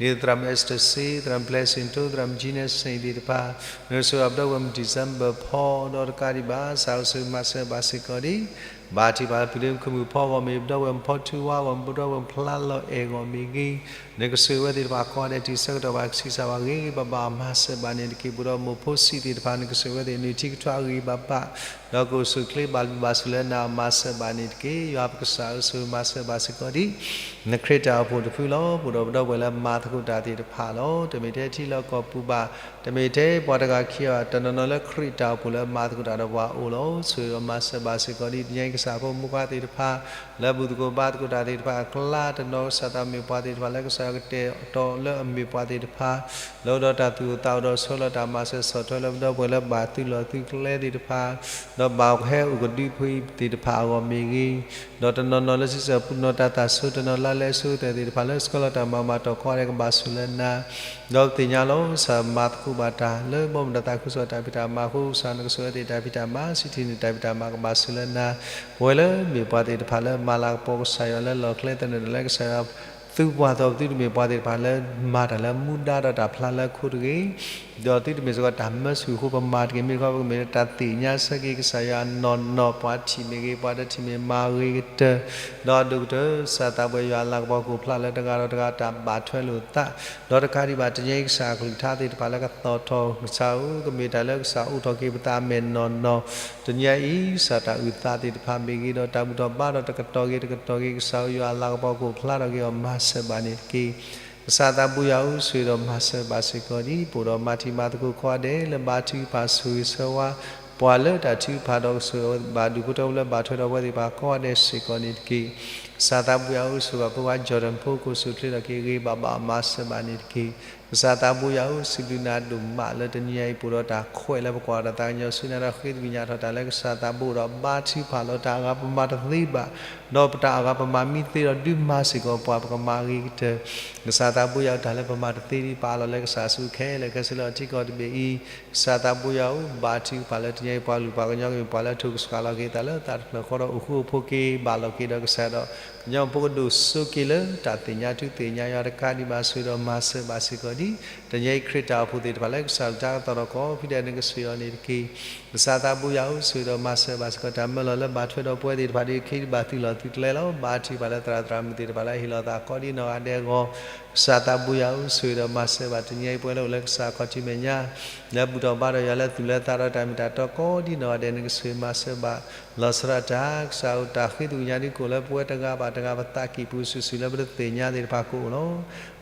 ဒ်သရၣ်မုၣ် Esther စ့, သရၣ်မုၣ် Blessing တိ, သရၣ်မုၣ် Gina စ့ၣ်သ့ၣ်တဖၣ်, နကဆိၣ်ဂ့ၤပဒီပုၢ်ဝဲၢ်မုၣ် December ဖီဒီးတကးဒံးဘၣ် ကစၢ်ဧၢ ဆိၣ်ဂ့ၤမၤစၢၤဘၣ်စ့ၢ်ကီးဒံး ဘၣ်ထံၣ်ဘၣ်လၢဖုဒ့မုၣ်ခမုၣ်ဖီအဂီၢ်မ့ၢ်ဂ့ၤ, ပဒီပုၢ်ဝဲၢ်မုၣ်ဖီထူဝါအဂီၢ်မ့ၢ်ဂ့ၤ, ပဒီပုၢ်ဝဲၢ်မုၣ်ဖျါလီၤအဲၣ်အဂီၢ်မ့ၢ်ဂ့ၤ, နကဆိၣ်ဂ့ၤဝဲသ့ၣ်တဖၣ်ကိးဂၤဒဲး တံၤဆၢကတီၢ်ဘၣ် ဆံးစၢ်ဘၣ်ဂ့ၤဂ့ၤဘၣ်ဘၣ် မၤစၢၤဘၣ်န့ၣ်တက့ၢ်. ပအိၣ်ဒီးမိၢ်ဖိဆံးသ့ၣ်တဖၣ် နကဆိၣ်ဂ့ၤဝဲသ့ၣ် နုၢ်ထံကထွါဂ့ၤဂ့ၤဘၣ်ဘၣ်, ဒီးကအိၣ်ဆူၣ်အိၣ်ချ့ဘၣ်လုၢ်ဘၣ်စူၢ်လၢနၤ မၤစၢၤဘၣ်န့ၣ်တက့ၢ်. ယွၤပကစၢ်ဧၢ ဆိၣ်ဂ့ၤမၤစၢၤဘၣ်စ့ၢ်ကီးဒံး နခရံာ်တၢ်အိၣ်ဖှိၣ်တဖုလီၤ. ပအိၣ်ဒီးပဒီပုၢ်ဝဲၢ်လၢမၤသကိးတၢ်သ့ၣ်တဖၣ်လီၤ. တမ့ၢ်ထဲထံလီၢ်ကီၢ်ပူၤဘၣ်, တမ့ၢ်ထဲပှၤတဂၤခံဂၤ, တနီၤနီၤလၢခရံာ်တၢ်အိၣ်ဖှိၣ်လၢမၤသကိးတၢ်ဒီးပှၤအိၣ်လီၤ. ဆိၣ်ဂ့ၤဒီးမၤစၢၤဘၣ်စ့ၢ်ကီးဒံး တနံၤအံၤကစၢ်ဖိမုၣ်ခွါသ့ၣ်တဖၣ် လၢဘူၣ်သကိးဘါသကိးတၢ်သ့ၣ်တဖၣ်အကျါ, တနီၤကစၢ်သးမ့ၢ်ပှၤသ့ၣ်တဖၣ်လၢကစၢ်ယွၤကတဲာ်ကတီၤလၢအမ့ၢ်ပှၤသ့ၣ်တဖၣ် လၢအိၣ်ဒီးတၢ်သူၣ်အိၣ်သးအိၣ်ဒီးဆီလီၤတၢ် မၤစၢၤဆီၣ်ထွဲလၢပဒီပုၢ်ဝဲၢ်လၢဘၣ်သုးလီၢ်သုးကျဲသ့ၣ်တဖၣ်, ဒီးဘၣ်ဟဲအိၣ်ကဒုဖှံသ့ၣ်တဖၣ်အဂီၢ်မ့ၢ်ဂ့ၤ, ဒီးတနီၤနီၤလၢစံးဆၢပူၤနီၢ်တၢ်သၣ်ဆိ တနီၤလၢလဲၤဆိကတၢၢ်သ့ၣ်တဖၣ် လၢဆှၢလီၤတၢ်မၤမၤတီၤကိးဂၤဒဲး ကဘၣ်ဆိၣ်လၢနၤ, ဒီးပသ့ၣ်ညါလီၤ ကစၢ်မၤသကိးဘၣ်တၢ်လၢဘီမုၢ်ဒီးသးခုကစီၣ်တၢ်ဖံးတၢ်မၤအဃိ ကစၢ်နကဆိၣ်ဂ့ၤဝဲသ့ၣ်တၢ်ဖံးတၢ်မၤ စံးထံၣ်န့ၢ်တၢ်ဖံးတၢ်မၤ ကဘၣ်ဆိၣ်လၢနၤ, ပဝဲလၢမ့ၢ်ပှၤသ့ၣ်တဖၣ်လၢမၤလၤကပီၤကစၢ်ယွၤလၢလီၢ်ကျဲသနၢၣ်လၢကစၢ်ယွၤ သုပှၤသီ သုတမ့ၢ်ပှၤသ့ၣ်တဖၣ်လၢမၤတၢ်လၢမူဒါဒီးတၢ်ဖျါလၢခိတဂ့ၤ, ဒီးသုတမ့ၢ်စ့ၢ်ကီးတၢ်မၢဆူၣ်အဃိပမၤတက့ၢ်. မ့ၢ်တခီပကမ့ၢ်လၢတၢ်သ့ၣ်ညါဆၢက့ၤကစၢ်ယွၤနီၢ်နီၢ် ပှၤထံၣ်မ့ၢ်ဂ့ၤ ပှၤတထံၣ်မ့ၢ်မၤဂ့ၤကတၢၢ်, ဒီးအဒိၣ်ကတၢၢ် ကစၢ်သးပှဲၤယွၤအလၤကပီၤကအိၣ်ဖျါလၢတဂၤဒီးတဂၤ တၢ်ဘၣ်ထွဲလိာ်သး, ဒီးတကးဒံးဘၣ် တနံၤအံၤကစၢ်အကလုၢ်ကထါသ့ၣ်တဖၣ်လၢကသီၣ်ထီၣ် ကစၢ်ဧၢ ကမ့ၢ်တၢ်လၢကစၢ်အိးထီၣ်က့ၤပသးမဲာ်နီၢ်နီၢ်, တနံၤအံၤ ကစၢ်တၢ်အုၣ်သးသ့ၣ်တဖၣ်မ့ၢ်ဂ့ၤ ဒီးတၢ်ဘူၣ်ထီၣ်ဘါထီၣ်တကတီၢ်ဂ့ၤတကတီၢ်ဂ့ၤ ကစၢ်ဧၢ ယွၤအလၤကပီၤကအိၣ်ဖျါထီၣ်က့ၤအီၤ မၤစၢၤဘၣ်န့ၣ်တက့ၢ်. ကစၢ်သးဘိယွၤဧၢ ဆိၣ်ဂ့ၤဒီးမၤစၢၤဘၣ်စ့ၢ်ကီးဒံး ပအိၣ်ဒီးမၤထံမၤသကိးကိးဂၤဒဲးလၢဘါထုကဖၣ် ဆိၣ်ဂ့ၤဆၢဝါ ပှၤလၢတၢ်ထုကဖၣ်ဒီးကဆိၣ်ဂ့ၤဘၣ်ဒူၣ်ဖိထၢဖိလၢဘၣ်ထွဲဒီးပဝဲသ့ၣ်တဖၣ်ကိးဂၤဒဲးစ့ၢ်ကီးန့ၣ်တက့ၢ်. ကစၢ်သးဘိယွၤဧၢ ဆိၣ်ဂ့ၤပဝဲ Jordan ဖိ ကအိၣ်ဆူၣ်အိၣ်ချ့ထီၣ်က့ၤဂ့ၤဂ့ၤဘၣ်ဘၣ် မၤစၢၤဘၣ်န့ၣ်တက့ၢ်. ကစၢ်သးဘိယွၤဧၢ စံးဘျုးနၤဒိၣ်မးလၢတနံၤအံၤ ပအိၣ်ဒီးတၢ်ခွဲးလၢပကွၢ်ဒီးတၢ်ကညီၤဆူညါဒီးဃ့သဘံၣ်ညါထီၣ်တၢ်လၢကစၢ်သးဘိဒီး ဘါထုကဖၣ်လီၤတၢ်အဂၤပမၤတသ့ဘၣ်, ဒီးပတၢ်အဂၤပမၤမံသ့ဒီး ဒုးမၤစ့ၢ်ကီးပှၤ ပကမၤဂ့ၤကတၢၢ်. ကစၢ်သးဘိယွၤဧၢ တၢ်လၢပမၤတသ့ဒံး ပအးလီၤလၢကစၢ်ဆူခဲလၢာ်ခဲဆ့လၢအထံကီၢ်တဘ့ၣ်အံၤ, ကစၢ်သးဘိယွၤဧၢ ဘါထုကဖၣ်လၢတနံၤအံၤ ပှၤကလုာ်ပှၤကညီကမ့ၢ်ပှၤလၢထိၣ်ကဆှီလီၤက့ၤသးလၢသးတဖျၢၣ်ဃီဒီးအိၣ်ဃူအိၣ်ဖိးက့ၤဘၣ်လီၤက့ၤဒီးကစၢ်ဒီး ကညီဖိကဒိၣ်စိက့ၤလၢတၢ်သ့ၣ်ညါထုသ့ၣ်ညါယွၤတကးဒံးဘၣ် ဆိၣ်ဂ့ၤဒီးမၤစၢၤဘၣ်စ့ၢ်ကီးဒံး တနံၤအံၤခရံာ်တၢ်အိၣ်ဖှိၣ်သ့ၣ်တဖၣ်လၢကစၢ်အကလုၢ်ကထါကသီၣ်ထီၣ်ကိးဖံဒဲး နကဆိၣ်ဂ့ၤအီၤန့ၣ်တက့ၢ်. ကစၢ်သးဘိယွၤဧၢ ဆိၣ်ဂ့ၤဒီးမၤစၢၤဘၣ်စ့ၢ်ကီး တၢ်မၢလီၤလၢဘၣ်ထွဲဒီးပဝဲသ့ၣ်တဖၣ်ဒီး ခ့ဒံးဘၣ်သုးလီၢ်သုးကျဲလီၤ. ဘါထုကဖၣ်လၢသရၣ်သရၣ်မုၣ်သ့ၣ်တဖၣ်လၢဟ့ၣ်လီၤသးကိးဒံးနီၢ်ဂၤဒဲးအဂီၢ် ကစၢ်သးဘိယွၤဧၢ ဆိၣ်ဂ့ၤဒီးမၤစၢၤဘၣ် တနံၤအံၤပဝဲလၢအိၣ်လၢကစၢ်ခီၣ်ထံးမဲာ်ညါ လၢဘူၣ်ထီၣ်ဘါထီၣ်ယွၤလၢသူၣ်လၢသးဒီးတၢ်မ့ၢ်တၢ်တီကိးဒံးနီၢ်ဂၤဒဲး နကဆိၣ်ဂ့ၤမၤစၢၤဘၣ် လီၤဆီဒၣ်တၢ် ကစၢ်ဧၢ တၢ်ဃ့သဘံၣ်ညါဒုးကအိၣ်လၢပဝဲတဂၤဘၣ်တဂၤပသးကံၢ်ပူၤ စုာ်စုာ်လၢပတသ့ၣ်ညါသ့ၣ်တဖၣ်ကအိၣ်လီၤ.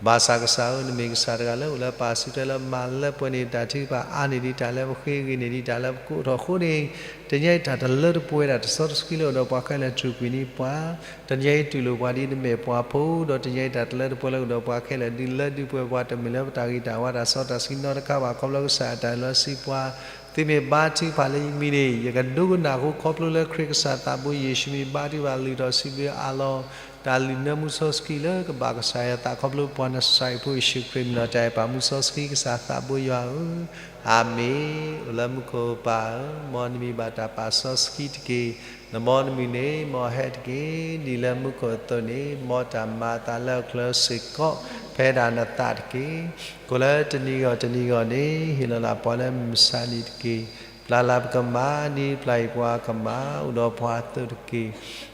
ဘၣ်ဆၣ်ကစၢ်ဧၢ နမ့ၢ်ကစၢ်တဂၤလၢအိၣ်လၢပာ်စုထွဲလၢမၤလၢပှဲၤန့ၢ်တၢ်ထုကဖၣ် အါန့ၢ်ဒံးတၢ်လၢပဃ့ ဂ့ၤန့ၢ်ဒံးတၢ်လၢပကိးထီၣ်အဃိန့ၣ် တနံၤအံၤတၢ်တလၢတပှဲၤ တၢ်တစီတဆှံလၢအိၣ်ဒီးပှၤခဲလၢာ် ထုးကွံာ်န့ၢ်ပှၤ တနံၤအံၤတူၢ်လိာ်ပှၤဒ်နမဲာ်ပှၤဖိ ဒီးတနံၤအံၤတၢ်တလၢတပှဲၤလၢအိၣ်ဒီးပှၤခဲလၢာ် ဒုးလၢဒုးပှဲၤပှၤ တမ့ၢ်လၢပတၢ်ဂံၢ်တၢ်ဘါတၢ်စီတၢ်ဆှံနီတခါဘၣ် ခီဖျိကစၢ်အတၢ်လၢစံးပှၤ သုမ့ၢ်ဘါထုကဖၣ်လၢယမံၤန့ၣ် ယကဒိကနၣ်အဃိ ခီဖျိလၢခရံာ်ကစၢ်သးဘိယ့ၣ်ၡူးမံၤဘါထုကဖၣ်လုၢ်ထီၣ်စံးဘျုးအးလီၤ တၢ်လုၢ်နၢမူစီဆှံလၢကဘၣ်ကစၢ်ယွၤသး ခီဖျိပှၤနစၤရ့းဖိယ့ၣ်ၡူးခရံာ်မံၤလီၤ တၢ်အဲၣ်ပာ်မူစီဆှံကစၢ်သးဘိယွၤဧၢ အၤမ့ၣ် အိၣ်လၢမူခိၣ်ပၢ်ဧၢ မ်နမံၤဘၣ်တၢ်ပာ်စီဆှံတက့ၢ်. နမ်နမုၢ်န့ၣ် မ်ဟဲတက့ၢ်. ဒ်လၢမူခိၣ်အသိးန့ၣ် မ်တၢ်မၤအသးလၢအချၢစ့ၢ်ကီး ဖဲဒၣ်နသးတက့ၢ်. ကိၣ်လၢတနံၤဂီၢ်တနံၤဂီၢ်န့ၣ် ဟ့ၣ်လီၤလၢပှၤလၢမုၢ်မဆါနံၤတက့ၢ်. ပျၢ်လၢပကမၣ် ဒ်ပျၢ်ယပှၤကမၣ် အိၣ်ဒီးပှၤအသိးတက့ၢ်.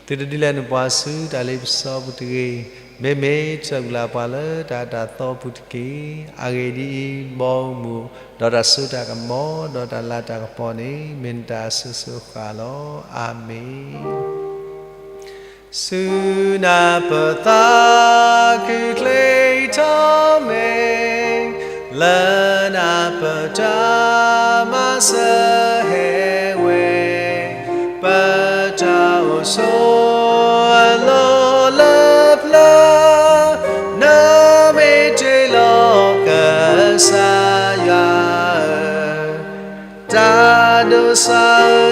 သုတဒုးလဲနပှၤဆူတၢ်လ့ပစီပူၤတဂ့ၤ. မ့မ့ၢ်တၢ်ဘူၣ်လၢပှၤလၢတၢ်အၢတၢ်သီပူၤတက့ၢ်. အဂ့ၢ်ဒ်အံၤ, ဘီမုၢ်, ဒီးတၢ်စိတၢ်ကမီၤ, ဒီးတၢ်လၤတၢ်ကပီၤန့ၣ် မ့ၢ်နတၢ်အစိၤစိၤဃၣ်ဃၣ်လီၤ. အၤမ့ၣ်. ဆူနၢ်ပၢၢ်သးခုချ့ထီၣ်မဲာ်, လၢနၢ်ပၢၢ်တၢ်မၤစၢၤဟဲဝဲ, ပတၢ်အိၣ်ဆိးအလီၢ်လၢပျၢၤ, နမ့ၢ်တ့ၢ်လီၤကစၢ်ယွၤဧၢ, တၢ်ဒိးစၢ်ဧ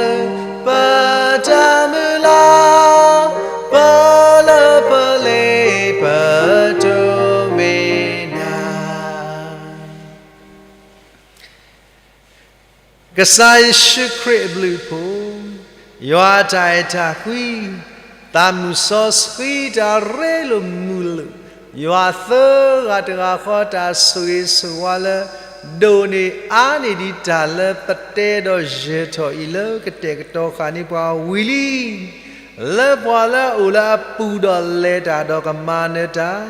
ၢ, ပတၢ်မုၢ်လၢ်, ပလၢပလ့ပတိၢ်မ့ၢ်နၤ. ကစၢ်ယ့ၣ်ၡူးခရံာ်အဘျုးအဖှိၣ်, ယွၤအတၢ်အဲၣ်တၢ်ကွံ, သးမုၢ်စီဆှံတၢ်ရ့လိာ်မုာ်လိာ်, ယွၤသၢဂၤတဂၤဃီတၢ်ဆိၣ်ဂ့ၤဆိၣ်ဝါလၢ ဒိၣ်န့ၢ်အါန့ၢ်ဒံးတၢ်လၢပတဲဒီးယဲၢ်ထီၣ်အံၤလၢကတဲာ်ကတီၤဃာ်န့ၢ်ပှၤဝံၤလံ လၢပှၤလၢအအိၣ်လၢအပူၤဒီးလဲၤတၢ်ဒီးကမၤနၢၤတၢ်,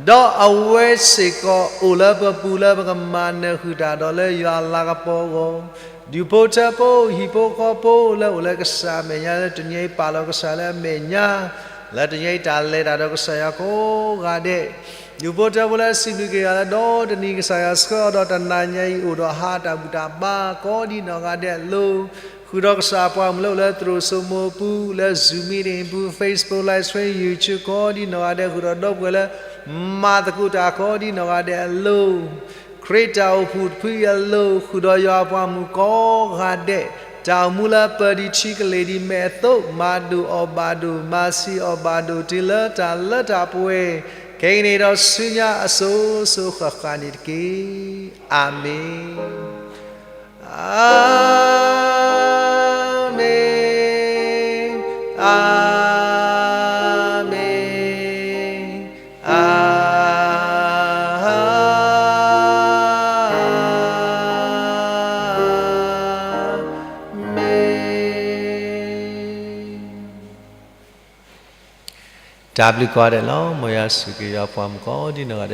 ဒီးအဝဲစ့ၢ်ကီးအိၣ်လၢပပူၤလၢပကမၤနၢၤဃုာ်တၢ်ဒီးလၢယွၤအလၤကပီၤအဂီၢ်, ဒူၣ်ဖိထၢဖိ ဟံၣ်ဖိဃီဖိလၢအိၣ်လၢကစၢ်အမဲာ်ညါ လၢတနံၤအံၤပာ်လီၤကစၢ်လၢအမဲာ်ညါ, လၢတနံၤအံၤတၢ်လဲၤတၢ်ဒီးကစၢ်ယွၤကိးဂၤဒဲး ဒူၣ်ဖိထၢဖိလၢစံးဘျုးက့ၤယွၤလၢဒီတနံၤ ကစၢ်ယွၤဆှၢအီၤဒီးတနၤညါအံၤအိၣ်ဒီးဟးတၢ်ဘူၣ်တၢ်ဘါကိးဒံနီၢ်ဂၤဒဲးအလိၤ, ဃုာ်ဒီးကစၢ်အပှၤမုၣ်လၢအိၣ်လၢသရိာ်စိမိၤအပူၤ လၢ Zoom meeting အပူၤ Facebook live stream YouTube ကိးဒံနီၢ်ဂၤဒဲး ဃုာ်ဒီးဒီပုၢ်ဝဲၢ်လၢ မၤသကိးတၢ်ကိးဒံနီၢ်ဂၤဒဲးအလိၤ ခရံာ်တၢ်အိၣ်ဖှိၣ်တဖုအံၤအလိၤ ဃုာ်ဒီးယွၤအပှၤမုၣ်ကိးဂၤဒဲး, တၢ်အိၣ်မူလၢပၢၤဒံးထံကလ့ၢ်ဒံးမဲာ်အသိး မၤဒိၣ်အီၣ်ဘၣ်ဒိၣ် မၤဆံးအီၣ်ဘၣ်ဒိၣ် တုၤလၢတၢ်လၢတၢ်ပှဲၤ, ခဲကနံၣ်ဒီးဆူညါအစိၤစိၤဃၣ်ဃၣ်န့ၣ်တက့ၢ်. အၤမ့ၣ်. အၤမ့ၣ်, အၤမ့ၣ်, အၤမ့ၣ်. တၢ်ဘျုးကိးဂၤဒဲးလီၤ. မ်ယွၤဆိၣ်ဂ့ၤယွၤပှၤမုၣ်ကိးဒံနီၢ်ဂၤဒဲး